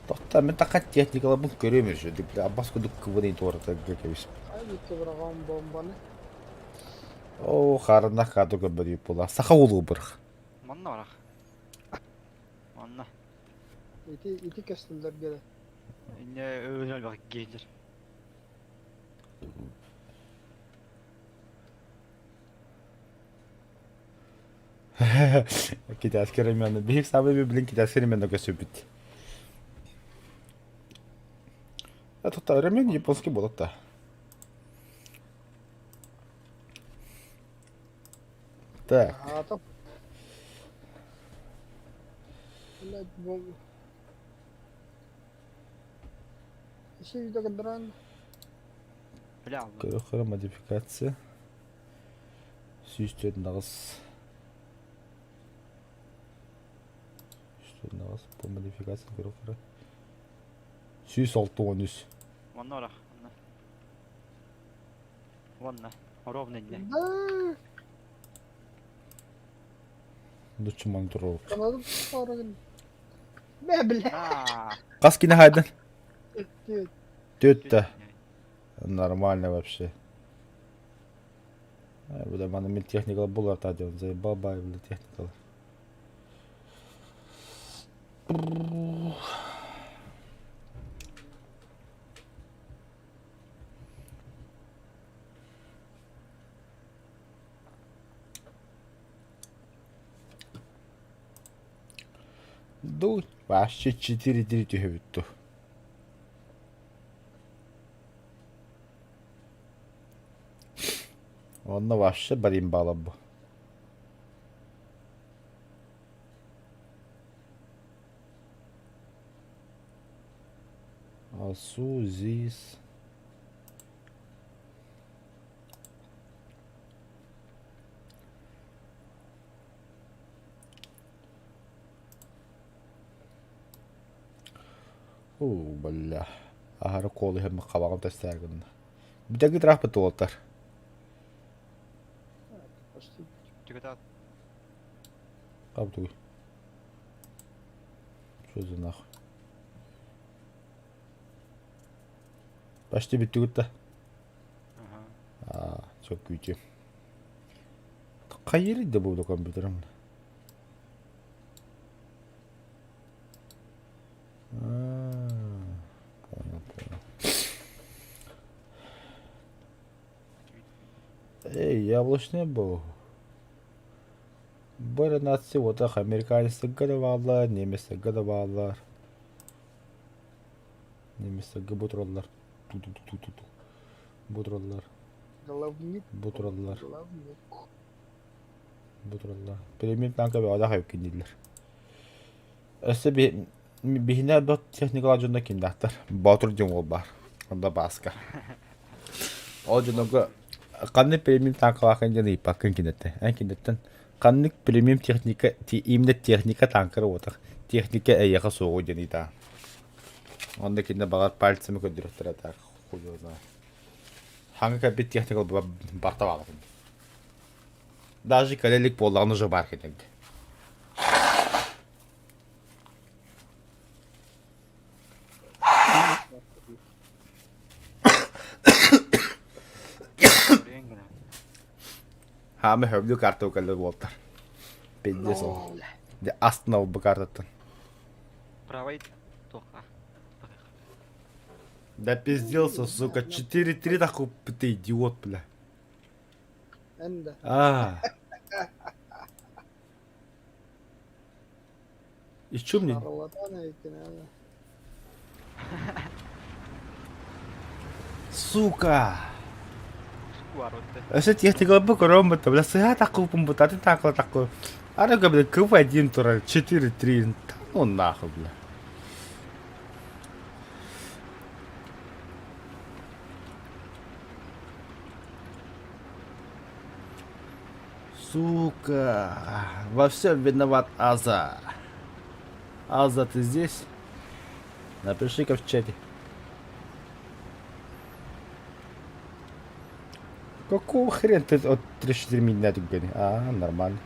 Тохта, мен така техникаларбын көрөм еще. Бля, аббас кудук кыбыны туората кэбис. Ай, бүттэ быраҕан бомбаны. О, харынах каду көрбөдүй була. Саха улуу бырх. Манна барах. Манна. Ити ити көстүллэргэ да. Инне өлөр бак гейлер. Китайский рамен. Биһик самый блин китайский рамен көсүбүт. Это рамен японский болот да. Так. Аата. Блядь, бом... Иши видео дран. Бля, Көрө модификация. 104 нағыз. 104 нағыз. По модификация көрө көрө. 106 13. Манна барах. Манна. Ванна. Ровно инне. Да, Лучше монитор. канадым барыгын. Мэ, бля. Аа. Қас кине хайдан? Түт. Төтті. Нормально вообще. Ай, бля, мана мен техникалар болар та деп заебал бай, бля, техникалар. Ду, вообще 4-3 түһүбүттү. Онно вообще барин баала бу. Асу, ЗИС. Уу, бля. Аһары куолу иһэн хабаҕым тэстээр гынна. Бүтэги тыраахпыт уолаттар. Почти. Түгэтэ Хабытыгый. Что за нахуй? Почти бүттүгүт да. Ага. Аа, çok күүтүм. Хайыр да бу компьютерым. А, понял, понял. Эй, яблочный был. Бары нация отах американецтерге да бааллар, немецтерге да бааллар. Немецтерге бу тураллар. Ту-ту-ту-ту-ту. Бу тураллар. Головник. Бу тураллар. Головник. Бу тураллар. Премиум танка бөҕө хайып дииллэр. Өссө биһинэ бот техникалар дьонно киндахтар. Боотур диэн уол баар. Онда Бааска. Ол дьоннорго ханнык премиум танкалаахын диэн ыйыппаккын киниттэн. Эн киниттэн ханнык премиум техника, именно техника танкара уотах. Техника эйиэхэ суоҕу диэн ыйытаҕын. Онно кинини баҕар пальцами көрдөрүөхтэрэ так хуй его знает. Хаҥа кэлбит техника барта баалатын. Даже кэлэ илик буоллаҕына уже баар кинилэргэ. Хаама хөблүү карта кэлэр буолтар. Пиздец ол. Дьэ астына бу картаттан. Правай тоха. Да пизделся, сука, 4-3 нахуй, ты идиот, бля. Энда. А. И чё мне? Шарлатан эбиккин ээ. Сука! Скваротты. Өссө техникаларбы көрөм бутта, бля, сыһа таккуппун бутатын таакыла такку. Арыга, бля, КВ-1 турар, 4-3. Да ну нахуй, бля. Сука, во всем виноват Аза. Аза, ты здесь? Напиши-ка в чате. Какого хрена ты от 34 меня түгени? А, нормально.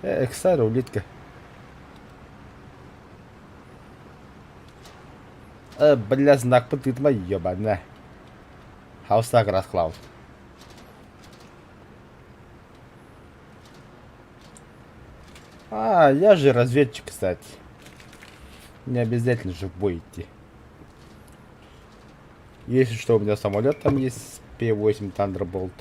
Эксара, улитка. Бля, знак тытма, ебаная. Хаустак расклауд. А, я же разведчик, кстати. Не обязательно же в бой идти. Если что, у меня самолет там есть P-8 Thunderbolt.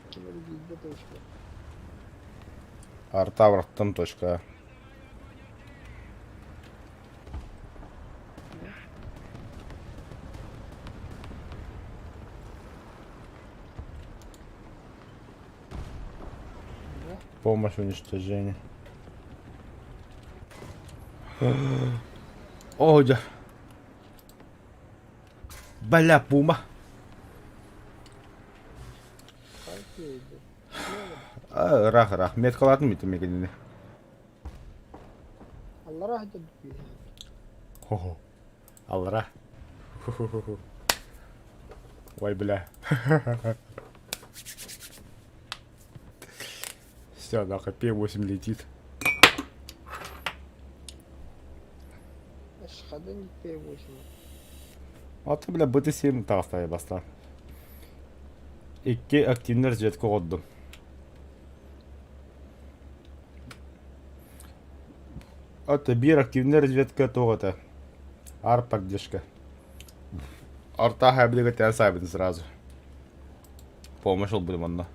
Ким эрэ биирдэ точка. Артавраттан точка. Помощь в уничтожении. О, дьэ. Бля, пума. Ыраах ыраах. Меткалаатым ити мигинини. Аллара сылдьар Хо-хо. Аллара. Ой, бля. Все, нахуй, П-8 летит. Хадын П8. А ты, бля, БТ-7 таҕыста бастаан. Икки активный разведка оҕордум. Это биир активный разведка туох этэ? Ар поддержка. Артаах эбилигэ тээн саайбытын сразу. Помощь ылбытым онно.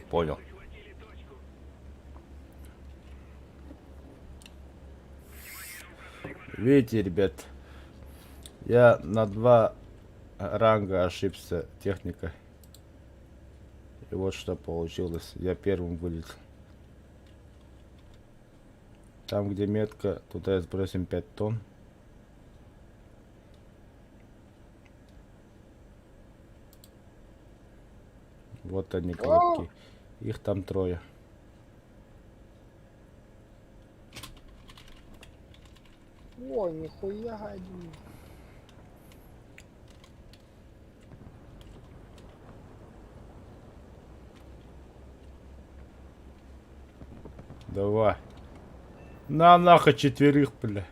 Понял. Видите, ребят, я на два ранга ошибся техника. И вот что получилось. Я первым вылетел. Там, где метка, туда сбросим 5 тонн. Вот они, колобки. Их там трое. О, нихуя один. Давай. На нахуй четверых, бля.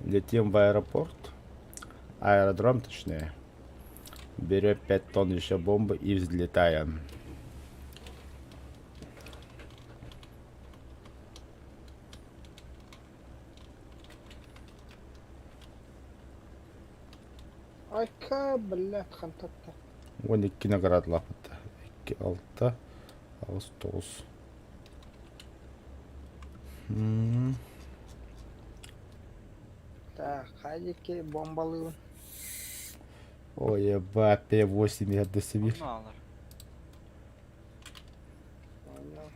Летим в аэропорт. Аэродром, точнее. Берем 5 тонн еще бомбы и взлетаем. Айка, блядь, хантатта. 12 наградалаахпыт. 2, 6, 8, 9. Так, хайдики бомбалыыбын. Ой, еба, П8 я до себе. Онно аалар. Понял.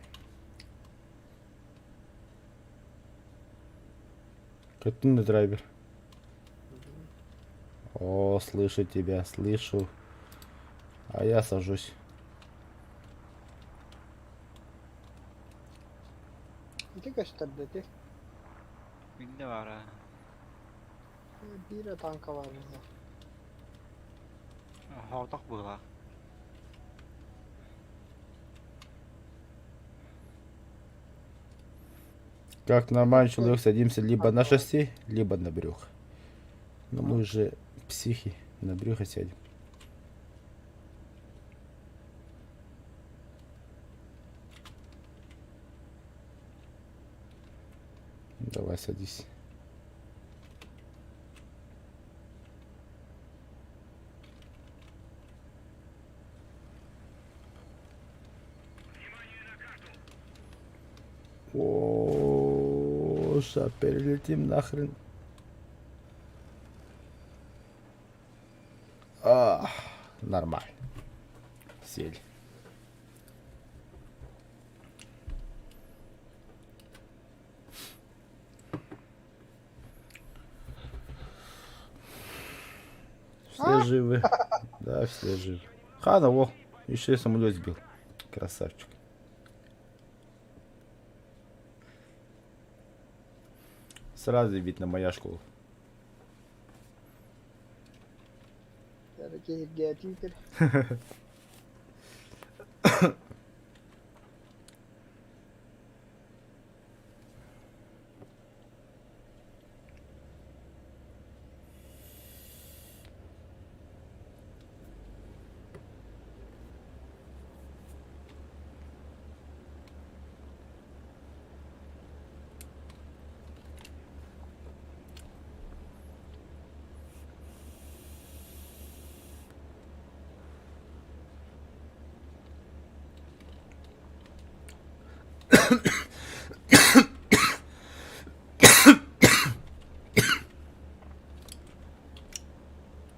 Көттүн да драйвер. О, слышу тебя, слышу. А я сажусь. Ити көстөр да ити. Биллэ баара. Биир танка баар быһыылаах. Хоотох быһыылаах. Как нормальный человек садимся либо на шасси, либо на брюхо. Но мы же психи, на брюхо сядем. Давай садись. О, ща перелетим нахрен. А, нормально. Сели. Все живы. Да, все живы. Хана, во, еще и самолет сбил. Красавчик. Сразу видно моя школа. Киһиргээтиҥ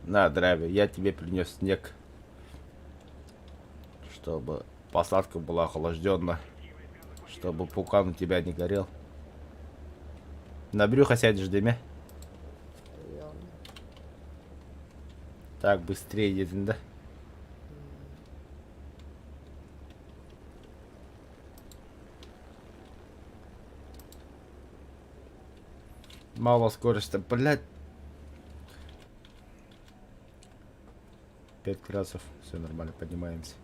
На, драйвер, я тебе принес снег, чтобы посадка была охлаждена, чтобы пукан у тебя не горел. На брюхо сядешь, дыме? Так, быстрее едем, да? Мало скорости, блядь. 5 градусов, все нормально, поднимаемся.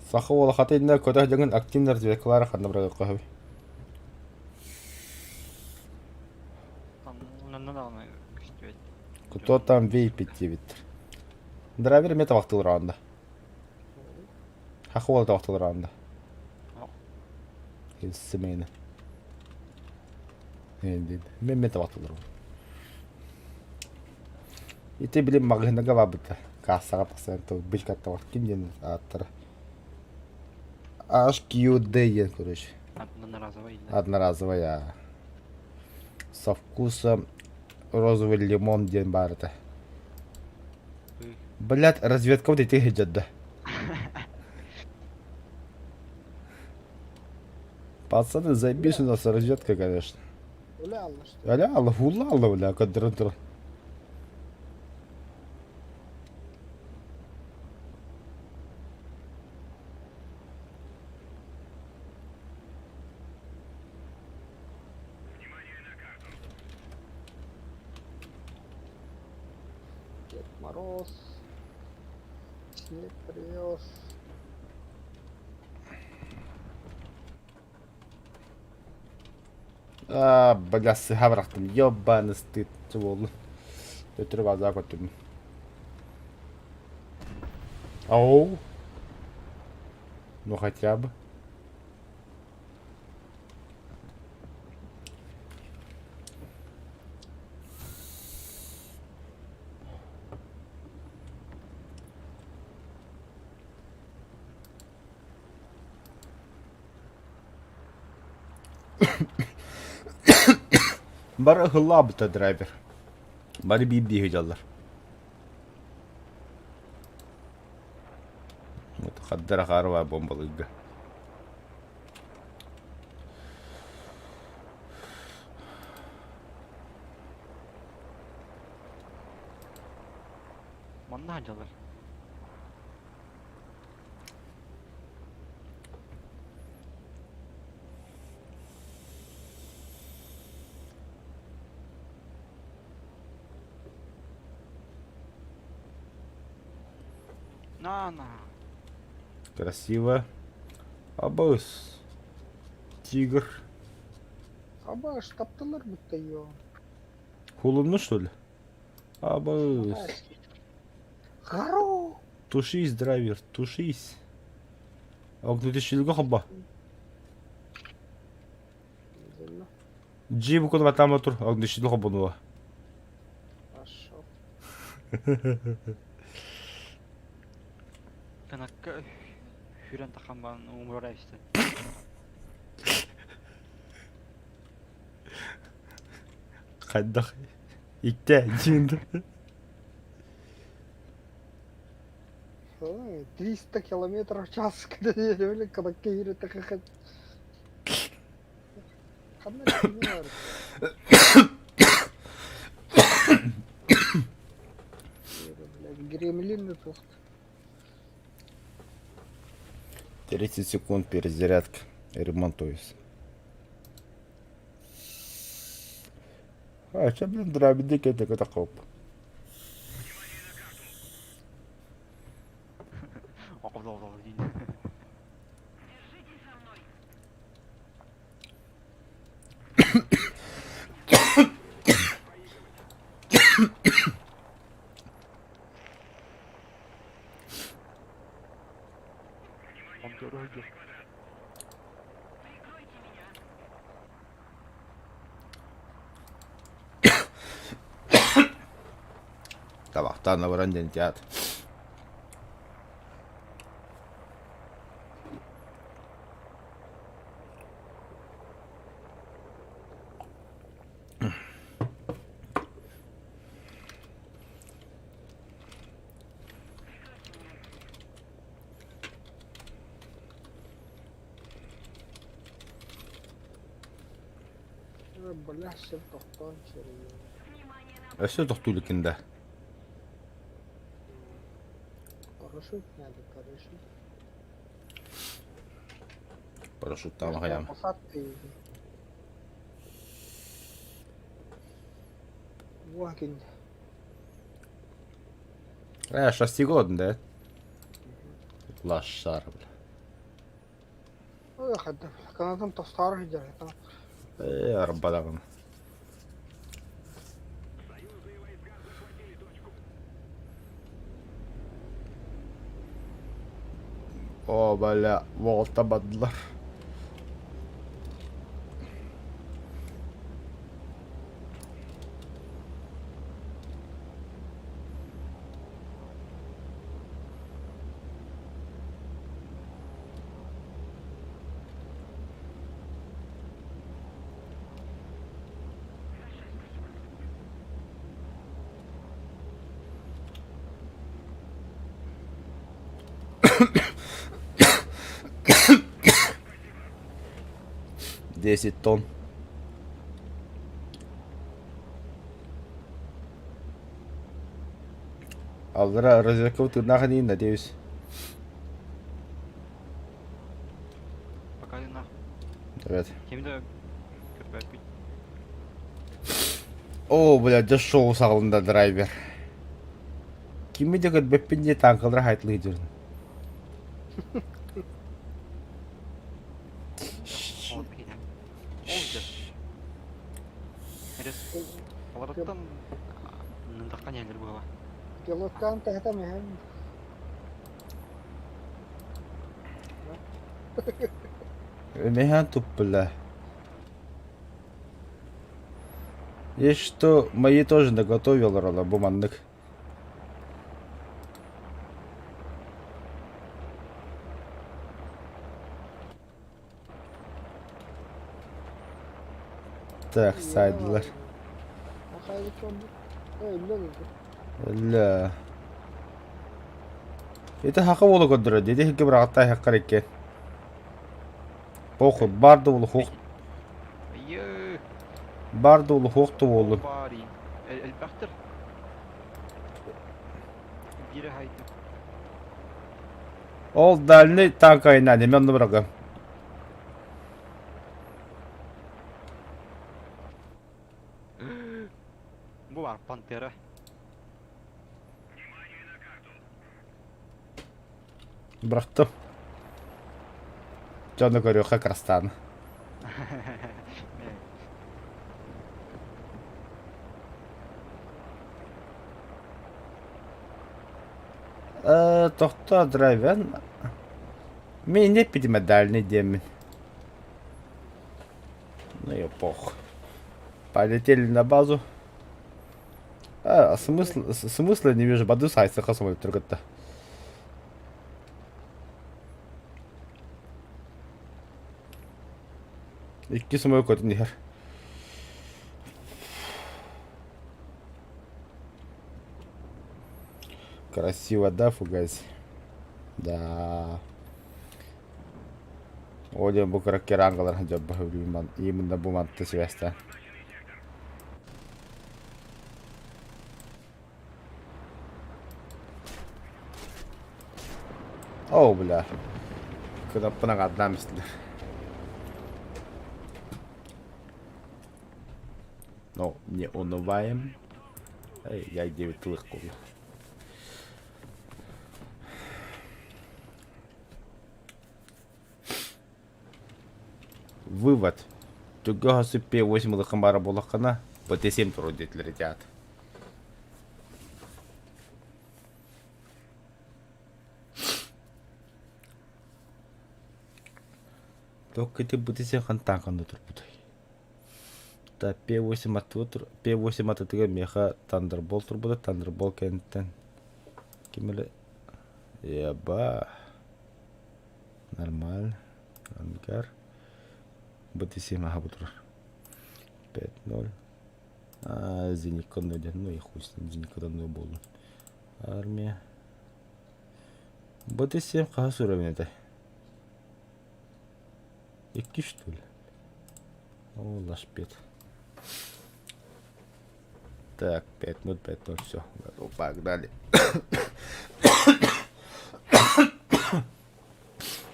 Саха уола хата иннэ көтөх дьоҥун активно разведкалаары ханна барыахха сөбүй? Онно даҕаны көстүбэт. Кто там вейпит диэбиттэр. Драйвер эмиэ табахтыылар аанда. Саха уола табахтыылар аанда. Семейно. Мен эмиэ табахтыылар. Ити били маҕаһыыннарга барбыта. Кассаҕа тахсан бычка табах ким диэн ааттара. HQD диэн короче. Одноразовый, да? Одноразовая. Со вкусом розовый лимон диэн баар этэ. Блядь, разведка вот эти сидят, да. Пацаны, заебись у нас разведка, конечно. Аля, алла, бля, көрдөрөн туран. Дед Мороз снег привез. Аа, бля, сыһа бырахтым. Ёбаный стыд буоллун. Төттөрү базаа көттүм. Ау. Ну хотя бы. Бары ыһыллаабыта драйвер. Бары биир-биир сылдьаллар. Вот хардара хаарва бомбалыырга. Манна сылдьаллар. На-на. Красиво. Абыс. Тигр. Абаш, таптылар будто ее. Хулунну, что ли? Абыс. Гару! Тушись, драйвер, тушись. Огнетушителгэ холбо. Джип куда там тур, огнетушитель холбонуо. Хорошо. Канакка хүрэн тахан баан умурара истэн. Хайдах Икте диэн. Ой, 300 километров в час, когда канакка такая. Ханна кини бар. Гремлин тут. 30 секунд перезарядка. Ремонтуюсь. А, че, блин, драбидик это катакоп. Табахтан баран диэн театр. Бля, сир тохтоон сирийэн. Өссө тохтуу иликкин да? Парашют надо, парашют. Парашюттаан хайаан. Посадка иди. Уакин. Э, шасси годен, да? Лошара, бля. Ой, хадда, канатым тостары сылдьар. Э, арбадаҕын. О, бля, волта бардылар. Десять тонн. Аллара разведка тыыннаах иниин, надеюсь. Пока на. Привет. Ким да көрбөппүт. О, бля, дьэ шоу саҕалында драйвер. Кими да көрбөппүн дии танкалара хайтылыы дьөрүн. Ол киһи. Ол дьэ. Эрес олорттан нындакка нелер буола. Пилоткаан тэһэтэ мэһэн. Механ туппула. Есть что мои тоже наготовил рола бу маннык. Так, сайдылар. Ля. Это хака болу көрдөрө. Деди хикки бырағаттай хаккар иккен. Похуй, бар да улу хух. Бар да улу хух болу. Элбэхтэр. Бире хайты. Ол дальний танк айна, неме онно бырагам. Бу бар Пантера. Бырахтым. Дьону көрүөххэ крастааны. Тохтоо драйвен. Мин инде эппитим дальний диэммин. Ну и пох. Полетели на базу. А, смысл, смысла не вижу. Баду сайсы хасым түргітті. Икки сымой көтүн иһэр. Красиво, да, фугас? Да. О диэн бу кыра керангалар дьабба именно бу манты связьта. О, бля. Кынаппын аҥаардаан истилэр. Ну, не унываем. Эй, я 9 тылых кулла. Вывод. Түггө хасыппе 8 ылыкын бара буоллаххына, БТ-7 туру диэтилэр ити аат. Туох ити БТ-7 хантаан ханна турбутай? Та П8 аттыга П8 атытыгар миэхэ Thunderbolt турбута, Thunderbolt кэнниттэн ким элэ Еба Нормально. Ангар. БТ-7 аһа бу турар. 5-0. А, Зеникка диэн. Ну и хуй с ним, Зеникка буоллун. Армия. БТ-7 хаһыс уровень этэй? Икки что ли? О, лашпед. Так, 5-0, 5-0, все. Готово, погнали.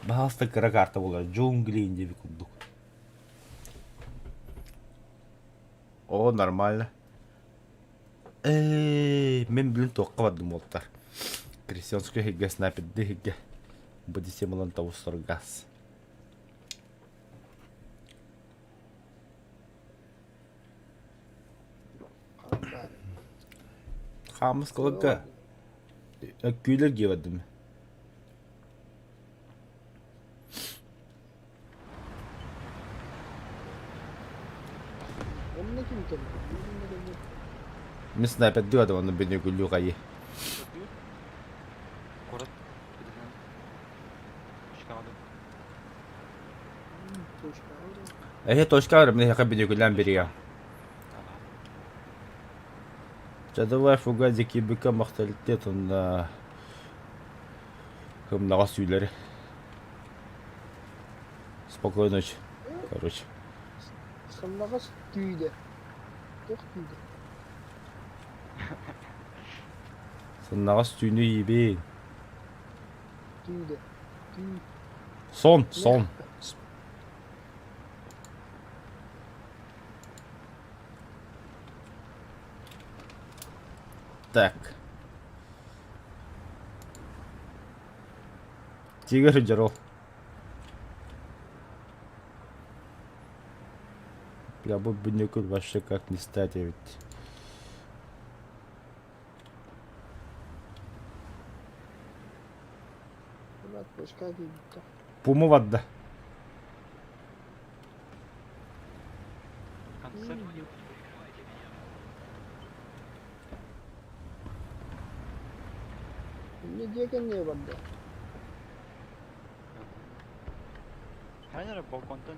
Баһаалыста кыра карта буолар, джунгли диэби курдук. О, нормально. Эй, мин билин туохха бардым уолтар. Крестьянскай иһиргэ снайперды иһиргэ. Бу ылан тобустар газ. Хаамыс кылыкка күүлэр дии бардым. Онно ким кэлбит? Онно кэлбит. Мин снайпердыы бардым онно бүнүгүлүү хайы. Куорат билинэн Chicago. Точка. Эһи точка бар, мин эһиэхэ бүнүгүлээн бириэм. Чэ давай фуга дикибика махталитет онно кымнаҕас сүүлэри. Спокойной ночи, короче. Сымнаҕас түйдэ. Туох түйдэ? Сымнаҕас түүнү иибин. Түйдэ. Түй. Сон, сон. Так. Тигр дьоро. Бля, бу бүнүкүл вообще как не стать ведь. Блядь, точка киирбитэ. Пуму барда. Концерт. Инньэ дьиэ кэннигэ барда. Хайа эрэ балконтан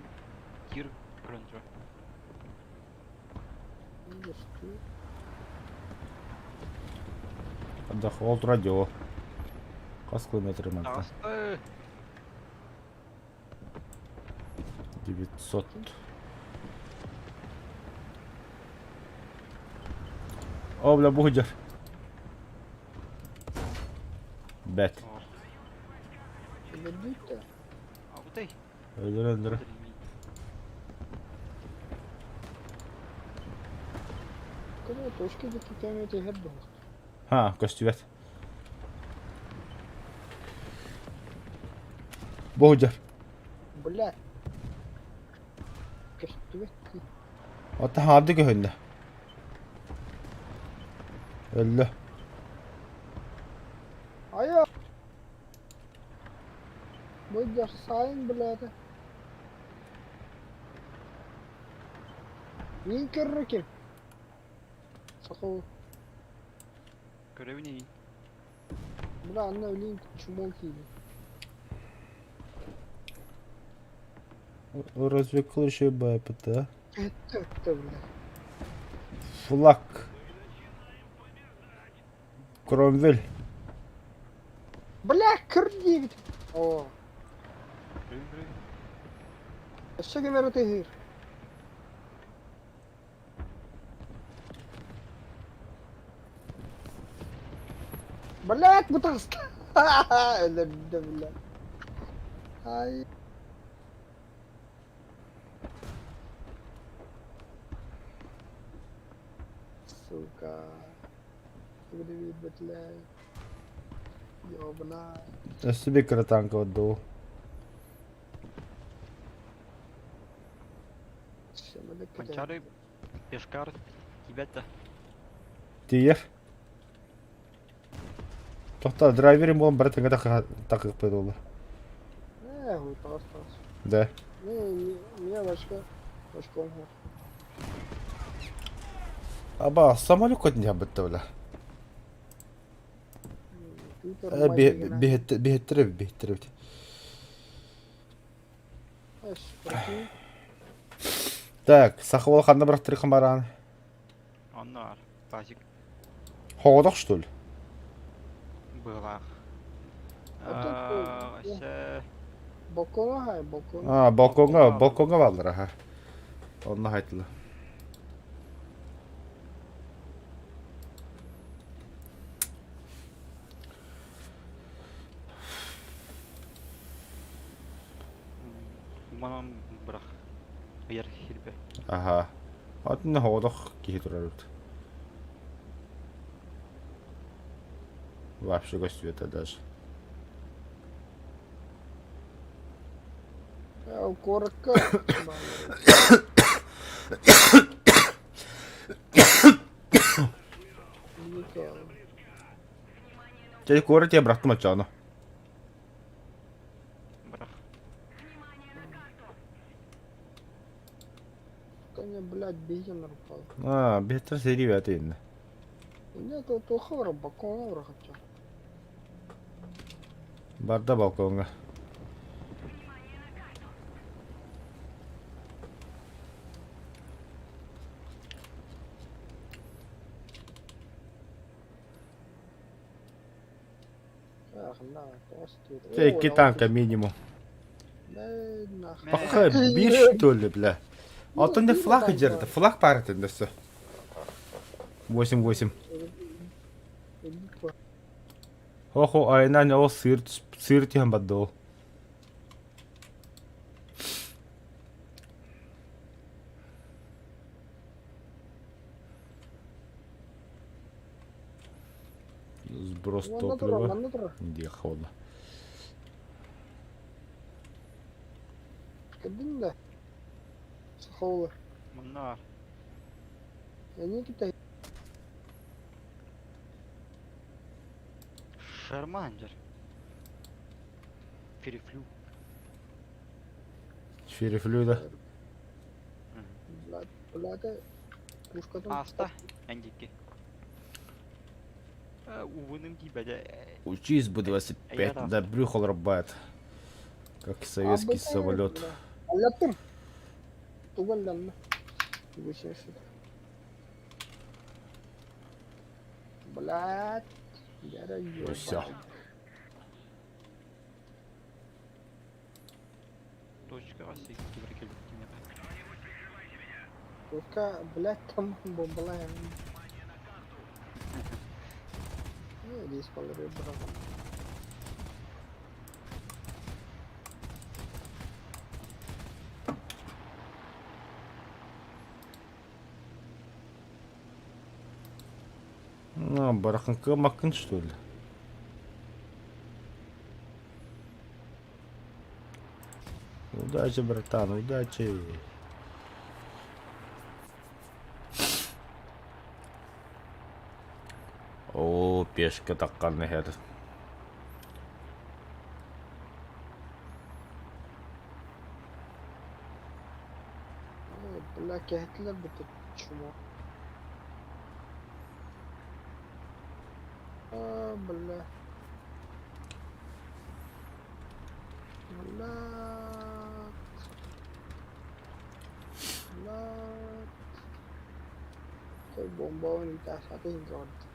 киир көрөн турар. Ардах ол турар дьоо. Хас километр мантан? Таҕыста. 900. О, бля, бу сылдьар. Бэт. Өлөрбүт да. Абытай. Өлөр өлөр. Кыра точка диэки кэмэ түһэр буолуох. Ха, көстүбэт. Бу сылдьар. Бля. Көстүбэт дии. Оттон хаарды көһүннэ. Өллө. Айа. Бу сайын блядь. Мин көррөким. Сахал. Көрөбүн эйин. Бля, анна өлүүн чмо киирдэ. Разве еще БПТ? Это, это, бля. Флаг. Кромвель. Бля, көр диэбит. Оо. Көрөбүн көрөбүн. Өссө ким эрэ тыһыыр. Блядь, бу таҕыста. Өлөрдө, бля. Ай. Сука. Блядь. Ёбана. Өссө bir кыра танка дуу. Манчары пешкар тибет да. Тиийэр. Тохтоо, драйверим буолан бары тэҥҥэ такыахпыт буолла. Ээ, хуй, таҕыс, таҕыс. Да. Не, не, не, башка. Башка Аба, самолет көтүн дьаһабытта бля. Биһиттэр эбит, биһиттэр эбит. Так, саха уола ханна бырахтырыххын бараан? Онно бар. Пасик Хоҕодох, что ли? быһылаах. Өссө Балкоҥҥа хай, балкон. А, балкоҥҥа, балкоҥҥа бааллар, аха. Онно хайтылы. Манан бырах. Ыйар хирбэ. Аха. Атын хоҕодох киһи турар эбит. Вообще көстүбэтэ даже. Куоракка Чэ, куорат я бырахтым оччоҕуна. Бырах. Коня, блядь, бейте упал. А, биһиттэр сэрии бэйэтэ иннэ. Нет, это ховра, балкон хотя. Барда балкоҥҥа. Ах, на, Чэ, икки танка минимум. Пахай, биир что ли, бля? Оттон не флаг дьэрдэ, флаг пааратын өссө. 8-8. Хо-хо, айынан ол сыыр, сыыр түһэн барда ол. Сброс топлива. Где холодно. Кэбин да. Сахолы. Манна Они Китай. Шарманджер. Перефлю. Ферифлю да. Блядь, пушка там. Аста. Эндики. Увыным дибәдә. Учись Б-25, да брюхо рубает. Как советский самолет. Аллаттым. Тугалланна. Блядь. Ну все. Точка Только, блядь, там бомбалаем. Ну, здесь полребра. Ну, бараханка макын, что ли? Удачи, братан, удачи. Оо, пешка таххан иһэр. Бля, кэһэтилэр бүтүн чмо. А, бля. Бля. Бля. Бомбаҕын ыытаахтаата иһин көҕөрдө.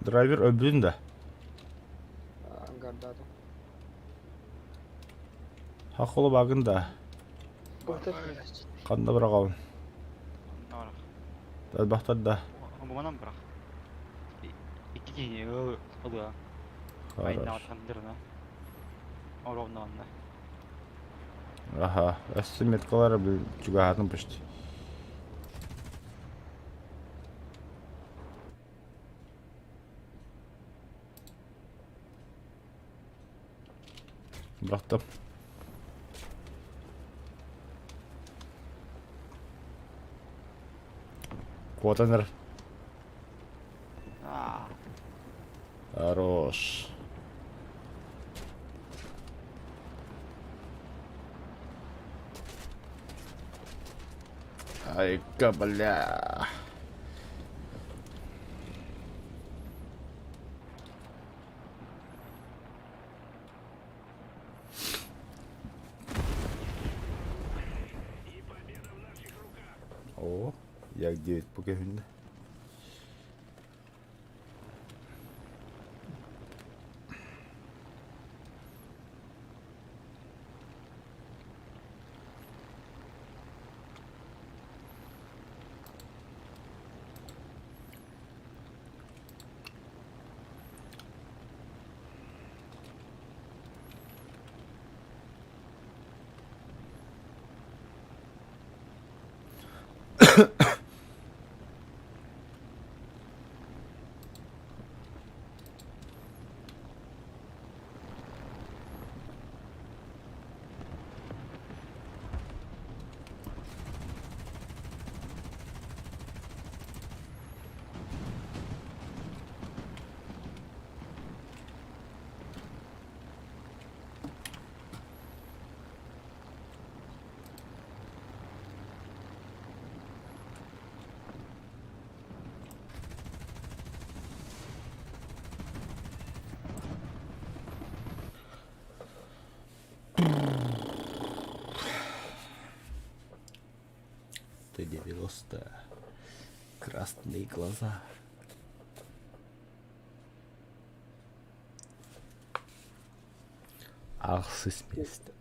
Драйвер өлбүтүн да? Ангардаатым. Хахолу багын да? Ханна быраҕабын? Элбэхтэр да? Буманан бырах. Икки киһини ылыа. Айнаатандырына. Ровно онно. Аха, өссө меткалара чугаһаатын почти. Бырахтым. Куотан эрэр. Хорош. Айка, бля. О, як 9 бу көһүннэ. Ты 90. Красные глаза. Ахсыс миэстэ.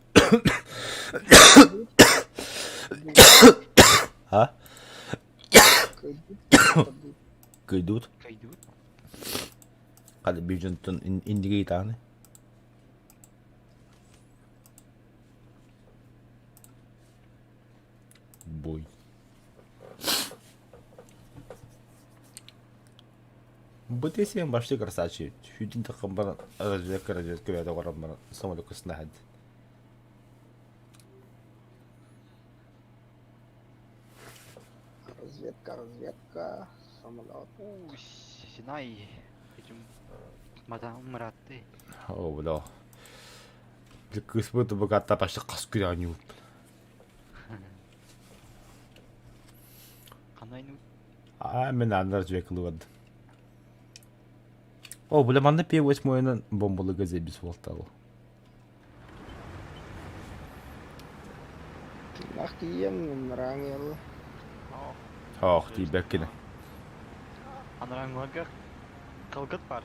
А? Кыйдут. Кыйдут. Хады бюджеттен индигей тааны. Бой. БТС башты красавчик. Хүдин таққан бар разведка разведка бәді оран бар самолет кысына Разведка, разведка, самолет. У, Синай. Этим мадам Мураты. О, бля. Кыспыт богата почти кас күрәню. Ханна А мен андар разведкалыы О, бля, манна П-8 бомбалыга заебись буолтаал. Тыыннаах тиийэн мыраан Ох, тиийбэккин. Анараңларга кылгыт бар.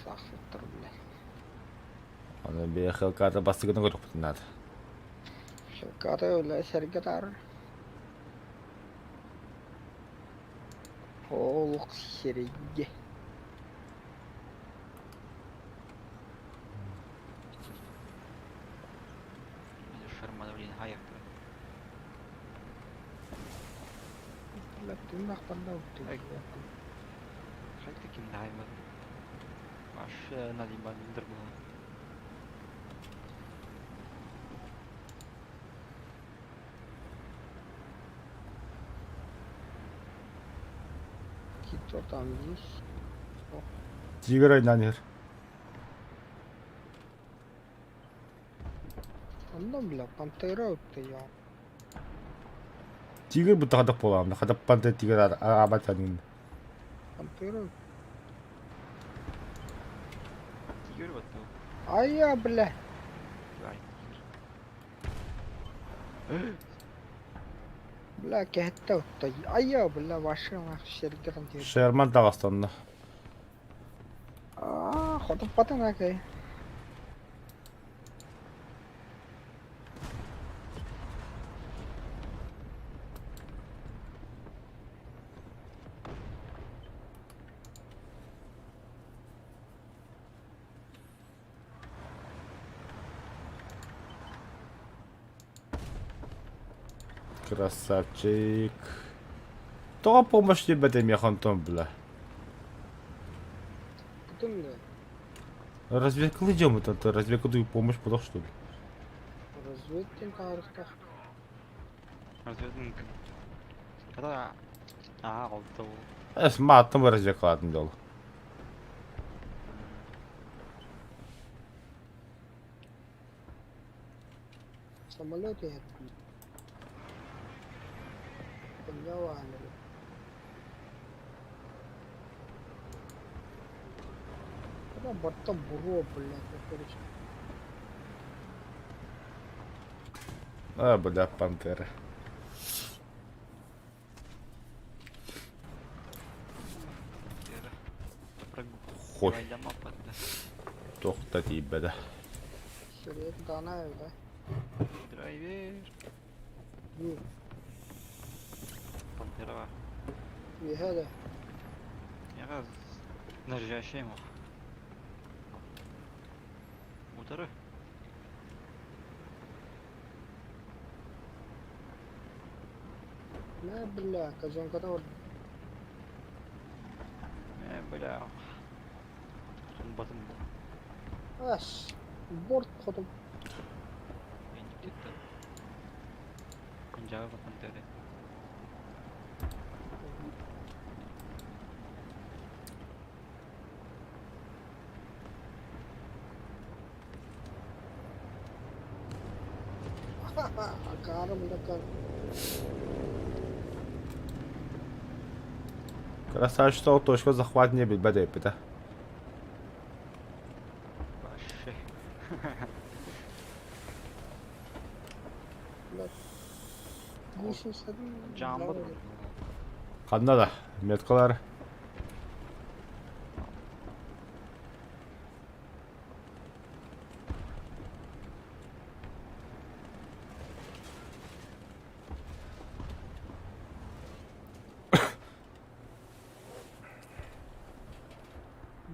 Сахсыттар бля. Аны бэйэ хелката бастыгына көрүөхпүтүн наада. Хелката өлө сэргэ таар. Олох сиргэ. Шармана, блин, хаяқты. Хайта ким даймын. Маш надимбандыр бұл. Кто там есть? Тигр айнан иһэр. Онно бля, пантера я. Тигр бутта хадак буолаамна. Хадак пантер тигр аабат саныын. Пантера. Тигр вот был. А я, бля. Ай, тигр. Бля, кэхэтте утта. А я, бля, ваша сэргэ там тигр. Шерман таҕастанна. А, хоту патын акай. Красавчик. Тоҕо помощь диэбэт эмиэ хонтон бля. Путун да. Разведкалыы дьоммут онтон разведкалыы помощь буолуох что ли? Разведкин таарыктах. Разведка. Когда... А, ол. Эс мааттан разведкалаатын дьол. Самолет иһэр. Поняла. Когда борта буро, блядь, короче. А, бля, пантера. Хой. Тохта тиийбэтэ. Сирет дана да. Драйвер. Ю, Пантера бар. үөһэ Я нажащай ему. Утары. да. Бля, казанкада бар. Бля. Батым был. Ас, борт хоту. Панджаба пантеры. Акара, бля, как. Красавчик, точка захват не билбэт эппитэ. Вообще. Бля. Гусеница. Жамбы. Ханна да, меткалар.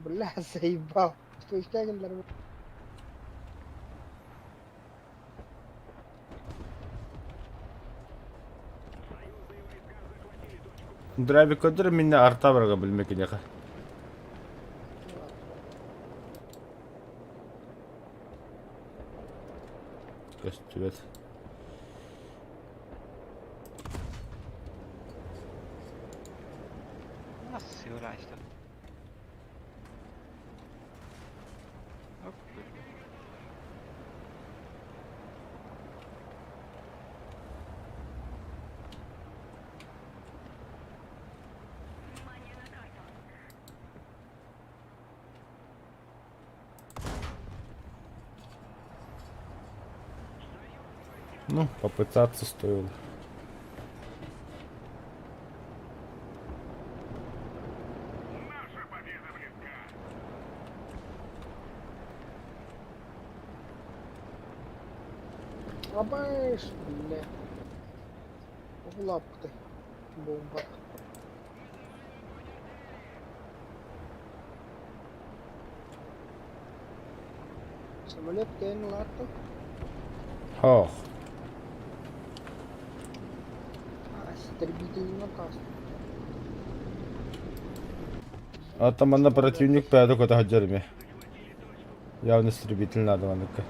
Бля, заебал. Что истягинлар? Драйвик көдөр минне арта барга билмекинеха. Көстүбэт. Сыграйся. Оп. Ну, попытаться стоило. Абыш, бля. Лапты. Бомба. Самолет кэлин улаатта. Ох. Истребительный таас. А там манна противник пәді көтө сылдьар ими. Явно истребитель надо манныкка.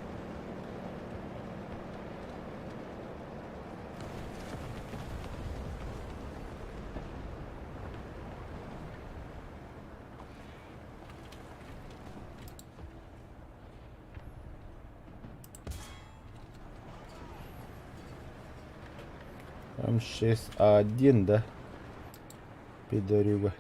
М6А1, да? Пидорюга.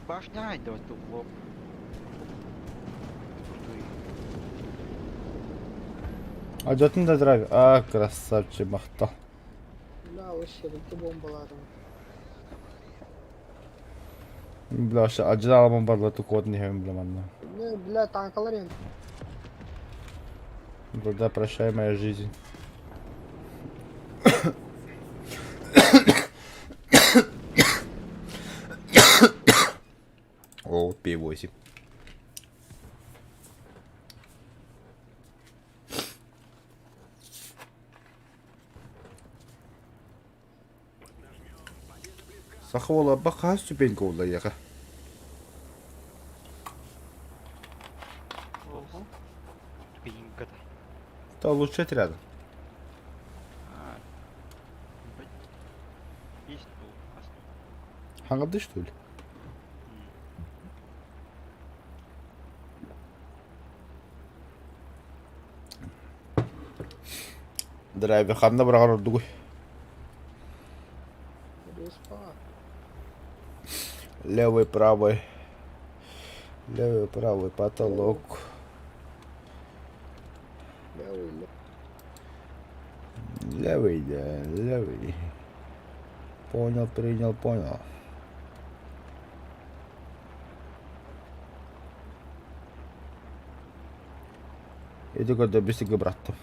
Башня лоп. Алдьатын да драйв. А, красавчик, махтал. Бля, вообще, алдьаламан барла тукуотун иһэбин бля манна. Бля, танкалар Тогда прощай моя жизнь. О, П8. Саха уола баха ступенька улайаха. Ступенька-то. Это лучше рядом. Есть был. Хангады что ли? Драйвер ханна быраҕар ордугуй? Левый, правый. Левый, правый, потолок. Левый, да, левый. Понял, принял, понял. Ити көрдө бисиги бырахтым.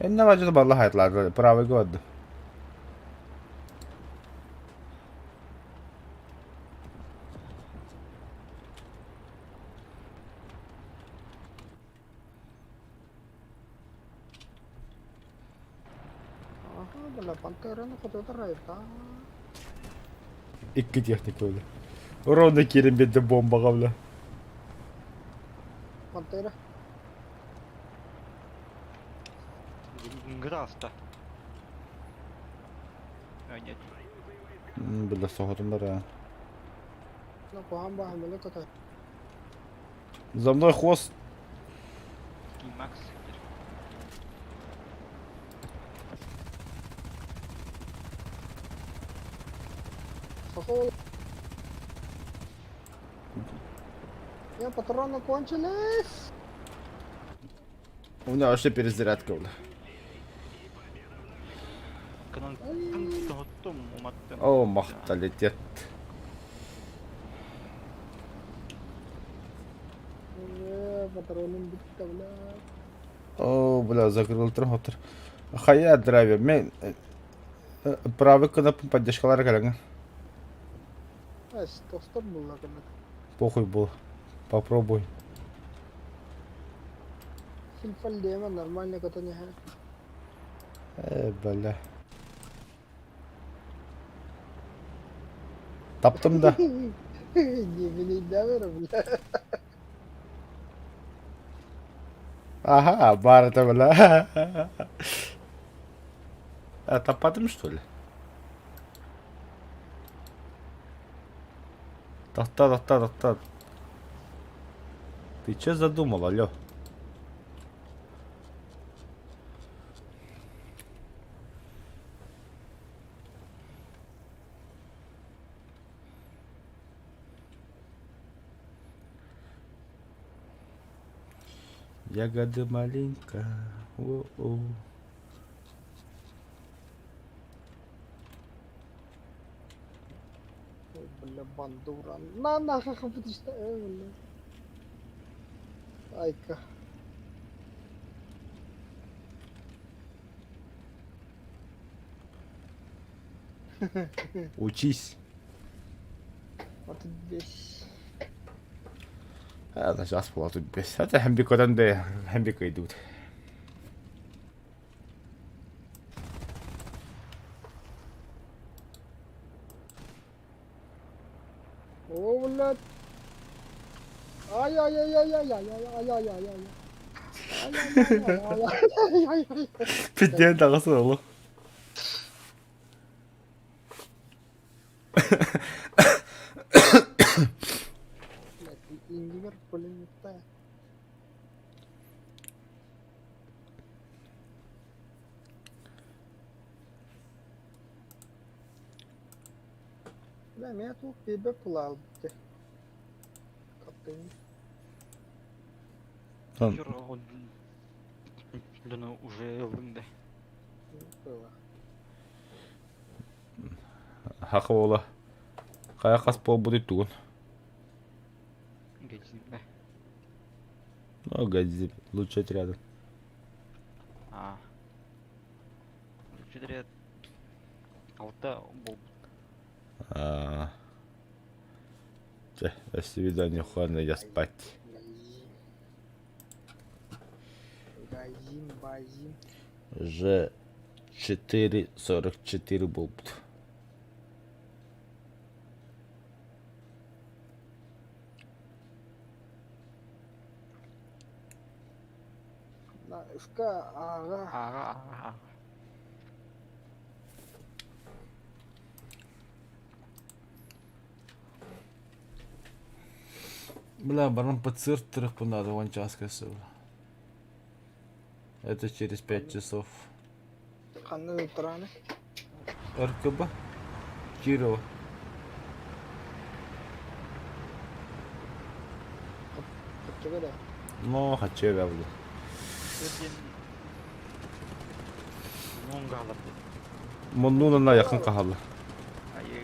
Инна бажы балла хайтлар, правый год. Икки техника өлө. Ровно киирэн биэрдэ бомбаҕа бля. Пантера. Граста. А, нет. Бля, соһотум бара. За мной хвост. Макс. Я патроны кончились. У меня вообще перезарядка, бля. О, махта летит. О, бля, закрыл трохотр. Хайа драйвер. Мен правый кнопку поддержкалар кэлэҥ. Похуй был. Попробуй. Нормально Э, бля. Таптым да. бля. Ага, бар это, бля. А, таппатым, что ли? Тохтоо, тохтоо, тохтоо. Ты че задумал, алло? Ягоды маленько. О-о. Бля, бандура. На нахуй хапытышта. Бля. Айка. Учись. 35. Это сейчас была тут без. Это хэмбикодан да хэмбика идут. О, блядь. Ай-яй-яй-яй-яй-яй-яй-яй-яй-яй. Ай-яй-яй-яй-яй-яй-яй. Пиздец, таҕыс олох. Блядь, иннигэр пулеметтаа. Бля, меня тут бебе пулалбыты. Дьону уже ыллыҥ да. Было. Хаха уола хайа хас буолбутуй тугун? Газиба. Ну, гази, лучший отряд. А. Лучший отряд. Алта буолбут. А. Чэ, до свидания, Хуана, я спать. Газим, базим. Уже 4.44 буолбут. На, ска, ага. Ага, ага, ага. Бля, баран ПЦР надо, вон час Это через 5 часов. Ханна ыттараны? РКБ? Кирова. Хаччыга да. Ну, хочу я, бля. Муннун хаалар. Муннун якын хаалла. Айыы.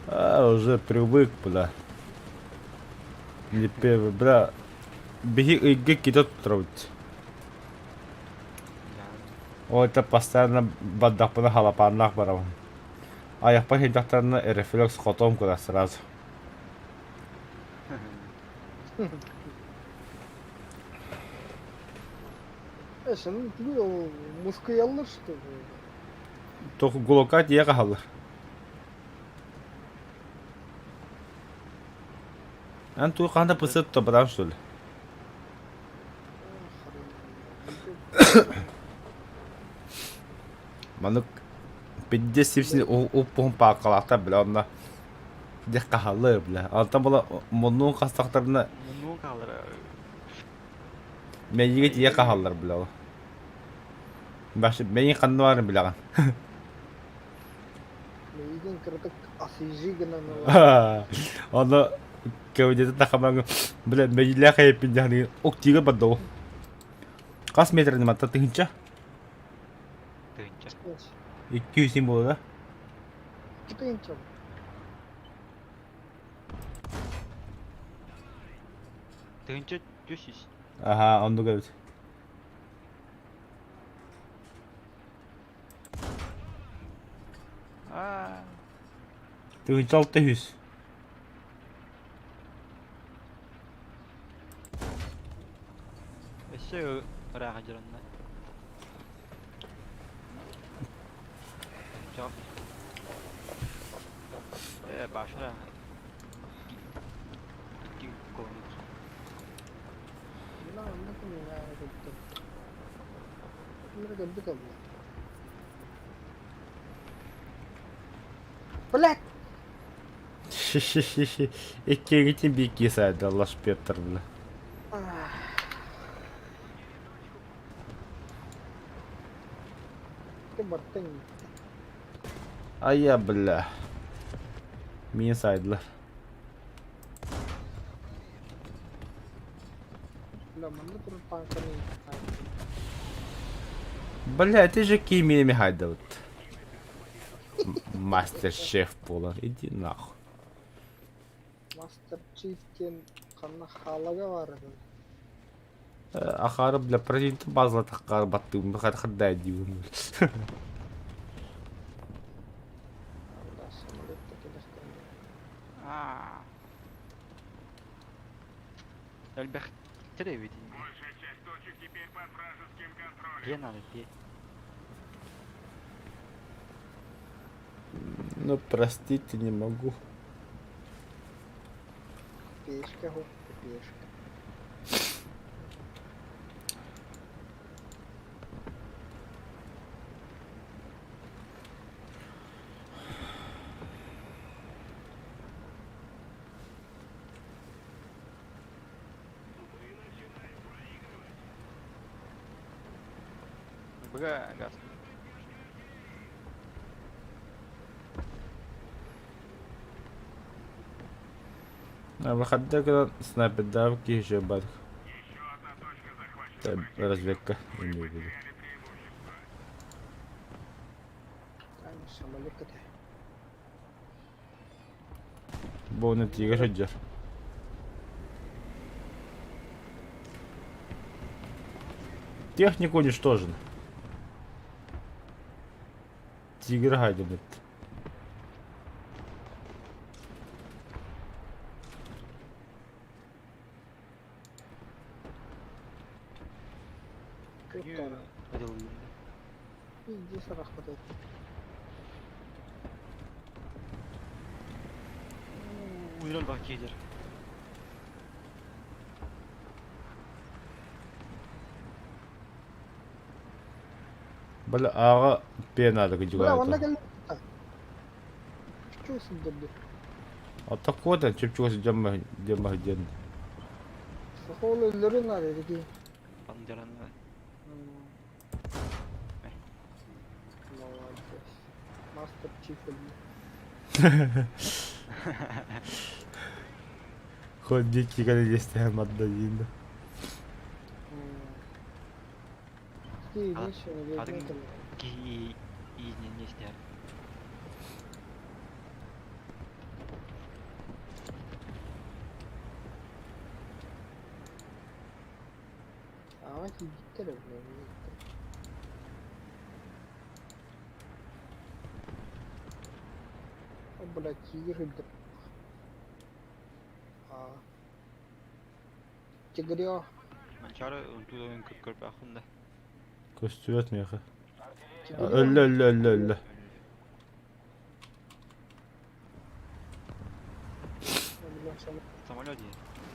А, уже привык, бля. Не первый, бля. Беги, ыйга кидет травить. О, это постоянно баддахпына халапааннаах барабын. Айахпар хидахтарына рефлекс хотом куда сразу. Эшин тугу мускуяллар что ли? Только гулока тиэ хаалар. Эн туу ханна пысыт тобран что ли? Маннык пиздец сипсин уппуһун паакалаахтар бля онно дьэ хаһаллар бля. Алтан була муннуун хастахтарына Муннун хаалар. мэйигэ тиийэ хаһаллар бля. Мэйин ханна баарын билэҕин. Мэйигин кыратык освежи гынан ылар. Онно кэбидэтэ тахамаҥ бля мэйилээх эйэппин дьаһаныгын октига бардоо. Хас метрни матта тыһынча? Тыһынча. 200 буолла. Тыһынча. Тыһынча 200. Аха, оннук эбит. Аа. Тыһынча 600. Өссө ырааҕа дьаранна. Чап. Э, башра. Икки километр. Мына оннук миңа кеттим. Мына кэлбит олла. Блядь! Иккиэгитин биир сайда лашпеттер бля. Ты бартын. Айа бля. Миин сайдылар. Бля, манна турар танканы. Бля, это же кимиями хайдабыт. Мастер-шеф буолан, иди нахуй. Мастер Чиф диэн ханна хаалага баар этэ. Ахаары бля президент базалатаххаар баттыым хаддай диибин. Бля, самолет кэлэхтэн. Аа. Элбэхтэр эбит. Где надо, где? Ну, простите, не могу. Пешка, хоп, пешка. Бга, газ. Выходда гынан снайпердаабыт киһи үчүгэй баҕайытык. Разведка имею в виду. Самолет этэ. Бу уонна тиигэ сылдьар. Техника уничтожена. Тигр хайдыбыт. Пиздец арахпыт. Уйрал бак киһилэр. Били ааҕа пенада Бля, онно кыдьыгаата. кэллэ. Чучу сылдьар. А такой-то чепчугас дьамма диэн. Сахол өллөрүн наада дии. Бандераны. Молодец. Мастер Чиф өллө. Хоть дикий кэллиэстэһэн барда диин да. Ти Атын киһи иинин истэр. Aa киирбиттэр эбит. Бля, тигр өлдө. Аа. Тигрё. Манчары унтудан көрбөхүн да. Көстүбэт миэхэ. Өллө өллө өллө өллө. Самолет дии.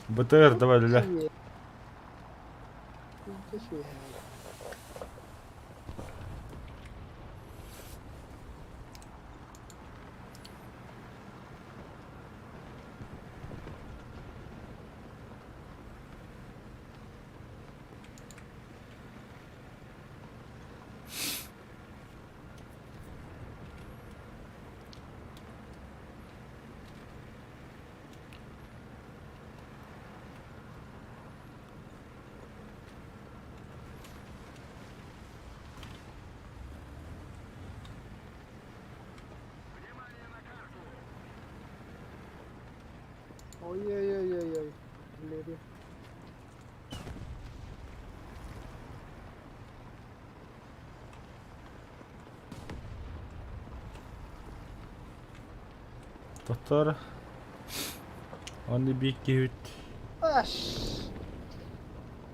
БТР давай үлэлээ. Ой-ой-ой-ой-ой. Артиллерия. Татар. Аны биир киһибит Аш.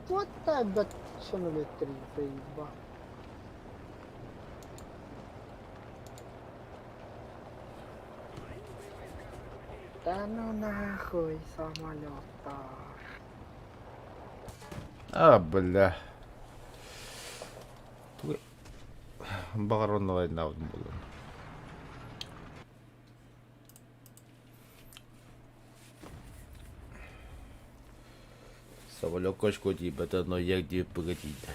Вот так бэт самолеттер заеба. Да ну нахуй самолеттар. А, бля. Баҕар онно айнаабытым буолуо. Самолекка очко тиийбэтэ, но як диэппигэ тиийдэ.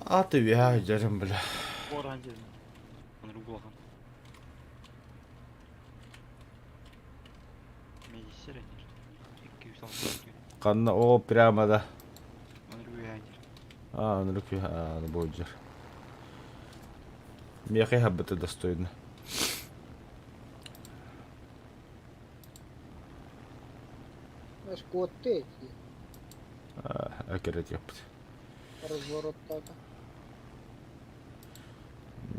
Аты үөһэ дьарым бля. Оран дедим. Онру улахан. Мейсер энер. 264. Ханна о прямо да. Онру үөһэ дир. А, онру үөһэ, аны болдьор. Миэхэ хаббыта достойно. Скотты эти. Акерет yapпыт. Развороттаата.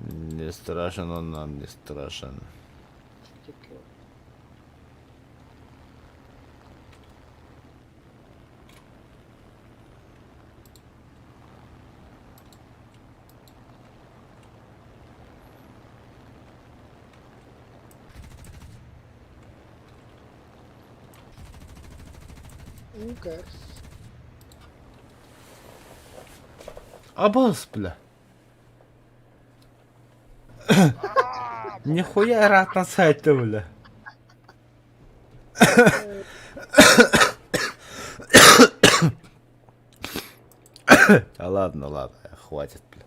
Не страшен он нам, не страшен. Текел. Укерс. Абас, бля. Нихуя рад на сайте, бля. А ладно, ладно, хватит, бля.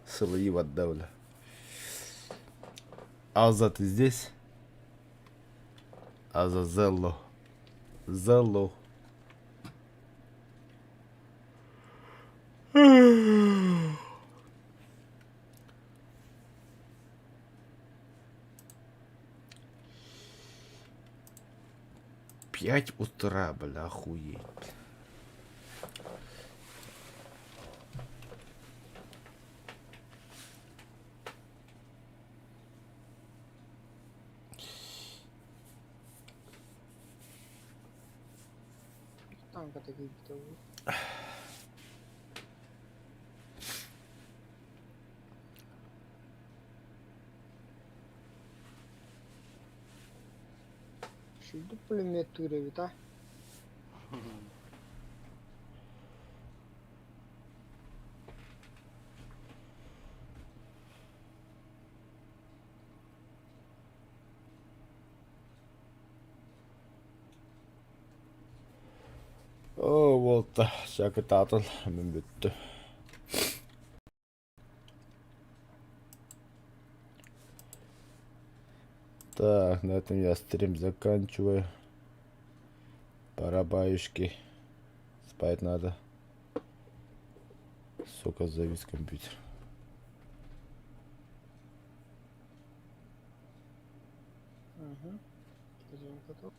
Соловьи отдал, бля. Аза, ты здесь? Азазелло. Зелло. 5 утра, бля, охуеть. Танка такие битовые. Шүлді пулемет түрі а? О, вот, сакытаатыл мин бүттү. Так, на этом я стрим заканчиваю. Пора баюшки. Спать надо. Сука, завис компьютер. Угу. Готов.